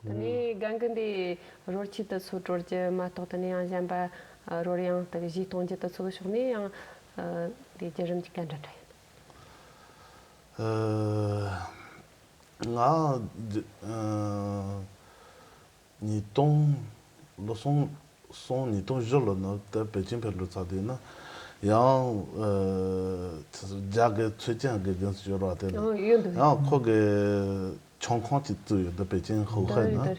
དེ་ནས་རྒན་གི་འདི་རོལ་ཆས་དུ་ཚོ་དྲོར་གྱི་མ་གཏོགས་དེ་ནས་ཡང་གཞན་པ་རོལ་དབྱངས་དུ་གཞས་གཏོང་རྒྱུ་དུ་ཚོ་ཕྱོགས་ནས་ཡང་དེ་བརྒྱུད་རིམ་གྱི་ག་འདྲ་འདྲ་ཡིན། ང་ཉིས་སྟོང་ལོ་སོང་སོང་ཉིས་སྟོང་བཞི་ལོ་ནི་དེ་པེ་ཅིན་ཕེབས་འགྲོ་ཚར་དུས་ན་ ཡང་ཨ་རྒྱ་གི་ཚོས་ཅན་དགེ་རྒན་ཟེར་ཡོད་ར། དེ་ནི་ཡང་ཡོད་འདུག་ཡང་ཁོ་གི་ཆང་ཁང་ཅིག་བཙུགས་ཡོད་འདུག་པེ་ཅིང་ཧུའུ་ཧའེ་ན།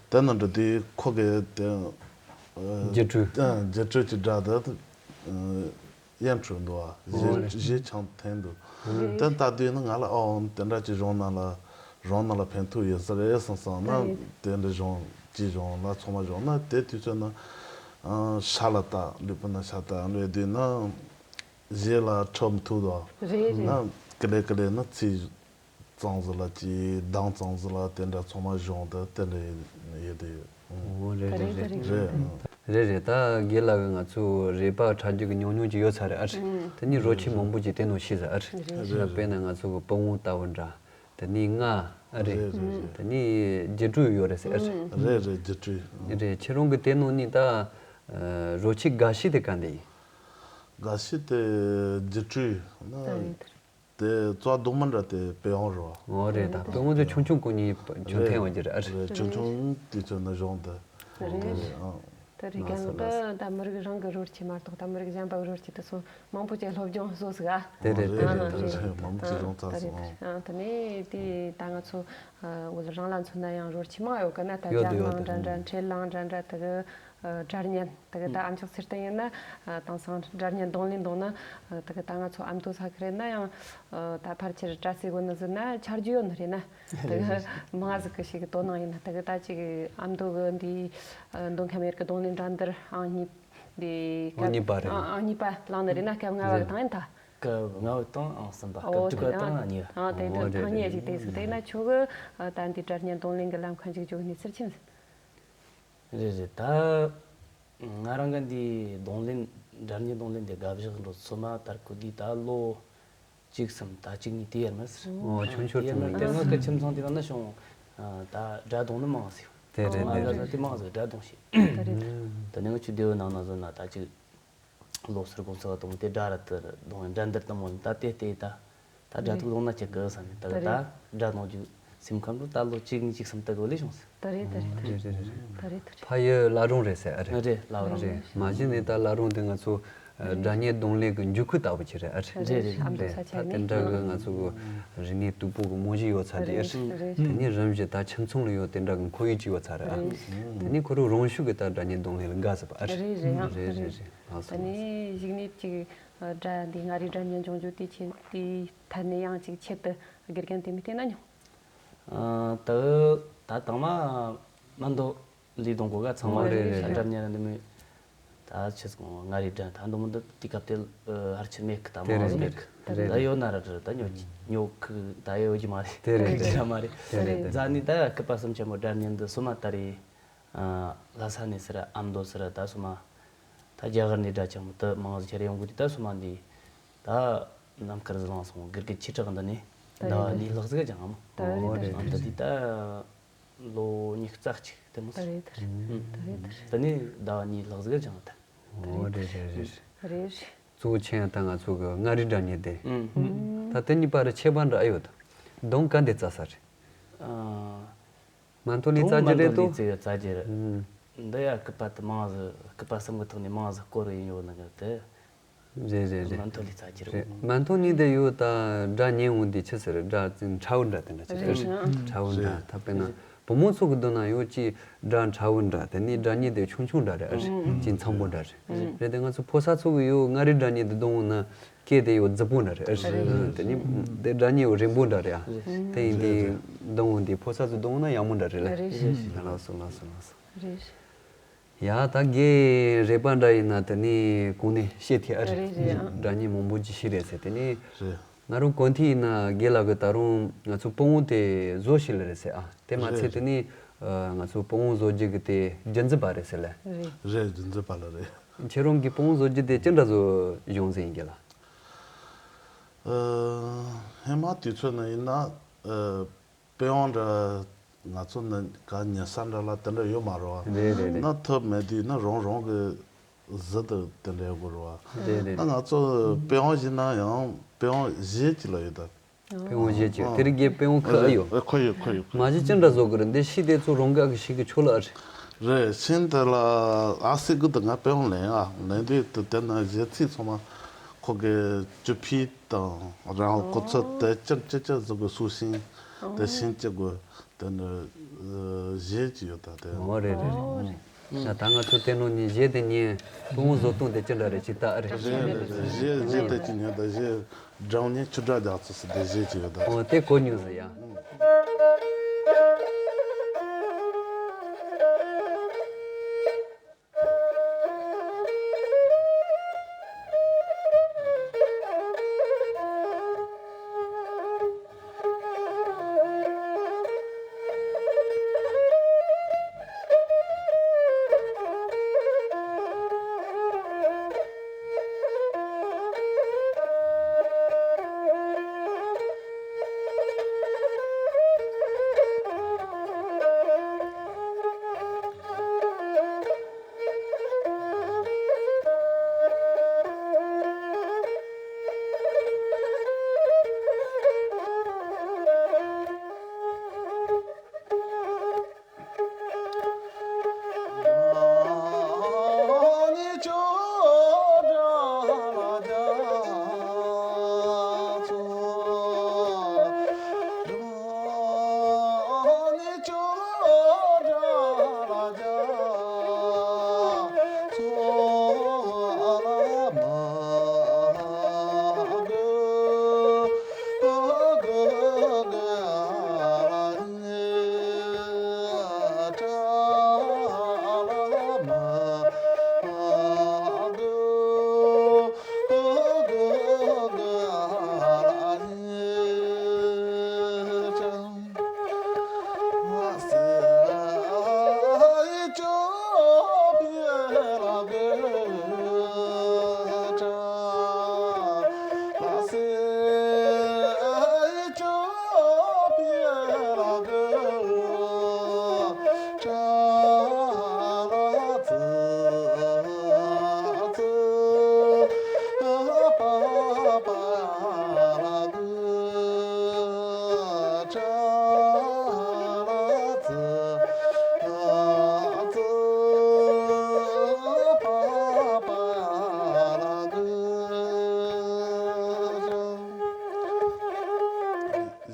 དེ་ནི་འདྲ་དུས་ཁོ་གི་དེ་ཨ་རྒྱུ་སྤྲོད། ཨ་རྒྱུ་སྤྲོད་ཀྱི་སྒྲ་དེ་ཨ་ཡན་ཁྲོད་འདུག་བ། ཞེ་ཆང་འཐེན་འདུག་དེ་ལྟ་དུས་ནི་ང་ལ་ཨོ་དེ་འདྲ་ཅིག་གཞུང་ནང་ལ་རང་ནང་ལ་ཕན་ཐོགས་ཡོད་ས་རེད་བསམ་སོང་ན། དེ་འདྲ་གཞུང་ཅིག་གཞུང་ལ་ཚང་མ་གཞུང་ན་དེ་དུས་ཚོད་ན་ཨ་ཤ་ལ་ལྟ་ལུས་པོ་ན་ཤ་ལྟ་ལུས་དུས་ན་ཞེ་ལ་ཁྲོ་མི་ཐུབ་དོ། རེད་རེད། ན་ཀི་ལེ་ཀི་ལེ་ན་ཚིག་གཙང་ཟིག་ལ་ཅིག་གདངས་གཙང་ཟིག་ལ་དེ་འདྲ་ཚང་མ་གཞུང་དུ་དེ་འདྲ་ཡོད་དེ། ཨོ་རེད་རེད་རེད། རེད་རེད། ད་རྒན་ལགས་ཀྱིས་ང་ཚོ་རེད་པ་འཁྲབ་རྒྱུ་གི་ཉུང་ཉུང་ཅིག་ཡོད་ས་རེད་ཨ་རེད། དེ་ནི་རོ་ཁྱི་མང་པོ་ཅིག་དེ་ནང་ཤི་ས་ཨ་རེད། རེད་རེད། དཔེར་ན་ང་ཚོ་གི་པི་ཝང་ལྟ་བུ་འདྲ། དེ་ནི་ང་ཨ་རེད། རེད་རེད་རེད། དེ་ནི་རྒྱུ་སྤྲོད་ཡོད་རེད་ཟེར་ཨ་རེད། རེད་རེད་རྒྱུ་སྤྲོད། རེད། ཁྱེད་རང་གི་དེ་ནང་ནི་ད་རོ་ཁྱི་དགའ་ཤོས་དེ་ག་འདི་ཡིན། དགའ་ཤོས་དེ་རྒྱུ་སྤྲོད་ན། དེ་རྩ་རྡུང་མ་འདྲ་དེ་པི་ཝང་རེད་བ། ཨོ་རེད། ད་པི་ཝང་དེ་ཆུང་ཆུང་གོ་ནི་ཆུང་འཐེན་བ་ཅི་རེད་ཨ་རེད། རེད་ཆུང་ཆུང་དུས་ཚོད་ན་གཞུང་དུ། རེད། དེ་རེད་ཨང་། དེ་རེད། རྒན་ལགས་ད་མི་རིགས་རང་གི་རོ་ཁྱི་མ་གཏོགས་ད་མི་རིགས་གཞན་པ་གི་རོ་ཁྱི་དེ་ཚོ་མང་པོ་ཅིག་སློབ་སྦྱོང་བཟོ་ཟིག་ཨ། དེ་རེད་དེ་རེད་དེ་རེད། མང་པོ་ཅིག་བཟུང་ཚར་སོང་། དེ་ནས་དེ་ད་ང་ཚོ་བོད་རང་ལ་མཚོན་ན་ཡང་རོ་ཁྱི་མང་ཡོད་གི་ན། ད་ཡོད་རྒྱ་དེ་ཡོད་གླིང་དེ་འདྲ་འདྲ་འཕྲེད་གླིང་འདྲ་འདྲ་དེ་གི་སྒྲ་སྙན་དེ་གི་ད་ཨ་མཆོག་སེར་བསྟན་ཡིན་ན་དེང་སང་སྒྲ་སྙན་རྡུང་ལེན་གཏོང་ན་དེ་གི་ད་ང་ཚོ་ཨ་མདོ་ས་ཁུལ་རེད་ན་ཡང་ད་ཕལ་ཆེར་སྒྲ་རྩེ་དགོས་ནི་ཟེར་ན་ཆ་རྒྱུས་ཡོད་ནི་རེད་ན། དེ་གི་མང་ཟིག་གི་ཞིག་གི་དོ་སྣང་ཡིན་ན་དེ་གི་ད་ཅིག་ཨ་མདོ་གི་འདི་མདོ་ཁམས་ཡུལ་གི་རྡུང་ལེན་འགྲན་བསྡུར་ཨང་གཉིས། འདི་ཨང་གཉིས་པ་རེད། ཨང་གཉིས་པ་བླངས་ནི་རེད་ན་སྐབས་ལྔ་པ་གི་བཏང་ཡིན་ད། སྐབས་ལྔ་པ་དང་ཨང་གསུམ་པ། སྐབས་དྲུག་པ་དང་ཨང་གཉིས་པ། ཨང་དེ་དེ་ཐང་ཉེ་ཞིག་དེ་ཟིག་དེ་ན་ཁྱོད་གི་ད་འདི་སྒྲ་སྙན་རྡུང་ལེན་གི་ལམ་ཁ་འཇུག་རྒྱུ་གི་གནས་ཚུལ་ཆི་ཟིག་རེད་རེད། ད་ང་རང་གི་འདི་རྡུང་ལེན་སྒྲ་སྙན་རྡུང་ལེན་འདི་དགའ་བཞག་འགྲོ་ཚོད་མ་དར་གོ་དུས་ད་ལོ་གཅིག་གསུམ་ད་གཅིག་གཉིས་དེ་ཡར་མར་ཟེར། ཨོ་ཆུང་ཆུང་དེ་ཡར་མར་དེ་ང་གི་ཁྱིམ་ཚང་དེ་ལ་ན་བྱུང་། ད་སྒྲ་རྡུང་ནི་མང་ཟེར། དེ་རེད་ང་དེ་ལ་རེད། དེ་མང་ཟེར་སྒྲ་རྡུང་ཤེས། དེ་རེད། དེ་ནས་ང་ཆུ་སྡེ་བའི་ནང་ན་བཟོ་ན་ད་ཅིག་ལོ་སར་གོང་ས་བ་དང་དེ་སྒྲ་ར་དེ་རྡུང་སྒྲ་འདིར་དང་མོ་ད་དེ་ལྟས་ད། ད་སྒྲ་ཐུག་ལོང་ན་ཅིག་གི་བསམ་ནས་ད་གི་ད་སྒྲ་རྡུང་རྒྱུ་སེམས་ཁམས་རུ་ད་ལོ་གཅིག་གཉིས་གཅིག་གསུམ་ད་གི་ལས་བྱུང་ཟེར། ད་རེད་ད་རེད་ད་རེད་ད་རེད་ད་རེད། ཕ་ཡུལ་བླ་རུང་རེད་ཟེར་ཨ་རེད། རེད་བླ་རུང་རེད། མ་གཞི་ནས་ད་བླ་རུང་དེ་ང་ཚོ་སྒྲ་སྙན་རྡུང་ལེན་གྱི་འཇུག་ཁུལ་ལྟ་བུ་ཅིག་རེད་ཨ་རེད། རེད་རེད། ད་དེ་འདྲ་གི་ང་ཚོ་གི་རིག་གནས་སྟུག་པོ་གི་རྨང་གཞི་ཡོད་ཚ་དེ་ཨ་རེད། དེ་ནས་རིམ་བཞིན་ད་ཁྱིམ་ཚང་ལ་ཡོད་དེ་འདྲ་གི་ཁོར་ཡུག་ཅིག་ཡོད་ཚ་རེད་ཨ། དེ་ནས་ཁོ་རང་རང་ཤུགས་ཀྱིས་ད་སྒྲ་སྙན་རྡུང་ལེན་ལ་དགའ་ཟེར་བ་ཨ་རེད། རེད་རེད་རེད་རེད། ད་ནས་གཞུག་ནས་ཅིག་སྒྲ་འདི་མངའ་རིས་སྒྲ་སྙན་སྦྱོང་རྒྱུ་དེ་ཆེད་དེའི་ཐད་ནས་ཡང་ཅིག་ཆེད་དུ་དགེ་རྒན་དེ་མི་བལྟས་ན་མྱོང་། ད་ད་དང་མ་མ་འདོད་ལས་གཏོང་གོ་ག་ཚང་མ་རེད་རེད། སྒྲ་སྙན་འདི་མི་ད་ཆེ་སོང་མངའ་རིས་སྒྲ་ད་འདི་མི་འདི་དུས་སྐབས་དེ་ཧར་ཆེ་མེད་གི་ད་མང་ཟིག་མེད་གི། ད་ཡོད་ན་ར་ར་ད་ཉོ་ཉོ་གི་ད་ཡོད་ཀྱི་མ་རེད། དེ་རེད་དེ་རེད། མ་རེད། རྫ་ནི་ད་སྐུད་པ་གསུམ་ཆེན་མོ་སྒྲ་སྙན་འདི་སོ་མ་ད་རེད། ལྷ་ས་ནས་ཟེར་ཨ་མདོ་ཟེར་ད་སོ་མ། ད་རྒྱ་གར་ནས་སྒྲ་ཆེན་མོ་དུ་མང་ཟིག་ཁྱེར་ཡོང་གི་དུས་ད་སོ་མ་འདི། ད་ནམ་མཁར་ཟིག་ལངས་སོང་དགེ་རྒན་ཆེ་དྲག་འདི་ནས་ཟླ་བ་གཉིས་ལྷག་ཟིག་སྦྱངས་མོ། ད་རེད་ད་རེད། ཨ་མདོ་འདི་ད་ལོ་ཉི་ཤུ་རྩ་གཅིག་དེ་མོ་ད་ཟིག་རེད་ད་རེད། ད་རེད་ད་རེད། ད་ནས་ཟླ་བ་གཉིས་ལྷག་ཟིག་སྦྱངས་ད། ཨོ་རེད་རེད་རེད། རེད་རེད། གཙོ་བོ་ཆེ་ཡང་ད་ང་ཚོ་གི་མངའ་རིས་སྒྲ་སྙན་དེ། ད་དེ་གཉིས་བར་ཁྱད་པར་འདྲ་ཨེ་ཡོད་ད། གདངས་ག་འདི་རྩ་ས་རེད། མ་མཐོ་ནས་རྩ་རྒྱུ་རེད་དོ། རྩ་རྒྱུ་རེད། འདི་ཡ་སྐུད་པ་དུ་མང་ཟིག་སྐུད་པ་གསུམ་གི་ཐོག་ནས་མང་ཟིག་སྐོར་ཡིན་ཡོད་ནི་གི་དེ། རེད་རེད་རེད། མ་མཐོ་ལས་རྩ་རྒྱུ་རེད། མ་མཐོ་ནས་དེ་ཡོད་ད་སྒྲ་སྙན་འོང་དེ་ཆི་ཟེར་སྒྲ་ཕྲ་བོ་འདྲ་དེ་འདྲ་ཆི་ཟེར་ཕྲ་བོ་འདྲ་ད་དཔེར་ན་བུ་མོ་ཚོ་གི་མདུན་ན་ཡོད་ཅི་སྒྲ་ཕྲ་བོ་འདྲ་དེ་ནས་སྒྲ་སྙན་དེ་ཆུང་ཆུང་འདྲ་རེད་ཨ་རེད་ཅི་འཚམ་པོ་འདྲ་རེད། རེད་དེ་ང་ཚོ་ཕོ་གསར་ཚོ་གི་ཡོད་མངའ་རིས་སྒྲ་སྙན་དེ་གདོང་ན། སྐད་དེ་ཡོད་རྫི་པོ་འདྲ་རེད། རེད། དེ་ནི་དེ་སྒྲ་སྙན་ཡོད་རན་པོ་འདྲ་རེད་ཨ། དེ་ཡིན་དེ་གདོང་འོང་དེ་ཕོ་གསར་ཚོ་གདོང་ན་ཡག་མོ་འདྲ་རེད་ལ། རེད། ལགས་སོ་ལགས་སོ་ལགས་སོ། རེད། ཡ་ད་རྒན་རེད་པ་འདྲ་ཡིན་ན་དེ་ནི་གོང་ནས་བཤད་ཐེ་ཨ་རེད། རེད་རེད་ཨ། སྒྲ་སྙན་མང་པོ་ཅིག་ཤེས་རེད་ཟེར་དེ་ནི། རེད། ང་རང་གོ་ཐི་ཡིན་ན་རྒན་ལགས་ཀྱིས་ད་རུང་ང་ཚོ་པི་ཝང་དེ་བཟོ་ཤེས་ལེ་རེད་ཟེར་ཨ། དེ་མ་ཚད་དེ་ནི་ང་ཚོ་པི་ཝང་བཟོ་རྒྱུ་གི་དེ་རྒྱུན་འཛིན་པ་རེད་ཟེར་ལེ། རེད། རྒྱུན་འཛིན་པ་ལ་རེད། ཁྱེད་རང་གིས་པི་ཝང་བཟོ་རྒྱུ་དེ་ཅི་འདྲ་བཟོ་བྱུང་ཟིན་ཡིན་གྱི་ལ། ཨ། ཧེ་མ་དུས་ཚོད་ན་ཡིན་ན་ཨ། པི་ཝང་འདྲ་ང་ཚོ་ནི་ག་ཉལ་ས་འདྲ་ལ་དེ་འདྲ་ཡོད་མ་རེད་བ། རེད་རེད་རེད། ན་ཐུབ་མེད་དུས་ན་རང་རང་གི་གཟི་དུ་དེ་འདྲ་ཡོད་དགོས་རེད་བ། རེད་རེད། ན་ང་ཚོ་པི་ཝང་བཞི་ན་ཡང་པི་ཝང་བཞི་ཅིག་ལ་ཡོད་ད། པི་ཝང་བཞི་ཅིག་དེ་རིང་གི་པི་ཝང་ཁུ་ཨ་ཡོད། ཨ་ཁོ་ཡོད་ཁོ་ཡོད་ཁོ་ཡོད། མ་གཞི་ཅི་འདྲ་བཟོ་གི་རེད་འདི་ཤི་དེ་ཚོ་རང་ག་གི་ཤི་གི་ཆོ་ལ་ཨ་རེད། རེད་ཤིན་དེ་ལ་ཨ་སི་གི་དུ་ང་པི་ཝང་ལེན་ཨ་ལེན་དུས་དུ་དེ་ན་གཞི་ཚིག་ཚང་མ་ ཁོ་གི་ཅུ་ཕི་དང་རང་ཁོ་ཚོ་དེ་ཅི་ཅི་ཅི་བཟོ་གི་སུ་ཤིང་དེ་ཤིང་ཅི་དགོས་དེ་ནི་གཞས་ཅི་ཡོད་ད་དེ། ཨོ་རེད་རེད་རེད། ད་ད་ང་ཚོ་དེ་ནང་ནས་གཞས་དེ་ཉན་ཕུ་བོ་བཟོ་སྟངས་དེ་ཅི་འདྲ་རེད་ཅི་ལྟ་རེད། གཞས་གཞས་གཞས་དེ་ཅི་ཉན་ད་གཞས་སྒྲ་སྙན་ཆུ་སྒྲ་རྒྱ་མཚོ་ཟེར་དེ་གཞས་ཅི་ཡོད་ད། ཨོ་དེ་གོ་མྱོང་ཟེར་ཡ།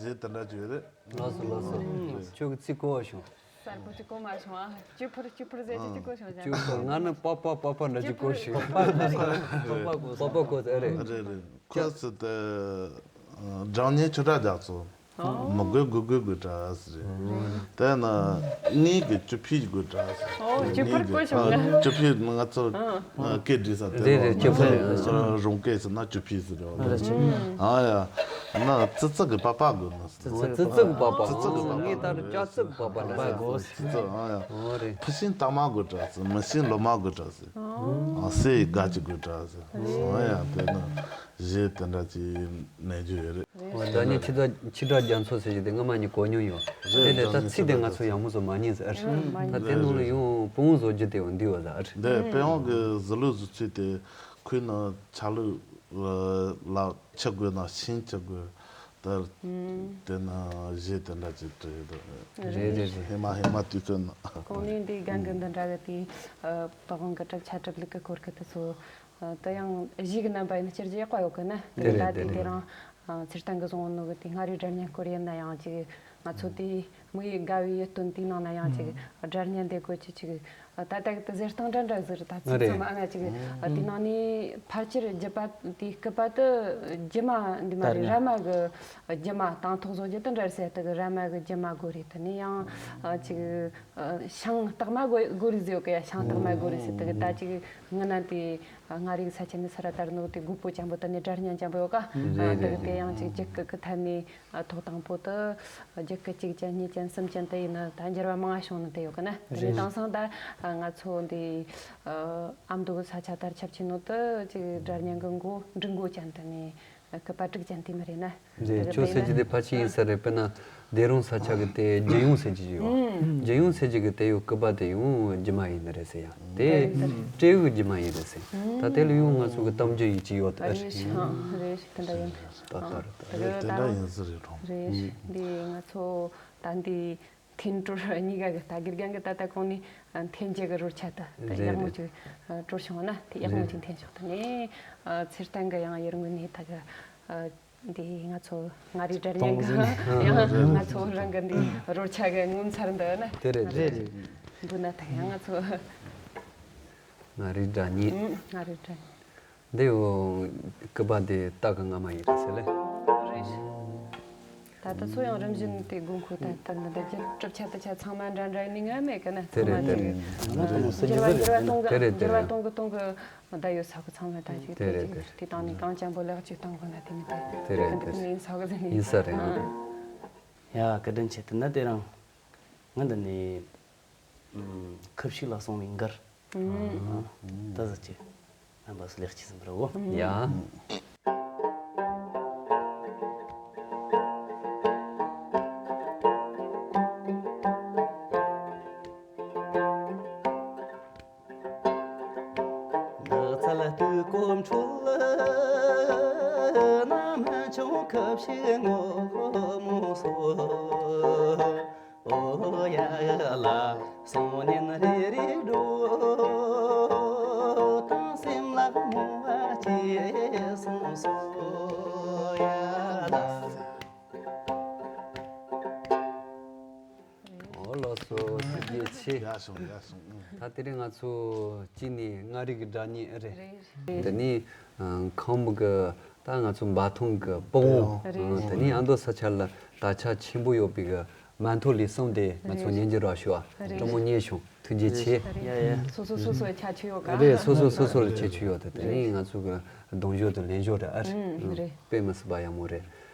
གཞས་དེ་འདྲ་བརྗོད་རེད། ལགས་སོ་ལགས་སོ། ཁྱོད་ཀྱི་ཚིག་གོ་བ་བྱུང་། གསལ་པོ་ཅིག་གོ་མ་བྱུང་ཨ། གཅིག་ཕུར་གཅིག་ཕུར་ཟེར་གྱི་གཅིག་གོ་བྱུང་ཟེར། གཅིག་ཕུར་ང་ནི་པག་པག་པག་པག་འདྲ་གཅིག་གོ་ཞིག་པག་པག་གོ་པག་པག་གོ་ཟེར་རེད། རེད་རེད། ཁོས་ཟེར་ཏེ་སྒྲ་སྙན་ཆུ་སྒྲ་རྒྱ་མཚོ། མི་དགོས་དགོས་དགོས་དགོས་འདྲ་ཟེར་རེད། དེ་ན་ངའི་གི་ཅུ་ཕི་དགོས་འདྲ་ཟེར། ཨོ་ཅུ་ཕུར་གོ་བྱུང་ང་། ཅུ་ཕི་ང་ཚོ་སྐད་བྲིས་ས་དེ་རེད་རེད། ཅུ་ཕུར་རོང་སྐད་ཟེར་ན་ཅུ་ཕི་ཟེར་རེད། ཨ་ཡ། ན་ཙི་ཙི་གི་པག་པག་དགོས་ན། ཙི་ཙི་གི་པག་པ། ཙི་ཙི་གི་པག་པ། ངས་ད་ལྟ་ལྕགས་ཙི་གི་པག་པ་ལ་ཟེར། ཙི་ཙི། ཨ་ཡ། ཨོ་རེད། ཕུ་ཤིང་ཏ་མ་དགོས་འདྲ་ཟེར། མི་ཤིང་ལོ་མ་དགོས་འདྲ་ཟེར། ཨ་སེ་ཡི་དགའ་ཅིག་དགོས་འདྲ་ཟེར། ཨ་ཡ་དེ་ན་གཞས་དེ་འདྲ་ཅིག་ནས་རྒྱུ་ཡོད་རེད། ཨོ་ད་ནི་ཆི་ད་ཆི་དྲག་རྒྱ་མཚོ་ཟེར་གྱི་དེ་སྔ་མ་ཉིད་གོ་མྱོང་ཡོད་རེད། དེ་ད་ཚིག་དེ་ང་ཚོ་ཡག་མོ་བཟོ་མ་ཉན་ཟེར། ད་དེ་ནང་ལ་ཡང་པུ་བོ་བཟོ་རྒྱུ་དེ་འོ་འདི་བ་ཟེར། འདི་པེ་ཝང་གི་ཟི་ལུ་བཟོ་ཚུལ་དེ་ཁོའི་ནང་ཆ་ལུགས་ལ་ཆི་དགོས་ན་ཤིང་ཆི་དགོས། ད་དེ་ན་གཞས་དེ་འདྲ་ཅིག་བྲིས་ཡོད་དོ། རེད་རེད་རེད། ཧེ་མ་ཧེ་མ་དུས་ཚོད་ན། གོང་ནས་འདི་རྒན་གི་འདི་འདྲ་གི་དེ་པ་ཝང་གི་གྲུབ་ཆ་གྲུབ་ལུགས་གི་སྐོར་གི་དེ་ཚོ་དེ་ཡང་གཞས་གི་རྣམ་པ་ཡིན་ན་སྤྱིར་གྱི་ཡག་པ་ཡོད་གི་ན། དེ་རེད་ད་དེ་དེ་རེད། དེ་རང་ཚེ་བརྟན་གི་བཟུང་ནོ་གི་དེ་མངའ་རིས་སྒྲ་སྙན་སྐོར་ཡིན་ན་ཡང་ཅིག་ང་ཚོ་དེ་དམིགས་ཡུལ་དགའ་བའི་ཡིད་རྟོན་དེའི་ནང་ན་ཡང་ཅིག་སྒྲ་སྙན་དེ་དགོས་ཀྱི་ཅིག་ད་ལྟ་གི་དེ་ཟེར་སྟངས་འདྲ་འདྲ་ཟིག་རེད། ད་ཚིག་རེད། ཚང་མ་ཨ་ང་ཅིག་དེ་ནང་ནས་ཕལ་ཆེར་རྒྱུད་པ་དེའི་སྐུད་པ་དེ་རྒྱུ་མ་འདི་མ་རེད། ར་མ་གི་རྒྱུ་མ་དང་ཐོག་བཟོ་རྒྱུ་དེ་འདྲ་རེད་ཟེར། དེ་གི་ར་མ་གི་རྒྱུ་མ་དགོས་རེད། དེ་ནས་ཡང་ཅིག་ཤིང་སྟག་མ་དགོས་དགོས་རེད་ཟེར་ཡོད་གི་ཡ། ཤིང་སྟག་མ་དགོས་རེད་ཟེར། དེ་གི་ད་ཅིག་ངི་ན་དེ་མངའ་རིས་ས་ཆ་ནས་སུ་ར་དར་ནོ་དེ་རྒོད་པོ་ཅན་པོ་དེ་ནས་སྒྲ་སྙན་ཅན་པོ་ཡོད་ག་རེད། དེ་གི་དེ་ཡང་ཅིག་རྒྱུད་སྐུད་གི་ཐད་ནས། ཐོག་དང་པོ་དུ་རྒྱུད་སྐུད་གཅིག་ཅན་གཉིས་ཅན་གསུམ་ཅན་དུ་ཡིན་ན་ད་འགྱུར་བ་མང་བ་བྱུང་ནི་དེ་ཡོད་གི་ན། དེ་ནས་དེང་སང་ད་ང་ཚོ་འདི་ཨ་མདོ་གི་ས་ཆ་དར་ཁྱབ་ཆེ་ནོ་དུ་ཅིག་སྒྲ་སྙན་གི་མགོ་འབྲི་མགོ་ཅན་དུ་ནས་སྐུད་པ་དྲུག་ཅན་དེ་མི་རེད་ན། རེད། ཁྱོད་ཟེར་གྱི་དེ་ཕལ་ཆེར་ཡིན་ས་རེད། དཔེར་ན་སྡེ་རོང་ས་ཆ་གི་དེ་རྒྱལ་ཡོངས་ཟེར་གྱི་ཡོད། རྒྱལ་ཡོངས་ཟེར་གྱི་གི་དེ་ཡོད་སྐུད་པ་དེ་ཡང་རྒྱུ་མ་ཡིན་ནི་རེད་ཟེར་ཡ། དེ་སྤྲེའུ་རྒྱུ་མ་ཡིན་རེད་ཟེར། ད་དེ་ལ་ཡང་ང་ཚོ་གི་གཏམ་རྒྱུད་ཡིན་གྱི་ཡོད་ད། རེད་ཤག་རེད་ཤག་དེ་འདྲ་ཡིན། ད་ལྟ་རེད། དེ་གི་དེ་ད་འདྲ་ཡིན་ས་རེད་གྲོང་། རེད། འདི་ང་ཚོ་ད་འདི་ འཐེན་གྲོལ་གཉིས་ཀ་གི་ད་དགེ་རྒན་གྱི་ད་ལྟ་གོང་ནས་འཐེན་བྱེད་ཀྱི་རོལ་ཆ་ད་ད་རེད་ཡག་མོ་རེད། ཅིག་གྲོལ་བྱུང་ན་དེ་ཡག་མོ་རེད། ཅིག་འཐེན་ཆོག་ད་ནས་ཚེ་བརྟན་གྱི་ཡང་ཡུལ་དངོས་ནས་ད་གི་འདི་ང་ཚོ་མངའ་རིས་སྒྲ་སྙན་གྱི་ཡང་ང་ཚོ་རང་གི་འདི་རོལ་ཆ་གི་ངོ་མཚར་འདི་ནི་དེ་རེད་དེ་རེད། འདུག་ན་ད་ཡང་ང་ཚོ་མངའ་རིས་སྒྲ་སྙན། མངའ་རིས་སྒྲ་སྙན། འདི་འོ་སྐུ་པར་འདི་སྟག་གི་རྔ་མ་ཡིན་རེད་ཟེར་ལེ། རེད། ད་ལྟ་ཚོ་ཡང་རིམ་བཞིན་དེ་དགོས་མཁོ་ད་ལྟ་འདི་འདྲ་རྒྱུ་གྲུབ་ཆ་དུ་ཆ་ཚང་མ་འདྲ་འདྲ་ནི་ངའི་མེད་གི་ན། དེ་ཚང་མ་རེད་དེ་རེད། འགྱུར་བ་འགྱུར་བ་གཏོང་གི་དེ་རེད་དེ་འགྱུར་བ་རེད། གཏོང་གི་གཏོང་གི་ད་ཡོད་ས་གི་ཚང་མ་ད་ཅིག་དེ་དེ་རེད་ཅིག་དེ་དེ་རེད། དེ་དང་ནི་གང་ཅན་པོ་ལེགས་ཅིག་གཏོང་དགོས་ན་དེ་ནི་དེ་དེ་རེད་དེ་དེ་ནི་ཡིན་ས་གི་ཟེར་ནི་ཡིན་ས་རེད། ཡ་བཀའ་དྲིན་ཆེ། དེ་ན་དེ་རང་ང་འདི་ནི་ཁུ་བྱུག་ལ་སོང་བའི་འགར། ད་ཟེར་གྱི། རྣམ་པ་སུ་ལེགས་ཀྱི་ཟིན་པར་འོ། ཡ། ནགས་ཚལ་སྟུག་པོ་ཁྲོད་ན་མི་ཆུང་ཁུ་བྱུག་སྔོན་མོ་སོ། ཨོ་ཡ་ལ་སང་ཉིན་རེ་རེ་འགྲོ་དང་སེམས་ལ་མོ་བ་སྐྱེས་སོང་སོ་ཡ་ལ། ཨོ་ལགས་སོ་ཐུགས་རྗེ་ཆེ། ཡག་སོང་ཡག་སོང་། ད་དེ་རིང་ང་ཚོ་གཅིག་ནས་མངའ་རིས་ཀྱི་སྒྲ་སྙན་ཨེ་རེད། རེད། དེ་ནས་ཁམས་ཀྱི་ད་ང་ཚོ་འབའ་ཐང་གི་སྤོ་བོ། རེད། དེ་ནས་ཨ་མདོ་ས་ཆ་ལ་དར་ཆ་ཆེན་པོ་ཡོད་པའི་གི་མ་མཐོ་ལས་གསུམ་དེ་ང་ཚོ་རེད། ཉན་རྒྱུ་རག་ཤོག་ཨ། རེད། སྤྲང་མོ་ཉན་བྱུང་ཐུགས་རྗེ་ཆེ། ཡ་ཡ། སོ་སོ་སོ་སོའི་ཁྱད་ཆོས་ཡོད་ག་རེད། སོ་སོ་སོ་སོ་ལ་ཁྱད་ཆོས་ཡོད་དེ་དེ་ནས་ང་ཚོ་གི་གདུང་ཞོར་དུ་ལེན་ཞོར་རེད་ཨ། རེད། དཔེ་མི་སྲིད་པ་ཡག་མོ་རེད།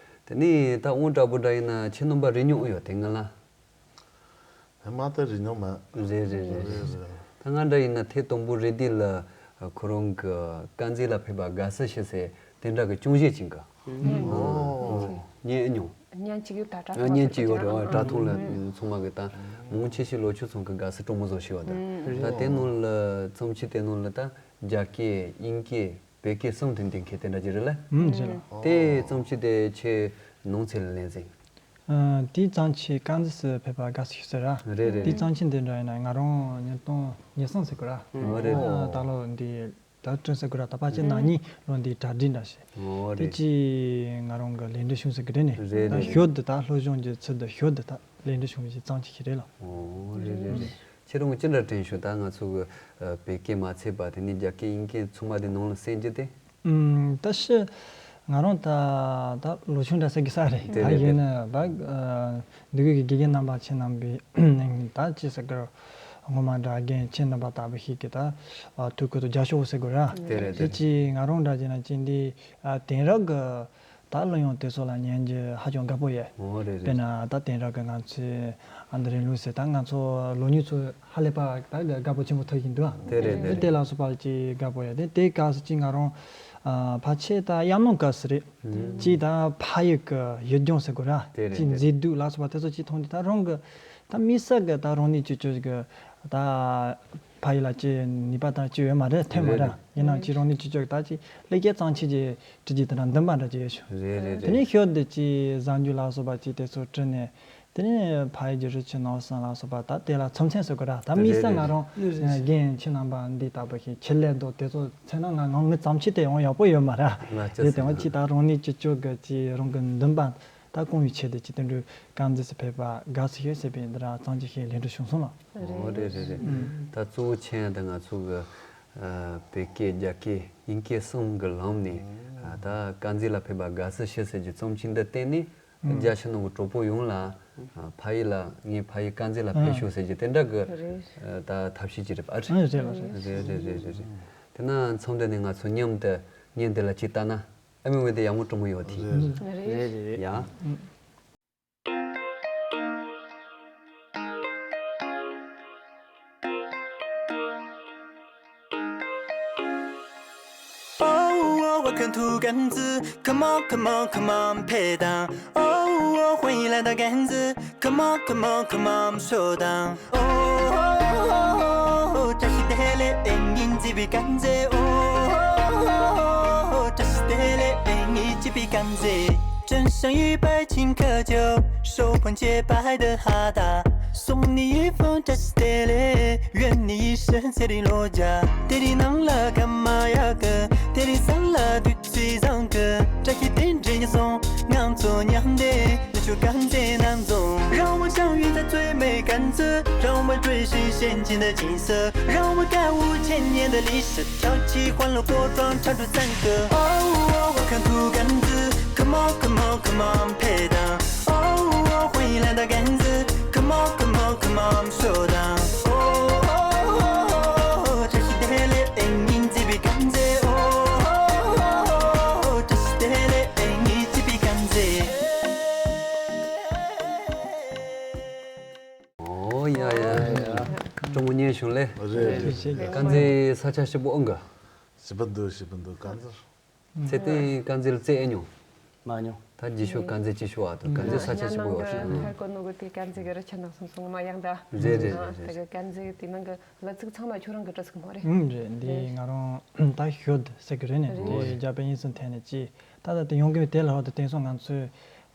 དེ་ནས་ད་དབང་དྲག་པོ་འདྲ་ཡིན་ན་ཁྱེད་རྣམ་པ་རིག་མྱོང་ཡོད་དེ་ང་ལ། ཧེ་མ་ད་རིག་མྱོང་མེད། རེད་རེད་རེད་རེད། རེད་རེད། ད་ང་འདྲ་ཡིན་ན་ཐེངས་དང་པོ་རེད་དེ་ལ་ཁོ་རང་གི་དཀར་མཛེས་ལ་ཕེབས་པ་དགའ་བསུ་ཞུ་སའི་དེ་འདྲ་གི་ཅུང་ཞིག་ཅིག་ག་ཨོ། ཉན་མྱོང་། ཉན་གཅིག་ཡོད་ད་དྲ་ཐོག་ཉན་གཅིག་ཡོད་རེད་བ། དྲ་ཐོག་ལ་ཚང་མ་གི་ད་མང་ཆེ་ཞིག་ལོ་ཆུ་ཚང་གི་དགའ་བསུ་སྤྲང་མོ་བཟོ་ཞིག་བ་ད། ད་དེ་ནང་ལ་བརྩམས་ཆོས་དེ་ནང་ལ་ད་རྒྱ་སྐད་དབྱིན་སྐད་བོད་སྐད་གསུམ་དེ་འདེང་མཁན་དེ་འདྲ་ཅིག་རེད་ལ། ཨུམ་རེད་ལ། དེ་བརྩམས་ཆོས་དེ་ཁྱེད་ནང་ཚན་ལ་ལེན་ཟིན། ཨ། དེའི་བརྩམས་ཆོས་དཀར་མཛེས་སུ་ཕེབས་པ་དགའ་བསུ་ཞུ་ཟེར་ར། རེད་རེད་དེའི་རེད། བརྩམས་ཆོས་འདི་འདྲ་ཡིན་ན་ང་རང་ཉིས་སྟོང་ཉེར་གསུམ་ཟེར་དགོས་ར། ཨོ་རེད། ཨ། ད་ལོ་འདི་ད་བསྐྲུན་ཟེར་དགོས་ར། ད་ཕལ་ཆེར་ན་ནིང་ལོ་འདིའི་གྲ་སྒྲིག་འདྲ་ཞིག་ཨོ་དེ་རེད། ཅིག་ང་རང་གི་ལས་འབྲེལ་བྱུང་ཟེར་གི་རེད་ནི། རེད་ད་རེད་ཞོར་རེད། དུ་ད་སློབ་སྦྱོང་གི་ཚུལ་དུ་ཞོར་དུ་ད་ལས་འབྲེལ་བྱུང་བའི་བརྩམས་ཆོས་ཤིག་རེད་ལ། ཨོ་རེད་རེད་རེད། ཁྱེད་རང་གི་ཅི་འདྲ་དྲན་བྱུང་ད་ང་ཚོ་གི་ཨ། བོད་སྐད་མ་ཚད་པ་དེ་ནས་རྒྱ་སྐད་དབྱིན་སྐད་ཚང་མ་དེ་ནང་ལ་གསན་རྒྱུ་དེ། ཨུམ། ད་ཤི། ང་རང་ད་ད་ལོ་ཆུང་འདྲ་ཟེར་གི་ས་རེད། དེ་ད་རེད་ཡིན་དེ། ན་ད་ཨ། འདི་གི་དགེ་རྒན་རྣམ་པ་ཁྱེད་རྣམ་པས་ད་ཅི་ཟེར་གི་ར། ངོ་མ་འདྲ་རྒན་ཁྱེད་རྣམ་པ་ལྟ་བུ་ཞིག་གི་ད་ཨ། ཐུགས་ཁུར་དུ་རྒྱབ་ཤོག་ཟེར་དགོས་ར། དེ་རེད་དེ་དེ་རེད། ཅི་ང་རང་འདྲ་བྱས་ན་ཅི་འདི་ཨ། དེང་རབས་གི་ད་གླུ་དབྱངས་དེ་ཚོ་ལ་ཉན་རྒྱུ་ཧ་ཅང་དགའ་པོ་ཡོད། ཨོ་རེད་རེད། དཔེར་ན་ད་དེང་རབས་ཀྱི་ང་ཚོའི་ཨ་འདི་རིང་ལུགས་ཟེར་ད་ང་ཚོ་ལོ་ཉུང་ཚོ་ཧ་ལས་པ་ད་དགའ་པོ་ཆེན་པོ་ཐོབ་བཞིན་འདུག་ཨ། དེ་རེད་དེ་རེད། དེ་ལ་སོགས་པ་ཅིག་དགའ་པོ་ཡོད་དེ་དེ་སྐབས་སུ་ཅིག་ང་རང་ཨ་ཕལ་ཆེར་ད་དབྱར་གནང་སྐབས་སུ་རེད། ཅིག་ད་ཕ་ཡུལ་གྱི་ཡུལ་ལྗོངས་ཟེར་དགོས་ར། དེ་རེད་ཅིག་དེ་རེད། མཛེས་སྡུག་ལ་སོགས་པ་དེ་ཚོ་ཅིག་མཐོང་དུས་ད་རང་གི་ད་དམིགས་བསལ་གྱི་ད་རང་ནུས་ཅིག་ཅོ་གི་ད། ཕ་ཡུལ་ལ་ཅི་ནུས་པ་དང་ཅི་ཡོད་མ་རེད་ཐོན་མ་རེད་རེད། ཡིན་ནའང་ཅི་རང་ནུས་ཅི་ཅོག་ད་ཅི་ལེགས་སྐྱེས་བརྩམས་ཆོས་ཀྱི་བྲིས་རྒྱུ་དེ་འདྲ་འདུན་པ་འདྲ་ཅི་ཡོད་ཤོག་རེད་རེད་དེ་རེད། ནས་ཤོད་དེ་ཅི་གཟའ་མཇུག་ལ་སོགས་པ་ཅི་དེ་ཚོ་བྲིས་ནས་དེ་ནས་ཕ་ཡུལ་གྱི་རི་ཆུ་ནོར་བཟང་ལ་སོགས་པ་ད་དེ་ལ་ཚོམས་ཆེན་བཟོ་དགོས་ར། ད་དམིགས་བསལ་རེད་ང་རང་རེད་རེད། རྒན་ཁྱེད་རྣམ་པ་འདི་ལྟ་བུ་ཞིག་ཆེད་ལས་འདུག་དེ་ཚོ་ཚེ་ན་ང་ང་ངི་བརྩམས་ཆོས་དེ་ཡང་ཡག་པོ་ཡོད་མ་ར། ང་ཅི་དེ་དེ་ཡང་ཟེར་ཅི་ད་རང་ནུས་ཅི་ཅོག་གི་ཅི་རང་གི་འདུན་པ། ད་སྐུང་བའི་ཆེད་དུ་ཅི་དེ་འདྲའི་དཀར་མཛེས་སུ་ཕེབས་པ་དགའ་བསུ་ཡོད་ཟེར་བའི་འདི་ར་གཙང་ཆེ་ཞིག་ལེགས་འགྲུབ་བྱུང་སོང་ལ། ཨོ་རེད་རེད་རེད། ད་གཙོ་བོ་ཆེ་ཡང་ད་ང་ཚོ་གི་ཨ་བོད་སྐད་རྒྱ་སྐད་དབྱིན་སྐད་གསུམ་གི་ལམ་ནས་ཨ་ད་དཀར་མཛེས་ལ་ཕེབས་པ་དགའ་བསུ་ཞུ་ཟེར་གྱི་རྩོམ་ཆེན་འདི་བརྟེན་ནས་རྒྱ་ཆེ་ནང་གི་གྲོགས་པོ་ཡོངས་ལ་ཨ་ཕ་ཡུལ་ལ་ངའི་ཕ་ཡུལ་དཀར་མཛེས་ལ་ཕེབས་ཤོག་ཟེར་གྱི་དེ་འདྲ་གི་རེད། ཨ་ད་ཐབས་ཤེས་ཅིག་རེད་པ། ཨ་རེད་རེད་ལ་རེད། རེད་རེད་རེད་རེད་རེད། དེ་ན་མཚམས་འདི་ནས་ང་ཚོ་མཉམ་དུ་བརྙན་འདི་ལ་ཅིག་ལྟ་ན། ཨ་མའི་འོད་དེ་ཡག་མོ་སྤྲང་མོ་ཡོད་དེ། རེད་རེད། ཡ། Come on, come on, come on, ཕེབས་དང་། ཨོ་ཨོ་ཧོ་ཡིན་ལ་ད་གན་ཟི། Come on, come on, come on, ཤོད་དང་། ཨོ་ཨོ་ཨོ་ཨོ་བཀྲ་ཤིས་བདེ་ལེགས། དཔེ་ངན་བརྩེ་བའི་དཀར་མཛེས། ཨོ་ཨོ་ཨོ་བཀྲ་ཤིས་བདེ་ལེགས། དཔེ་ངན་བརྩེ་བའི་དཀར་མཛེས། 真相已被请客酒，手捧洁白的哈达。送你一封这是得嘞，愿你一生千里落家。དེ་རིང་ནང་ལ་ཁ་མ་ཡག་གི། དེ་རིང་སང་ལ་དུས་ཚོད་བཟང་གི། བཀྲ་ཤིས་དེ་འདྲ་ཉིད་སོང་། ང་ཚོ་མཉམ་དེ་ནུ་ཆུ་གང་ཚེ་ནང་འཛོམས། 让我相遇在最美甘蔗，让我们追寻先前的景色，让我们感悟千年的历史，跳起欢乐鼓掌，唱出赞歌。哦，我看土甘蔗，Come on, come on, come on，配搭。哦，欢迎来到甘蔗，Come on, come on, come on，说道。哦，这是得嘞，哎，你这比甘蔗。哦，这是得嘞，哎，你这比甘蔗。 ཨོ་ཡ་ཡ་ཡ། སྤྲོ་མོ་ཉན་བྱུང་ལེ། རེད། རེད། དཀར་མཛེས་ས་ཆ་ཞིག་པོ་ཨང་ག་ཞིབ་པ་འདུག་ཞིབ་པ་འདུག་དཀར་མཛེས། ཚེ་བརྟན་དཀར་མཛེས་ལ་རྩེ་ཨེ་མྱོང་། མ་མྱོང་། ད་རྗེས་ཤོག་དཀར་མཛེས་ཅི་ཤོག་ཨ་དང་དཀར་མཛེས་ས་ཆ་ཞིབ་པོ་ཡོད་ཤག་ཧར་གོ་ནོ་གི་དེ་དཀར་མཛེས་གི་རི་ཆ་ནང་སོང་སོང་མ་ཡག་འདྲ། རེད་རེད་རེད། ད་གི་དཀར་མཛེས་གི་དེ་ནང་གི་ལ་ཚིག་ཚང་མ་ཁྱོད་རང་གི་བྲིས་གི་མོ་རེད། ཨང་རེད། འདི་ང་རང་ད་ཤོད་ཟེར་གི་རེད་ནས་འདི་རྒྱ་པན་ཡིན་སོང་ཐད་ནས་ཅི། ད་ད་དེ་ཡོང་གི་དེ་ལ་ཧོ་དེ་བསྟན་སོང་ང་ཚོས་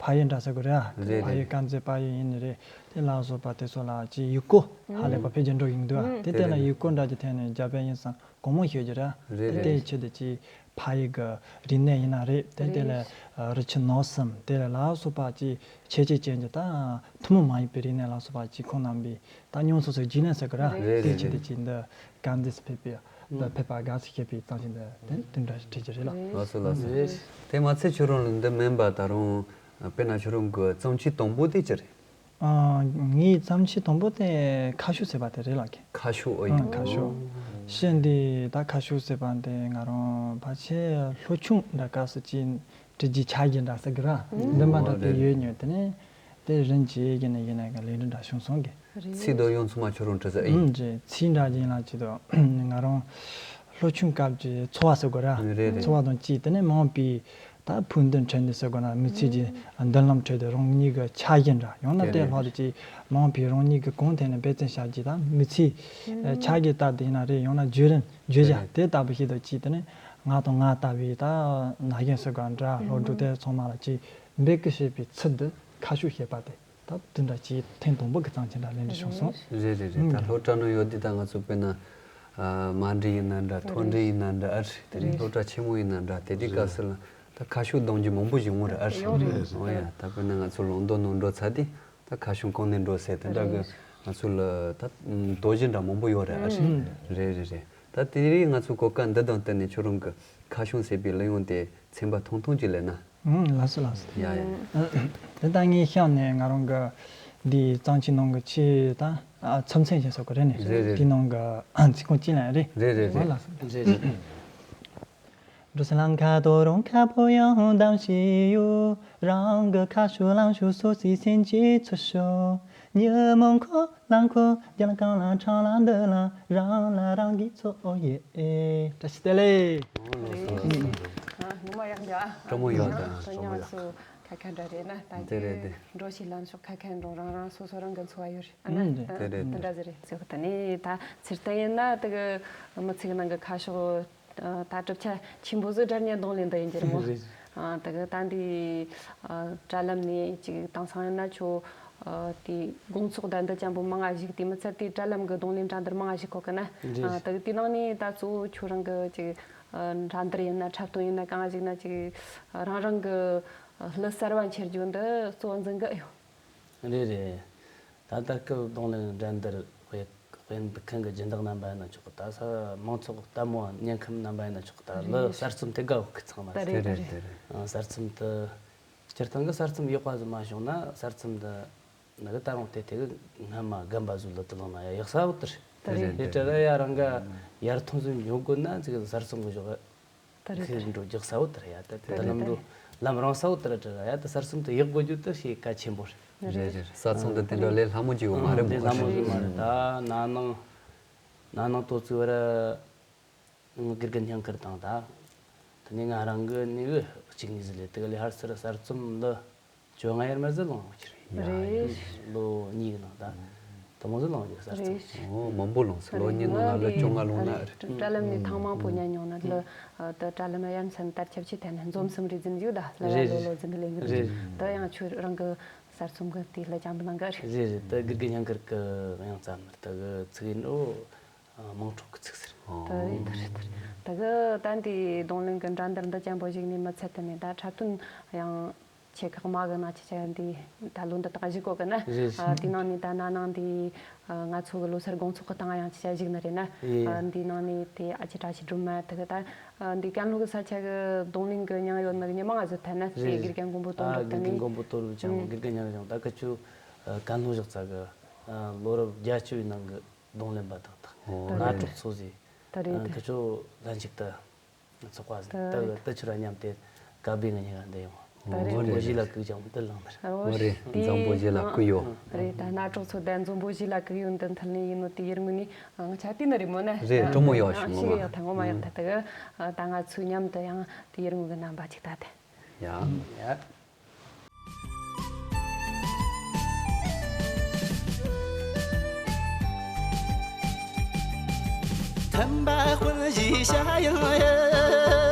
ཕ་ཡུལ་འདྲ་ཟེར་གི་རེད་ཨ། རེད་ཕ་ཡུལ་རེད། དཀར་མཛེས་ཕ་ཡུལ་ཡིན་ནི་རེད། དེ་ལ་སོགས་པ་དེ་ཚོ་ལ་ཅི་ཡུལ་སྐོར་ཧ་ལས་པ་ཕེབས་ཀྱི་འགྲོ་ཡིན་འདུག་ཨ། དེ་དེ་ལ་ཡུལ་སྐོར་འདྲ་ཅི་ཐད་ནས་རྒྱ་པན་ཡིན་སོང་དགོང་མོ་ཤོད་ཀྱི་རེད་ཨ། རེད་དེ་རེད་དེའི་རེད། ཆེད་དུ་ཅི་ཕ་ཡུལ་གི་རིག་གནས་ཡིན་ན་རེད་དེ་དེ་ལ་རེད། རི་ཆུ་ནོར་གསུམ་དེ་ལ་ལ་སོགས་པ་ཅི་ཁྱད་ཆོས་ཅན་གྱི་ད་ཐུན་མོང་མ་ཡིན་པའི་རིག་གནས་ལ་སོགས་པ་ཅི་ཁོང་རྣམ་པའི་ད་སྙུང་གསོ་སོགས་རྒྱུས་ལོན་ཟེར་གི་ར། རེད་དེའི་རེད་ཆེད་དུ་རེད། ཅི་འདི་དཀར་མཛེས་སུ་ཕེབས་པའི་ཕེབས་པ་དགའ་བསུ་ཞུས་པའི་གཙང་ཞིང་འདི་དེ་འདི་འདྲ་ཞིག་བྲིས་ཀྱི་རེད་ལ། ལགས་སོ་ལགས་སོ། རེད། དེ་མ་ཚད་ཁྱོད་རང་ལ་འདི་སྨན་པ་ད་རུང་དཔེར་ན་ཁྱོད་རང་གི་བརྩམས་ཆོས་དང་པོ་དེ་ཅི་རེད། ཨ། ངའི་བརྩམས་ཆོས་དང་པོ་དེ་ཁ་ཤོ་ཟེར་བ་དེ་རེད་ལགས། ཁ་ཤོ་ཨོ་ཡིན། ཨ་ཁ་ཤོ། ཤི་འདི་ད་ཁ་ཤོ་ཟེར་བ་འདི་ང་རང་ཕལ་ཆེར་ལྷོ་ཆུང་འདྲ་སྐབས་སུ་ཅིག་བྲིས་རྒྱུ་ཆགས་རྒྱུ་འདྲ་ཟེར་གི་ར། འདི་མ་འདྲ་དེ་ཡོད་ཉོས་དེ་ནས། དེ་རིན་གྱིས་ཡི་གེ་ནས་ཡིན་ན་ག་ལས་འདྲི་འདྲ་བྱུང་སོང་གི། རེད། ཚིག་དོ་ཡོང་ཚུལ་མ་ཁྱོད་རང་འདྲི་ས་ཨེ་ཡིན། ཨུམ་ཅེ་ཚིག་འདྲ་ཡིན་ལ་ཅི་དོ་ང་རང་ལྷོ་ཆུང་སྐབས་ཀྱི་འཚོ་བ་ཟེར་དགོས་ར། རེད་རེད། འཚོ་བ་དང་ཅི་དེ་ནས་མང་པའི་ད་ཕུགས་འདུན་ཁྲོད་ནས་ཟེར་དགོས་ན་མི་ཚེ་གི་མདུན་ལམ་ཁྲོད་དུ་རང་ཉིད་ཀྱི་ཆ་ཤས་འདྲ་ཡང་ན་དེ་ལྷག་ཏུ་ཅི་མང་པའི་རང་ཉིད་ཀྱི་གོང་ཐད་ནས་འབད་བརྩོན་བྱ་རྒྱུ་དང་མི་ཚེ་ཆ་ཤས་ལྟར་དུ་ཡིན་ན་རེད་ཡང་ན་བརྒྱུད་རིམ་བརྗོད་བྱ་དེ་ལྟ་བུ་ཞིག་ཏུ་ཅི་དེ་ནས་ང་དང་ང་ལྟ་བུའི་ད་ན་གཞོན་ཟེར་དགོས་འདྲ་སློབ་ཕྲུག་དེ་ཚང་མ་ལ་ཅི་འབད་སྐུལ་བྱེད་པའི་ཚུལ་དུ་ཁ་ཤུགས་བྱེད་པ་དེ། ད་དེ་འདྲ་ཅིག་ཐེངས་དང་པོ་གི་གཙང་ཆེན་འདྲ་ལེན་རྒྱུ་བྱུང་སོང་། རེད་རེད་རེད། ད་སློབ་གྲྭ་ནང་ཡོད་དུས་ད་ང་ཚོ་དཔེར་ན་མ་འདྲི་ཡིན་ན་འདྲ་མཐོ་འབྲིང་ཡིན་ན་འདྲ་ཨ་རེད་དེ་རིང་སློབ་གྲྭ་ཆེན་མོ་ཡིན་ན་འདྲ་དེ་དུས་སྐབས་སུ་ལ་ད་ཁ་ཤུགས་གཏོང་རྒྱུ་མང་པོ་ཞིག་ཡོང་རེད་ཨ་རེད། ཡོང་རེད། འོ་ཡ་ད་དཔེར་ན་ང་ཚོ་ལོག་འདོན་ནང་འགྲོ་ཚར་དུས་ད་ཁ་ཤུགས་གང་ནས་འགྲོ་ཟེར་དེ་འདྲ་གི་ང་ཚོ་ལ་ད་དོགས་གཞི་འདྲ་མང་པོ་ཡོད་རེད་ཨ་རེད། རེད་རེད་རེད། ད་དེ་རིང་ང་ཚོ་གོ་སྐབས་འདི་དང་བསྟུན་ནས་ཁྱོད་རང་གི་ཁ་ཤུགས་ཟེར་བའི་གླུ་དབྱངས་དེ་ཚན་པ་ཐུང་ཐུང་ཅིག་ལེན་ན། ཨང་ལགས་སོ་ལགས་སོ། ཡ་ཡ། དེ་ལྟ་ངས་ཤག་ནས་ང་རང་གི་འདིའི་གཙང་ཆེན་ནང་གི་ཆེས་ད་ཚབ་མཚོན་ཞིག་བཟོ་གི་རེད་ནས། རེད་རེད། དེའི་ནང་གི་ཚིག་ཀུན་ཅི་ལ་རེད། རེད་རེད་རེད། ལགས་སོ། རེད་རེད། འགྲོ་སའི་ལམ་ཁ་དོ་རུང་ཁ་པོ་ཡང་བསྡམས་ཤིག་ཡོད། རང་གི་ཁ་ཤོ་ལང་ཤོ་སོ་སོའི་སེམས་ཀྱི་ཚུར་ཤོག་ཉི་མ་འཁོར་ལ་འཁོར་རྒྱ་ལ་གང་ལ་འཕྲང་ལ་འདི་ལ་རང་ལ་རང་གིས་ཚོ་ཨོ་ཡེ། བཀྲ་ཤིས་བདེ་ལེགས། ཨོ་ལགས་སོ་ལགས་སོ། ཨ་ངོ་མ་ཡག་འདྲ། སྤྲོ་མོ་ཡོད་དང་སྤྲོ་མོ་ཡག་སོ་ཁ་ཁ་འདྲ་རེད་ན་ད་དེ་རེད་དེ། འགྲོ་ཞིག་ལམ་ཕྱོགས་ཁ་ཁ་འགྲོ་རང་རང་སོ་སོ་རང་གི་འཚོ་བ་ཡོད་རེད་ཨ་ན། དེ་རེད་དེ། དེ་འདྲ་ཟེར་རེད་ཟེར་གི་ད་ནི་ད་ཚེ་བརྟན་ཡིན་ན་དེ་གི་མི་ཚེ་གི་ནང་གི་ཁ་ཕྱོགས། ད་གྲུབ་ཆ་ཆེན་པོ་ཟིག་སྒྲ་སྙན་གདོང་ལེན་འདི་ཡིན་གྱི་རེད་མོ། རེད། ཨ་ད་གི་ད་འདི་ཨ་དྲ་ལམ་ནས་ཅིག་དེང་སང་ཡིན་ན་ཁྱོད་ཨ་དེ་དགོང་ཚོགས་ད་འདི་ཅན་པོ་མང་ང་ཞིག་དེ་མི་ཚད་དེ་དྲ་ལམ་གི་གདོང་ལེན་དྲ་འདིར་མང་ང་ཞིག་གོ་གི་ན། རེད། ཨ་ད་གི་དེ་ནང་ནས་ད་གཙོ་བོ་ཁྱོད་རང་གི་ཅིག་ཨ་དྲ་འདིར་ཡིན་ན་འཁྲབ་སྟོན་ཡིན་ན་གང་ཞིག་ན་ཅིག་ཨ་རང་རང་གི་གླུ་གསར་བ་འཁྱེར་རྒྱུ་འདི་གཙོ་བོ་འཛིན་གི་ཨེ་ཡོད། རེད་རེད། ད་ལྟ་སྐབས་གདོང་ལེན་འགྲན་བསྡུར་དཔེ་དཔེ་འབུལ་མཁན་གྱི་སྦྱིན་བདག་རྣམ་པ་ཡིན་ན་ཆོག་གི་ད་ས་མང་ཚོགས་ལྟད་མོ་ཉན་མཁན་རྣམ་པ་ཡིན་ན་ཆོག་གི་ད་གླུ་གསར་རྩོམ་དེ་དགའ་བོ་ཁི་ཚང་མ་ད་རེད་རེད་རེད། ཨ་གསར་རྩོམ་དུ་སྤྱིར་བཏང་གི་གསར་རྩོམ་ཡག་པ་ཟིག་མ་བྱུང་ན་གསར་རྩོམ་དུ་ནི་གི་ད་རུང་དེ་དེ་གི་སྔ་མ་རྒན་པ་ཟིག་ལ་དུ་བླངས་ན་ཡ་ཡག་ས་བོ་དེ་རེད། དེ་རེད་དེ་དེ་རེད། ར་ཡ་རང་ག་ཡར་ཐོན་ཟིག་འཇོག་དགོས་ན་ཅིག་གསར་རྩོམ་གི་ཞོག་ད་རེད་ཁྱེད་འགྲོ་རྒྱག་ས་བོ་དེ་རེད་ཡ། ད་དེ་ལམ་འགྲོ་ལམ་རང་ས་བོ་དེ་རེད་དེ་རེད་ཡ། ད་གསར་རྩོམ་དེ་ཡག་དགོས་རྒྱུ་དེ་ཞེ་གལ་ཆེན་པོ་རེད། རེད་རེད། གསར་རྩོམ་དེ་དེ་འདྲ་ལས་སླ་མོ་ཅིག་ཡོད་མ་རེད་མོ། དེ་སླ་མོ་ཞིག་མ་རེད། ད་ན་ནིང་ན་ནིང་དོ་ཚིགས་བར་དགེ་རྒན་སྙིང་ཁུར་དང་ད་དེ་ནས་ང་རང་གི་ནི་གི་གཅིག་གཉིས་ཟིག་ལས་དེ་ག་ལས་ཧར་སར་གསར་རྩོམ་ལ། བཅོ་ལྔ་ཡར་མར་ཟིག་ལོངས་ཡོད་ཀྱི་རེད། རེད། ལོ་གཉིས་ཀྱི་ནང་ད་དུ་མོ་ཟིག་ལོངས་ཡོད་ཀྱི་གསར་རྩོམ། རེད། ཨོ་མང་པོ་ལོངས་སོང་། ལོ་གཉིས་ནང་ལ་ལོ་བཅོ་ལྔ་ལོངས་ན་རེད། དྲ་ལམ་ནས་ཐེངས་མང་པོ་ཉན་མྱོང་ན་ལོ་ད་དྲ་ལམ་ཡར་མཚན་དར་ཁྱབ་ཆེ་ཐལ་ནས་འཛོམས་སམ་རེད་ཟིན་ཡོད་ད་ལ་རེད་ལོ་ལོ་ཟིན་ལེ་ངི་རེད། ད་ཡང་ཁྱོད་རང་གི་ གསར་རྩོམ་གི་དེ་ལ་ཅམ་པ་ནང་གི་རེད། རེད་རེད། ད་དགེ་རྒན་ཉང་གར་གི་ཡང་རྩ་མར་ད་གི་ཚིག་ཡིན་འགྲོ། དམངས་ཁྲོད་ཀྱི་ཚིག་ཟེར། ད་རེད་ད་རེད་ད་རེད། ད་གི་ད་འདི་རྡུང་ལེན་གི་འདྲ་འདིར་འདི་ཅམ་པོ་ཞིག་ནས་མི་ཚད་དུ་ནས་ད་འཁྲབ་སྟོན་ཡང་ཆེ་ཁག་མ་གི་ན་ཆེ་ཆེ་འདི་ད་ལོ་འདི་དག་བཞི་གོ་གི་ན། རེད་རེད། དེ་ནང་ནས་ད་ན་ནང་འདི་ང་ཚོ་གི་ལོ་སར་དགོང་ཚོགས་གི་སྟེང་ཡང་ཆེ་ཆེ་ཞིག་ན་རེད་ན། ཡེ། འདི་ནང་ནས་དེ་ཨ་ཅེ་བཀྲ་ཤིས་སྒྲོལ་མ་ད་གི་ད། འདི་ཀན་ལྷོ་གི་ས་ཆ་གི་རྡུང་ལེན་གི་མྱིང་ཡོད་ནི་ཉི་མ་ང་ཚོ་ཐད་ན་དེ་རེད། དགེ་རྒན་མགོན་པོ་དོན་ཨ་གྲུབ་དེ་དགེ་རྒན་ནི་མགོན་པོ་དོན་གྲུབ་ཅང་ཨུམ། དགེ་རྒན་ཉང་ཡང་ད་ཁ་ཆུ་ཀན་ལྷོ་གཞིས་ཆགས་ཀྱི་ལོ་རབས་བརྒྱད་ཅུ་བའི་ནང་གི་རྡུང་ལེན་པ་དག་དང་ཨོ་ན་རེད་གྲོགས་ཚོ་ཟིག་ད་རེད་ད། ཁ་ཆུ་ལྷན་ཅིག་ཏུ་ཚོགས་པ་ཟིག་ད་ད་ད་ཆུ་ར་མཉམ་དེ་ཀ་བི་ང་གཉིས་ཀ་འདི་ཡོང་། ད་རེད། འཛོམས་པོ་བཞི་ལ་གུག་ཀྱང་འདི་ལངས་ནི་རེད། ཨོ་རེད། འཛོམས་པོ་བཞི་ལ་གུག་ཡོད། རེད་ད་ན་གྲོགས་ཚོ་ད་འཛོམས་པོ་བཞི་ལ་གུག་ཡོད་འདི་མཐུན་ལེན་ཡིན་ནོ་དེ་ཡུལ་ངོས་ནས་ང་ཆ་དེ་ནི་རེད་མོ་ན། རེད་སྤྲོ་མོ་ཡོད་ཞིག་ངོ་མ། ཞིག་ཡོད་ད་ངོ་མ་ཡོད་ད་ད་གི་ད་ང་ཚོའི་མཉམ་དུ་ཡང་དེ་ཡུལ་ངོས་ཀྱི་རྣམ་པ་ཅིག་ད་དེ། ཡ། ཡ། མཐུན་པ་དཔུང་བཞི་ཤ་ཡང་ཡི།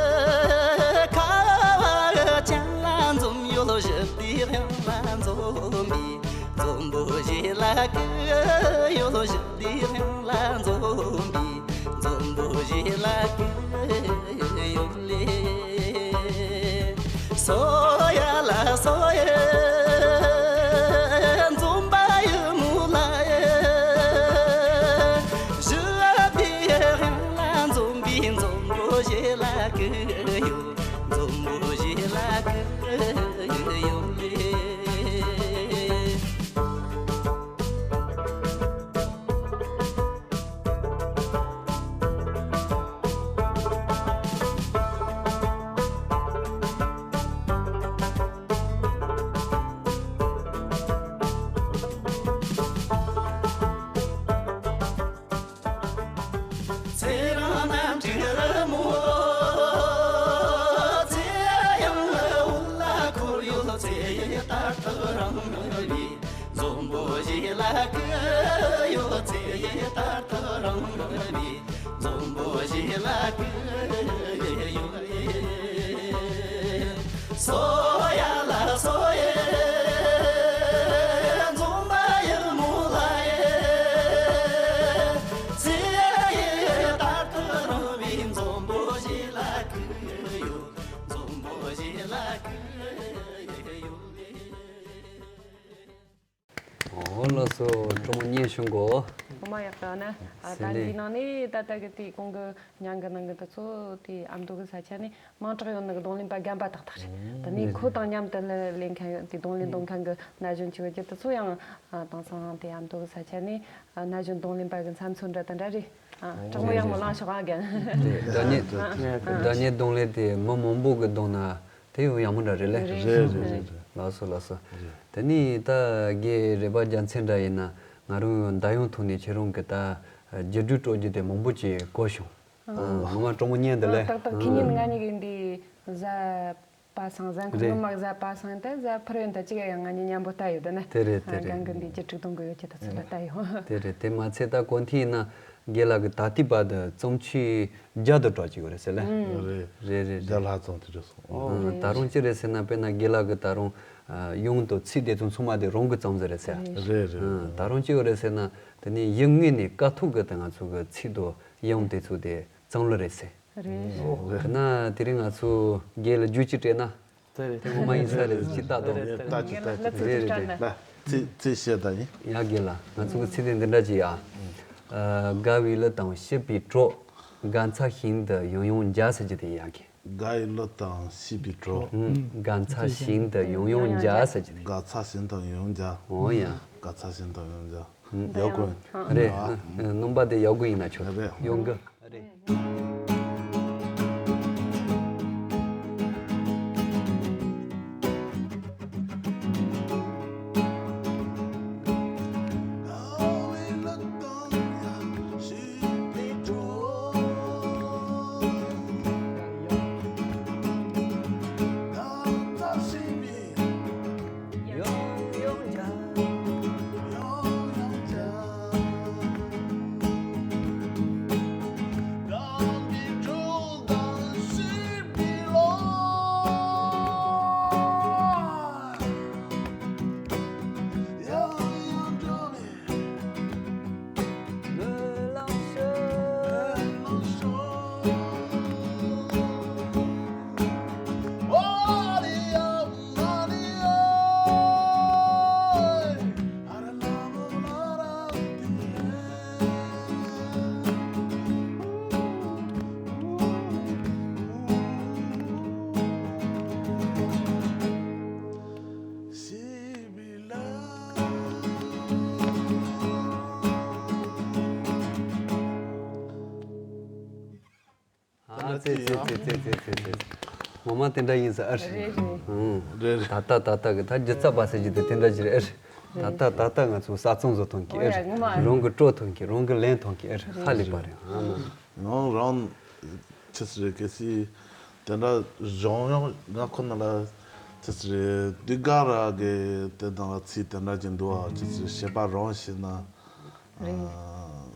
ཁ་བ་ཅན་ལ་འཛོམས་ཡོད་ཞི་བདེ་དབྱངས་ལ་འཛོམས་པའི། འཛོམས་པོ་བཞི་ལ་གུ་ཡོད་ཞི་བདེ་དབྱངས་ལ་འཛོམས་པའི། འཛོམས་པོ་བཞི་ལ་གུ་ཡོད་ལེ། སོ་ཡ་ལ་སོ་ཡ། འཛོམས་པ་ཡི་མུ་ལ་ཡ། ཞི་བདེ་དབྱངས་ལ་འཛོམས་པའི་འཛོམས་པོ་བཞི་ལ་གུ་ཡོད། འཛོམས་པོ་བཞི་ལ་གུ་ཡོད་ལེ། ཚེ་རིང་རྣམ་དྲུག་རི་མོ། ཚེ་ཡང་འུ་ལ་འཁོར་ཡོད་ཚེ་ཡི་ལྟར་དུ་རང་བའི། འཛོམས་པོ་བཞི་ལ་གུ་ཡོད་ཚེ་ཡི་ལྟར་དུ་རང་བའི། འཛོམས་པོ་བཞི་ལ་གུ་ཡོད། སོ་ཡ་ལ་སོ་ཡ། འཛོམས་པ་ཡི་མུ་ལ་ཡ། ཚེ་ཡི་ལྟར་དུ་རང་བའི། འཛོམས་པོ་བཞི་ལ་གུ་ཡོད། འཛོམས་པོ་བཞི་ལ་གུ་ཡོད། ཨོ་ལགས་སོ། སྤྲོ་མོ་སྙན་ཞུ་གོ། ངོ་མ་ཡག་ད་ན། ཨ་ད་སེ་ལེ། འདི་ནང་ནས་ད་ལྟ་གི་དེ་གོང་གི་མྱིང་གི་ནང་གི་དེ་ཚོ་དེ་ཨ་མདོ་གི་ས་ཆ་ནས་མིང་གྲགས་ཡོད་ནི་གི་རྡུང་ལེན་པ་རྒན་པ་དག་དག་རེད། ད་ནི་ཁོ་དང་མཉམ་དུ་ལ་ལེན་མཁན་ཡོད་དེ་རྡུང་ལེན་རྡུང་མཁན་གི་ན་གཞོན་ཅིག་ཡོད་ཀྱི་དེ་ཚོ་ཡང་ཨ་དེང་སང་དེ་ཨ་མདོ་གི་ས་ཆ་ནས་ཨ་ན་གཞོན་རྡུང་ལེན་པ་གི་མཚམས་ཚོད་འདྲ་དང་འདྲ་རེད། ཨ་དྲང་མོ་ཡག་མོ་ལངས་ཤོག་ཨ་རྒན། རེད། སྒྲ་སྙན་སྒྲ་སྙན་རྡུང་ལེན་དེ་མི་མང་པོ་གི་གདོང་ན། དེ་ཡང་ཡག་མོ་འདྲ་རེད་ལེ། རེད་རེད་རེད་རེད། ལགས་སོ་ལགས་སོ། རེད། དེ་ནི་ད་རྒན་རེད་པ། རྒྱལ་མཚན་འདྲ་ཡིན་ན་ང་རང་མདའ་ཡོང་ཐོག་ནས་ཁྱེད་རང་གི་ད་བརྒྱུད་སྤྲོད་རྒྱུ་དེ་མང་པོ་ཅིག་གོ་བྱུང་། ཨ། ངོ་མ་སྤྲོ་མོ་སྙིང་འདི་ལེ། ཏག་ཏག་ཁྱེད་ཉིད་ང་གཉིས་ཀྱི་འདི་གཟའ་པ་སངས་གཟའ་འཁོར་རེད། ནུབ་མ་གཟའ་པ་སངས་ད་གཟའ་ཕུར་ཡོན་ད་ཅིག་ཡང་ང་གཉིས་མཉམ་པོ་ལྟ་ཡོད་ད་ན། དེ་རེད་དེ་རེད། རྒན་གྱི་འདི་བརྒྱུད་སྤྲོད་གཏོང་གི་ཡོད་ཀྱི་ད་ཚོད་ལ་ལྟ་ཡོད། དེ་རེད། དེ་མ་ཚད་ད་གོ་ཐི་ཡིན་ན། རྒན་ལགས་ཀྱི་ད་ལྟའི་བར་དུ་རྩོམ་ཆོས་བརྒྱ་དང་གྲོགས་ཅིག་ཡོད་རེད་ཟེར་ལེ། ཨང་། རེད། རེད་རེད་རེད། བརྒྱ་ལྷག་ཙམ་དེ་འདྲ་སོང་། ཨང་། ད་རུང་ཅི་རེད་ཟེར་ན། དཔེར་ན་རྒན་ལགས་ཀྱི་ད་རུང་ཡོངས་དང་ཚིག་དེ་ཚོ་ཚང་མ་དེ་རང་གིས་བརྩམས་ཟེར་རེད་ཟེར། རེད་རེད། ཨང་། ད་རུང་ཅི་ཡོད་རེད་ཟེར་ན། དེ་ནས་ཡིག་ངོས་ནས་དཀའ་ཐུབ་ཀྱི་དེ་ང་ཚོ་གི་ཚིག་དང་དབྱངས་དེ་ཚོ་དེ་བརྩམས་ལེ་རེད་ཟེར། རེད། ཨོ། དེ་ན་དེ་རིང་ང་ཚོ་རྒན་ལ་རྒྱུགས་ཅིག་སྤྲད་ན། དེ་རེད། དེ་ངོ་མ་ཡིན་ས་རེད། ཅི་ལྟ་དང་། རེད། ལྟ་ཅི་ལྟ་ཅི། རེད་རེད་རེད། ལ་ཚིག་ཚིག་བཤད་ད་ཡིན། ཡ་རྒན་ལགས། ང་ཚོ་གི་ཚིག་དེ་འདི་འདྲ་ཅིག་ཡ། ཨ། དགའ་བའི་གླུ་དང་སྐྱིད་པའི་གྲོགས། དགའ་ཚལ་ཞིང་དུ་ཡང་ཡང་མཇལ་ཟེར་གྱི་དེ་ཡ་གི། དགའ་བའི་གླུ་དང་སྐྱིད་པའི་གྲོགས། ཨུམ། དགའ་ཚལ་ཞིང་དུ་ཡང་ཡང་མཇལ་ཟེར་གྱི་དེ། དགའ་ཚལ་ཞིང་དུ་ཡང་ཡང་མཇལ། འོ་ཡ། དགའ་ཚལ་ཞིང་དུ་ཡང་ཡང་མཇལ། ཡག་གོ། རེད། ཨ། རྣམ་པ་དེ་ཡག་གོ་ཡིན་ན་ཆོག། རེད། ཡོང་གི། རེད། ཙེ་ཙེ་ཙེ་ཙེ་ཙེ་ཙེ་ཙེ། ངོ་མ་དེ་འདྲ་ཡིན་ས་ཨེ་རེད། རེད་རེད། ཧུང་། རེད་རེད། ད་ལྟ་ད་ལྟ་གི་ད་སྒྱུ་རྩལ་པ་ཟེར་རྒྱུ་དེ་དེ་འདྲ་ཞིག་རེད། ཨེ་རེད། ད་ལྟ་ད་ལྟ་ང་ཚོ་ས་ཚོང་བཟོ་ཐོན་གི་ཨེ་རེད། ངོ་མ་རང་གི་སྤྲོ་ཐོན་གི་རང་གི་ལེན་ཐོན་གི་ཨེ་རེད། ཧ་ལས་པ་རེད། ཨ་མ། ང་རང་ཅི་ཟེར་གལ་སྲིད་དེ་འདྲ་གཞུང་ཡང་ང་ཁོ་ན་ལ་ཅི་ཟེར་དུས་ག་ར་གི་དེ་དང་ཚིག་དེ་འདྲ་ཅིག་འདུག་ཨ། ཅི་ཟེར་བཤད་པ་རང་བྱས་ན། རེད། ཨ།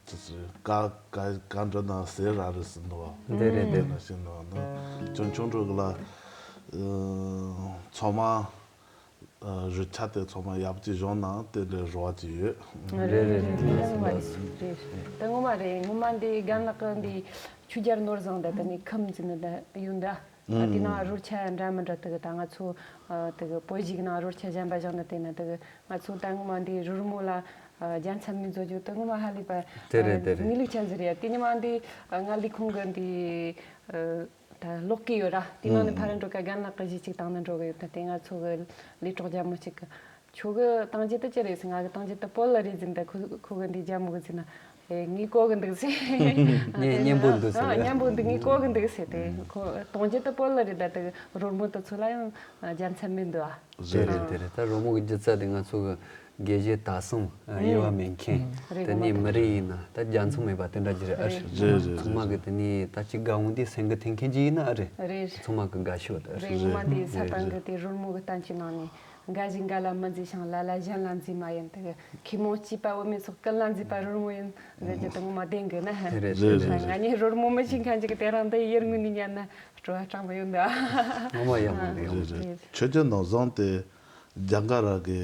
ཅི་ཟེར་ག་ག་ག་འདྲ་ན་ཟེར་ར་རེད་ཟེར་འདུག་ཨ། དེ་རེད་དེ་རེད། ཟེར་འདུག་ཨ། ན་ཅུང་ཆུང་འགྲོ་གི་ལ། ཨ། ཚང་མ། ཨ། རུ་ཆ་དེ་ཚང་མ་ཡག་པོ་ཅིག་བཞག་ན་དེ་འདྲའི་རོ་བ་ཅིག་ཡོད། རེད་རེད་རེད། དེ་ངོ་མ་རེད། རེད། དེ་ངོ་མ་རེད། ངོ་མ་འདི་རྒན་ལགས་ཀྱི་འདི་ཆོས་རྒྱལ་ནོར་བཟང་དང་དེ་ནས་ཁམས་འཛིན་ནི་ད་ཡོད་འདི། ཨ། དེ་ནང་རོལ་ཆ་འདྲ་མི་འདྲ་དེ་གི་ད་ང་ཚོ། ཨ། དེ་གི་བོད་གཞས་ནང་རོལ་ཆ་གཞན་པ་བཞག་ནི་དེ་ན་དེ་གི་ང་ཚོ་ད་ངོ་མ་འདི་རོལ་མོ་ལ། ཨ། རྒྱལ་མཚན་མི་བཟོ་རྒྱུ་དེ་ངོ་མ་ཧ་ལས་པ། དེ་རེད་དེ་རེད། ངེས་ལུགས་ཆ་ཟིག་རེད། དེ་ཉི་མ་འདི། ཨ། ང་ལས་ཁུངས་གི་འདི། ཨ། ད་ཀློག་གི་ཡོད་ར། དེ་ནང་ནས་ཕ་རན་འགྲོ་ག་རྒན་ལགས་ཀྱི་གཞས་གཅིག་བཏང་ནི་འགྲོ་གི་ཡོད། ད་དེ་ང་ཚོ་གི་ལས་གྲོགས་རྒྱ་མོ་གཅིག་གི། ཁྱོད་གི་བཏང་རྒྱུ་དེ་ཅི་རེད་ཟེར། ང་གི་བཏང་རྒྱུ་དེ་པོ་ལ་རེད་ཟེར། ད་ཁོ་ཁོ་གི་འདི་རྒྱ་མོ་གི་ཟེར་ན། ཨེ། ངས་གོ་གི་འདུག་ཟེར། སྙན་སྙན་པོ་འདུག་ཟེར། ཨ། སྙན་པོ་འདུག་ངས་གོ་གི་འདུག་ཟེར། དེ་ཁོ་གཏོང་རྒྱུ་དེ་པོ་ལ་རེད། ད་དེ་རོལ་མོ་དེ་ཚོ་ལ་ཡང་རྒྱལ་མཚན་མི་འདུག་ཨ། དེ་རེད་དེ་རེད། ད་རོལ་མོ་གི་སྒྱུ་རྩལ་དེ་ང་ཚོ་གི་དགེ་བཤེས་དར་ཟུང་དབྱེ་བ་མེད་མཁན། རེད། དེ་ནས་མི་རིགས་ཡིན་ན་ད་རྒྱ་མཚོ་མེད་པ་དེ་འདྲ་ཅིག་རེད་ཨ། རེད། ཚང་མ་གི་དེ་ནས་ད་ཅིག་དགའ་འོང་དུས་སེམས་གི་འཐེན་མཁན་ཅིག་ཡིན་ན་ཨ་རེད། རེད། ཚང་མ་གི་དགའ་ཤོས་དེ་རེད། ངོ་མ་དེ་ས་སྟེང་གི་དེ་རོལ་མོ་གི་གཏམ་གྱི་ནང་ནས། འགའ་ཞིག་འགའ་ལ་མི་མཛེས་ཤིང་། ལ་ལ་གཞན་ལ་མཛེས་མ་ཡིན། དེ་གི་མཁས་མང་སྐྱེས་པ་འོ་མའི་ཚོགས། ཀུན་ལ་མཛེས་པ་རོལ་མོ་ཡིན་ཟེར་རྒྱུ་དེ་ངོ་མ་བདེན་གི་ན། རེད་རེད་རེད། ང་གཉིས་རོལ་མོ་མི་ཤེས་མཁན་ཅིག་གི་དེ་རིང་འདི་ཡུལ་དངོས་ནས་ཉན་ན་སྤྲོ་བ་སྤྲང་པོ་ཡོད་འདུག་ངོ་མ་ཡག་པོ་འདུག་རེད་རེད། ཆོས་རྒྱལ་ནོར་བཟང་དེ་རྒྱ་གར་གི་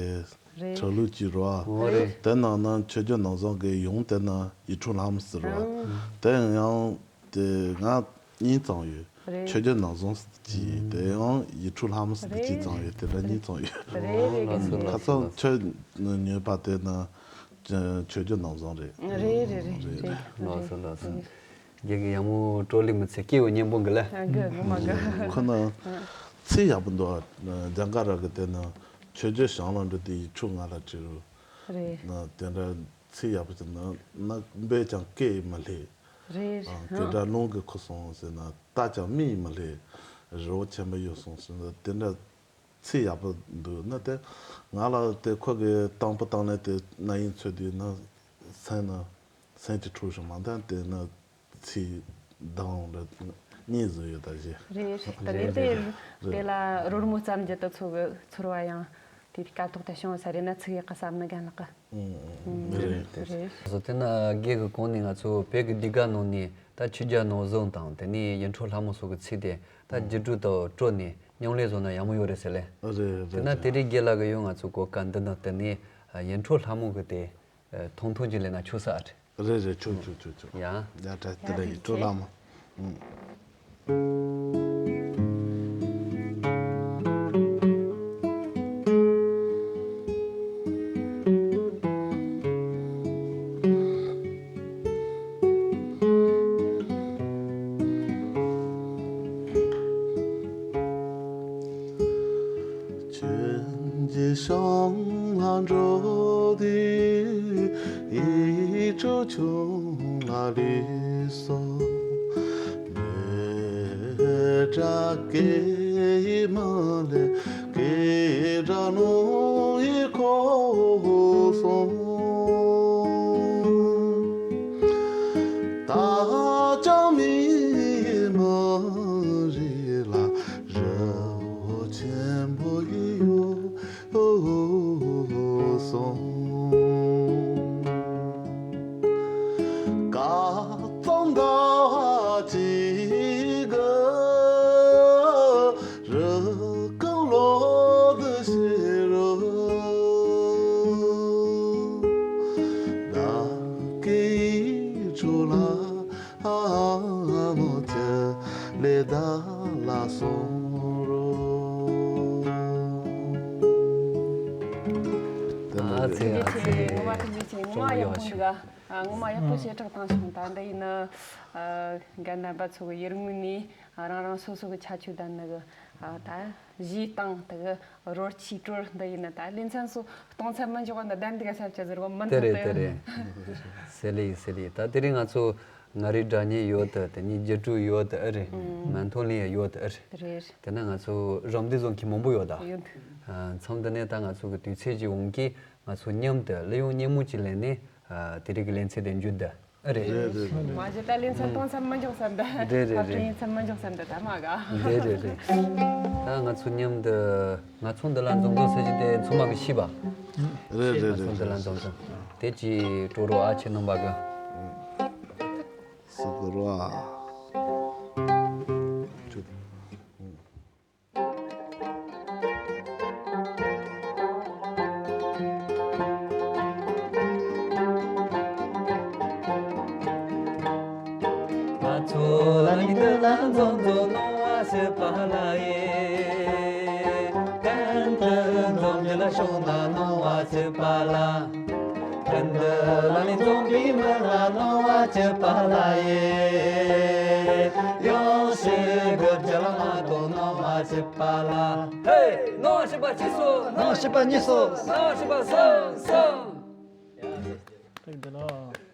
རེད། གྲྭ་ལུགས་ཀྱི་རོ། འོ་རེད། དེ་ནང་ན་ཆོས་རྒྱལ་ནོར་བཟང་གི་ཡུམ་དེ་ན་ཡིད་འཕྲོག་ལྷ་མོ་ཟེར་རོ། ཨང་། དེ་ཡང་དེ་ང་གཉིས་ཙམ་ཡོད། རེད། ཆོས་རྒྱལ་ནོར་བཟང་ཟེར་གྱི་དེ་ཡང་ཡིད་འཕྲོག་ལྷ་མོ་ཟེར་གྱི་ཙམ་ཡོད། དེ་འདྲ་གཉིས་ཙམ་ཡོད། རེད་རེད། ཁ་སང་ཆོས་ཉོས་པ་དེ་ན་ཆོས་རྒྱལ་ནོར་བཟང་རེད། རེད་རེད་རེད་རེད། ལགས་སོ་ལགས་སོ། རྒྱ་གི་ཡག་མོ་སྤྲོ་ལེ་མི་ཚེ་སྐྱིད་པོ་སྙན་པོ་འགི་ལ། ཨ། གི་ངོ་མ་གི། ཁོ་ན་ཚིག་ཡག་པོ་འདུག་རྒྱ་གར་གི་དེ་ན་ཆོས་རྒྱལ་ཞང་ལ་འགྲོ་དེ་ཡིད་འཕྲོག་ང་ལ་བྲིས་རུ། རེད། ན་དེ་འདྲ་ཚིག་ཡག་པོ་ཅིག་ན་ན་འབད་ཀྱང་སྐད་མི་ལྷེ། རེད། ཨ། སྐད་སྒྲ་རླུང་གིས་ཁུར་སོང་ཟེར་ན། ལྟ་ཀྱང་མིག་མི་ལྷེ། རི་བོ་ཆེན་པོ་གཡུགས་སོང་ཟེར་ན། དེ་འདྲ་ཚིག་ཡག་པོ་འདུག་ན་དེ་ང་ལ་དེ་ཁོ་གི་དང་པོ་དང་ལེན་དེ་ན་ཡིན་ཚོད་དུས་ན་སེམས་ན་སེམས་ཀྱི་འཁྲུག་བྱུང་མ་འདང་དེ་ན། ཚིག་དང་རེ་གཉིས་བཟོས་ཡོད་ད་ཞེས། རེད། ད་ནི་དེ་རེད། དེ་ལ་རོལ་མོ་བརྩམས་རྒྱུ་དེ་ཚོ་གི་ཚོར་བ་ཡང་དེ་སྐབས་ཐོག་ཏུ་བྱུང་ས་རེད་ན། ཚིག་ཡག་གི་བསམ་ནི་རྒན་ལགས་ཀྱི། ཨང་། ཨང་། རེད་རེད། རེད། སོ་དེ་ན་རྒན་གི་གོང་ནས་ང་ཚོ་བོད་ཀྱི་དུས་སྐབས་ནང་ནས་ད་ཆོས་རྒྱལ་ནོར་བཟང་དང་དེ་ནས་ཡིད་འཕྲོག་ལྷ་མོ་སོགས་ཀྱི་ཚིག་དེ་ད་ཨང་། སྒྱུ་རྩལ་དང་སྤྲོ་ནས་མཉམ་ལས་བཟོ་ན་ཡག་མོ་ཡོད་རེད་ཟེར་ལེ། རེད་རེད། དེ་ན་དེ་རིང་རྒན་ལགས་ཀྱིས་ཡང་ང་ཚོ་གོ་སྐབས་འདི་ན་དེ་ནས་ཡིད་འཕྲོག་ལྷ་མོ་གི་དེ། ཐུང་ཐུང་ཅིག་ལེན་ན་ཆོག་ས་ཨ་རེད། རེད་རེད། ཆོག་ཆོག་ཆོག་ཆོག་ཡ། ཡ་ད་དེ་འདྲ་ཡིན། སྤྲོ་ལགས་མོ། ཨང་། ཁྱོད་ཀྱི་ཞང་ལ་འགྲོ་དུས་ཡིད་འཕྲོག་ཁྱོད་ལ་ལུས་སོ། མེ་སྒྲ་སྐད་ཡིག་མ་ལས་སྐད་སྒྲ་ནོར་བུའི་ཁོག་སོང་། ད་ཅང་མི་མ་རེད་ལ། རི་བོ་ཆེན་པོ་ཡི་ཡོ་སོང་། ཀ་ཙང་ད་ཅི་ག་རི་ཀང་ལོ་དུ་ཤི་རུ། བདག་གི་ཡིད་འཕྲོག་ལ་ཨ་མོ་ཁྱེད་ལས་བདག་ལ་སོང་རུ། ཨ་ཙི་ཨ་ཙི། ངོ་མ་ཐུགས་རྗེ་ཆེ། ངོ་མ་ཡག་པོ་འདུག་ག་ཨ། ངོ་མ་ཡག་པོ་ཞེ་དྲག་བཏང་བྱུང་། ད་འདི་ཡིན་ན། ཨ། རྒན་རྣམ་པ་ཚོ་གི་ཡུལ་དངོས་ནས་རང་རང་སོ་སོ་གི་ཁྱད་ཆོས་ལྡན་ནི་གི། ཨ། ད་གཞས་བཏང་དེ་གི་རོལ་ཆས་དཀྲོལ། འདི་ཡིན་ན་ད་ལེ་ཚན་སོ་གཏོང་ཚད་མི་འཇོག་ནི་བདེན་འདུག་ག་ས་ཆ་ཟེར་གོ་མི་འདུག་དེ་རེད་དེ་རེད། ཟེར་ལེ་ཟེར་ལེ། ད་དེ་རིང་ང་ཚོ་ མངའ་རིས་སྒྲ་སྙན་ཡོད་དེ། དེ་ནས་རྒྱུ་སྤྲོད་ཡོད་དེ་ཨེ་རེད། མན་ཐོ་གླིང་ཡང་ཡོད་དེ་ཨེ་རེད། རེད། དེ་ན་ང་ཚོ་རམ་འདེགས་བཟོ་མཁན་མང་པོ་ཡོད་ད། ཡོད། ཨ། མཚམས་འདི་ནས་ད་ང་ཚོ་གི་དུས་ཚོད་ཅིག་འོང་གི། ང་ཚོ་མཉམ་དུ་གླུ་དབྱངས་སྙན་མོ་ཅིག་ལེན་ནས། ཨ། དེ་རིང་གི་ལེ་ཚན་དེ་མཇུག་བསྡུ་ཨེ་རེད། རེད་རེད་རེད། མ་གཞི་ད་ལེ་ཚན་གཏོང་མཚམས་མ་འཇོག་བསམ་ད། རེད་རེད་རེད། ཕབ་སྒྲིག་མཚམས་མ་འཇོག་བསམ་ད་ད་མ་ག་རེད་རེད་རེད། ད་ང་ཚོ་མཉམ་དུ་ང་ཚོ་འདི་ལ་འཛོམས་འཛོམས་ཟེར་གྱི་དེ་ཚང་མ་གི་ཤེས་པ། རེད་རེད་རེད། ང་ཚོ་འདི་ལ་འཛོམས་འཛོམས་དེ་ཅིག་སྤྲོ་རོགས་ཨ། ཁྱེད་རྣམ་པ་གི། སུ་གི་རོ་ཨ། ང་ཚོ་ལ་ནི་འདི་ལ་འཛོམས་འཛོམས་གནང་བ་ཞུ་བ་ལ་ཡེ། གན་དུ་འཛོམས་འདི་ལ་ཤོང་ན་གནང་བ་ཞུ་བ་ལ། གན་དུ་ལ་ནི་འཛོམས་པའི་མི་ལ་གནང་བ་ཞུ་བ་ལ་ཡེ། ཡོང་ཞིག་གི་རྒྱ་ལ་མ་གཏོང་གནང་བ་ཞུ་བ་ལ། ཧེ། གནང་བ་ཞུ་བ་གཅིག་སོ། གནང་བ་ཞུ་བ་གཉིས་སོ། གནང་བ་ཞུ་བ་གསུམ་གསུམ། ཐུགས་རྗེ་ལོ།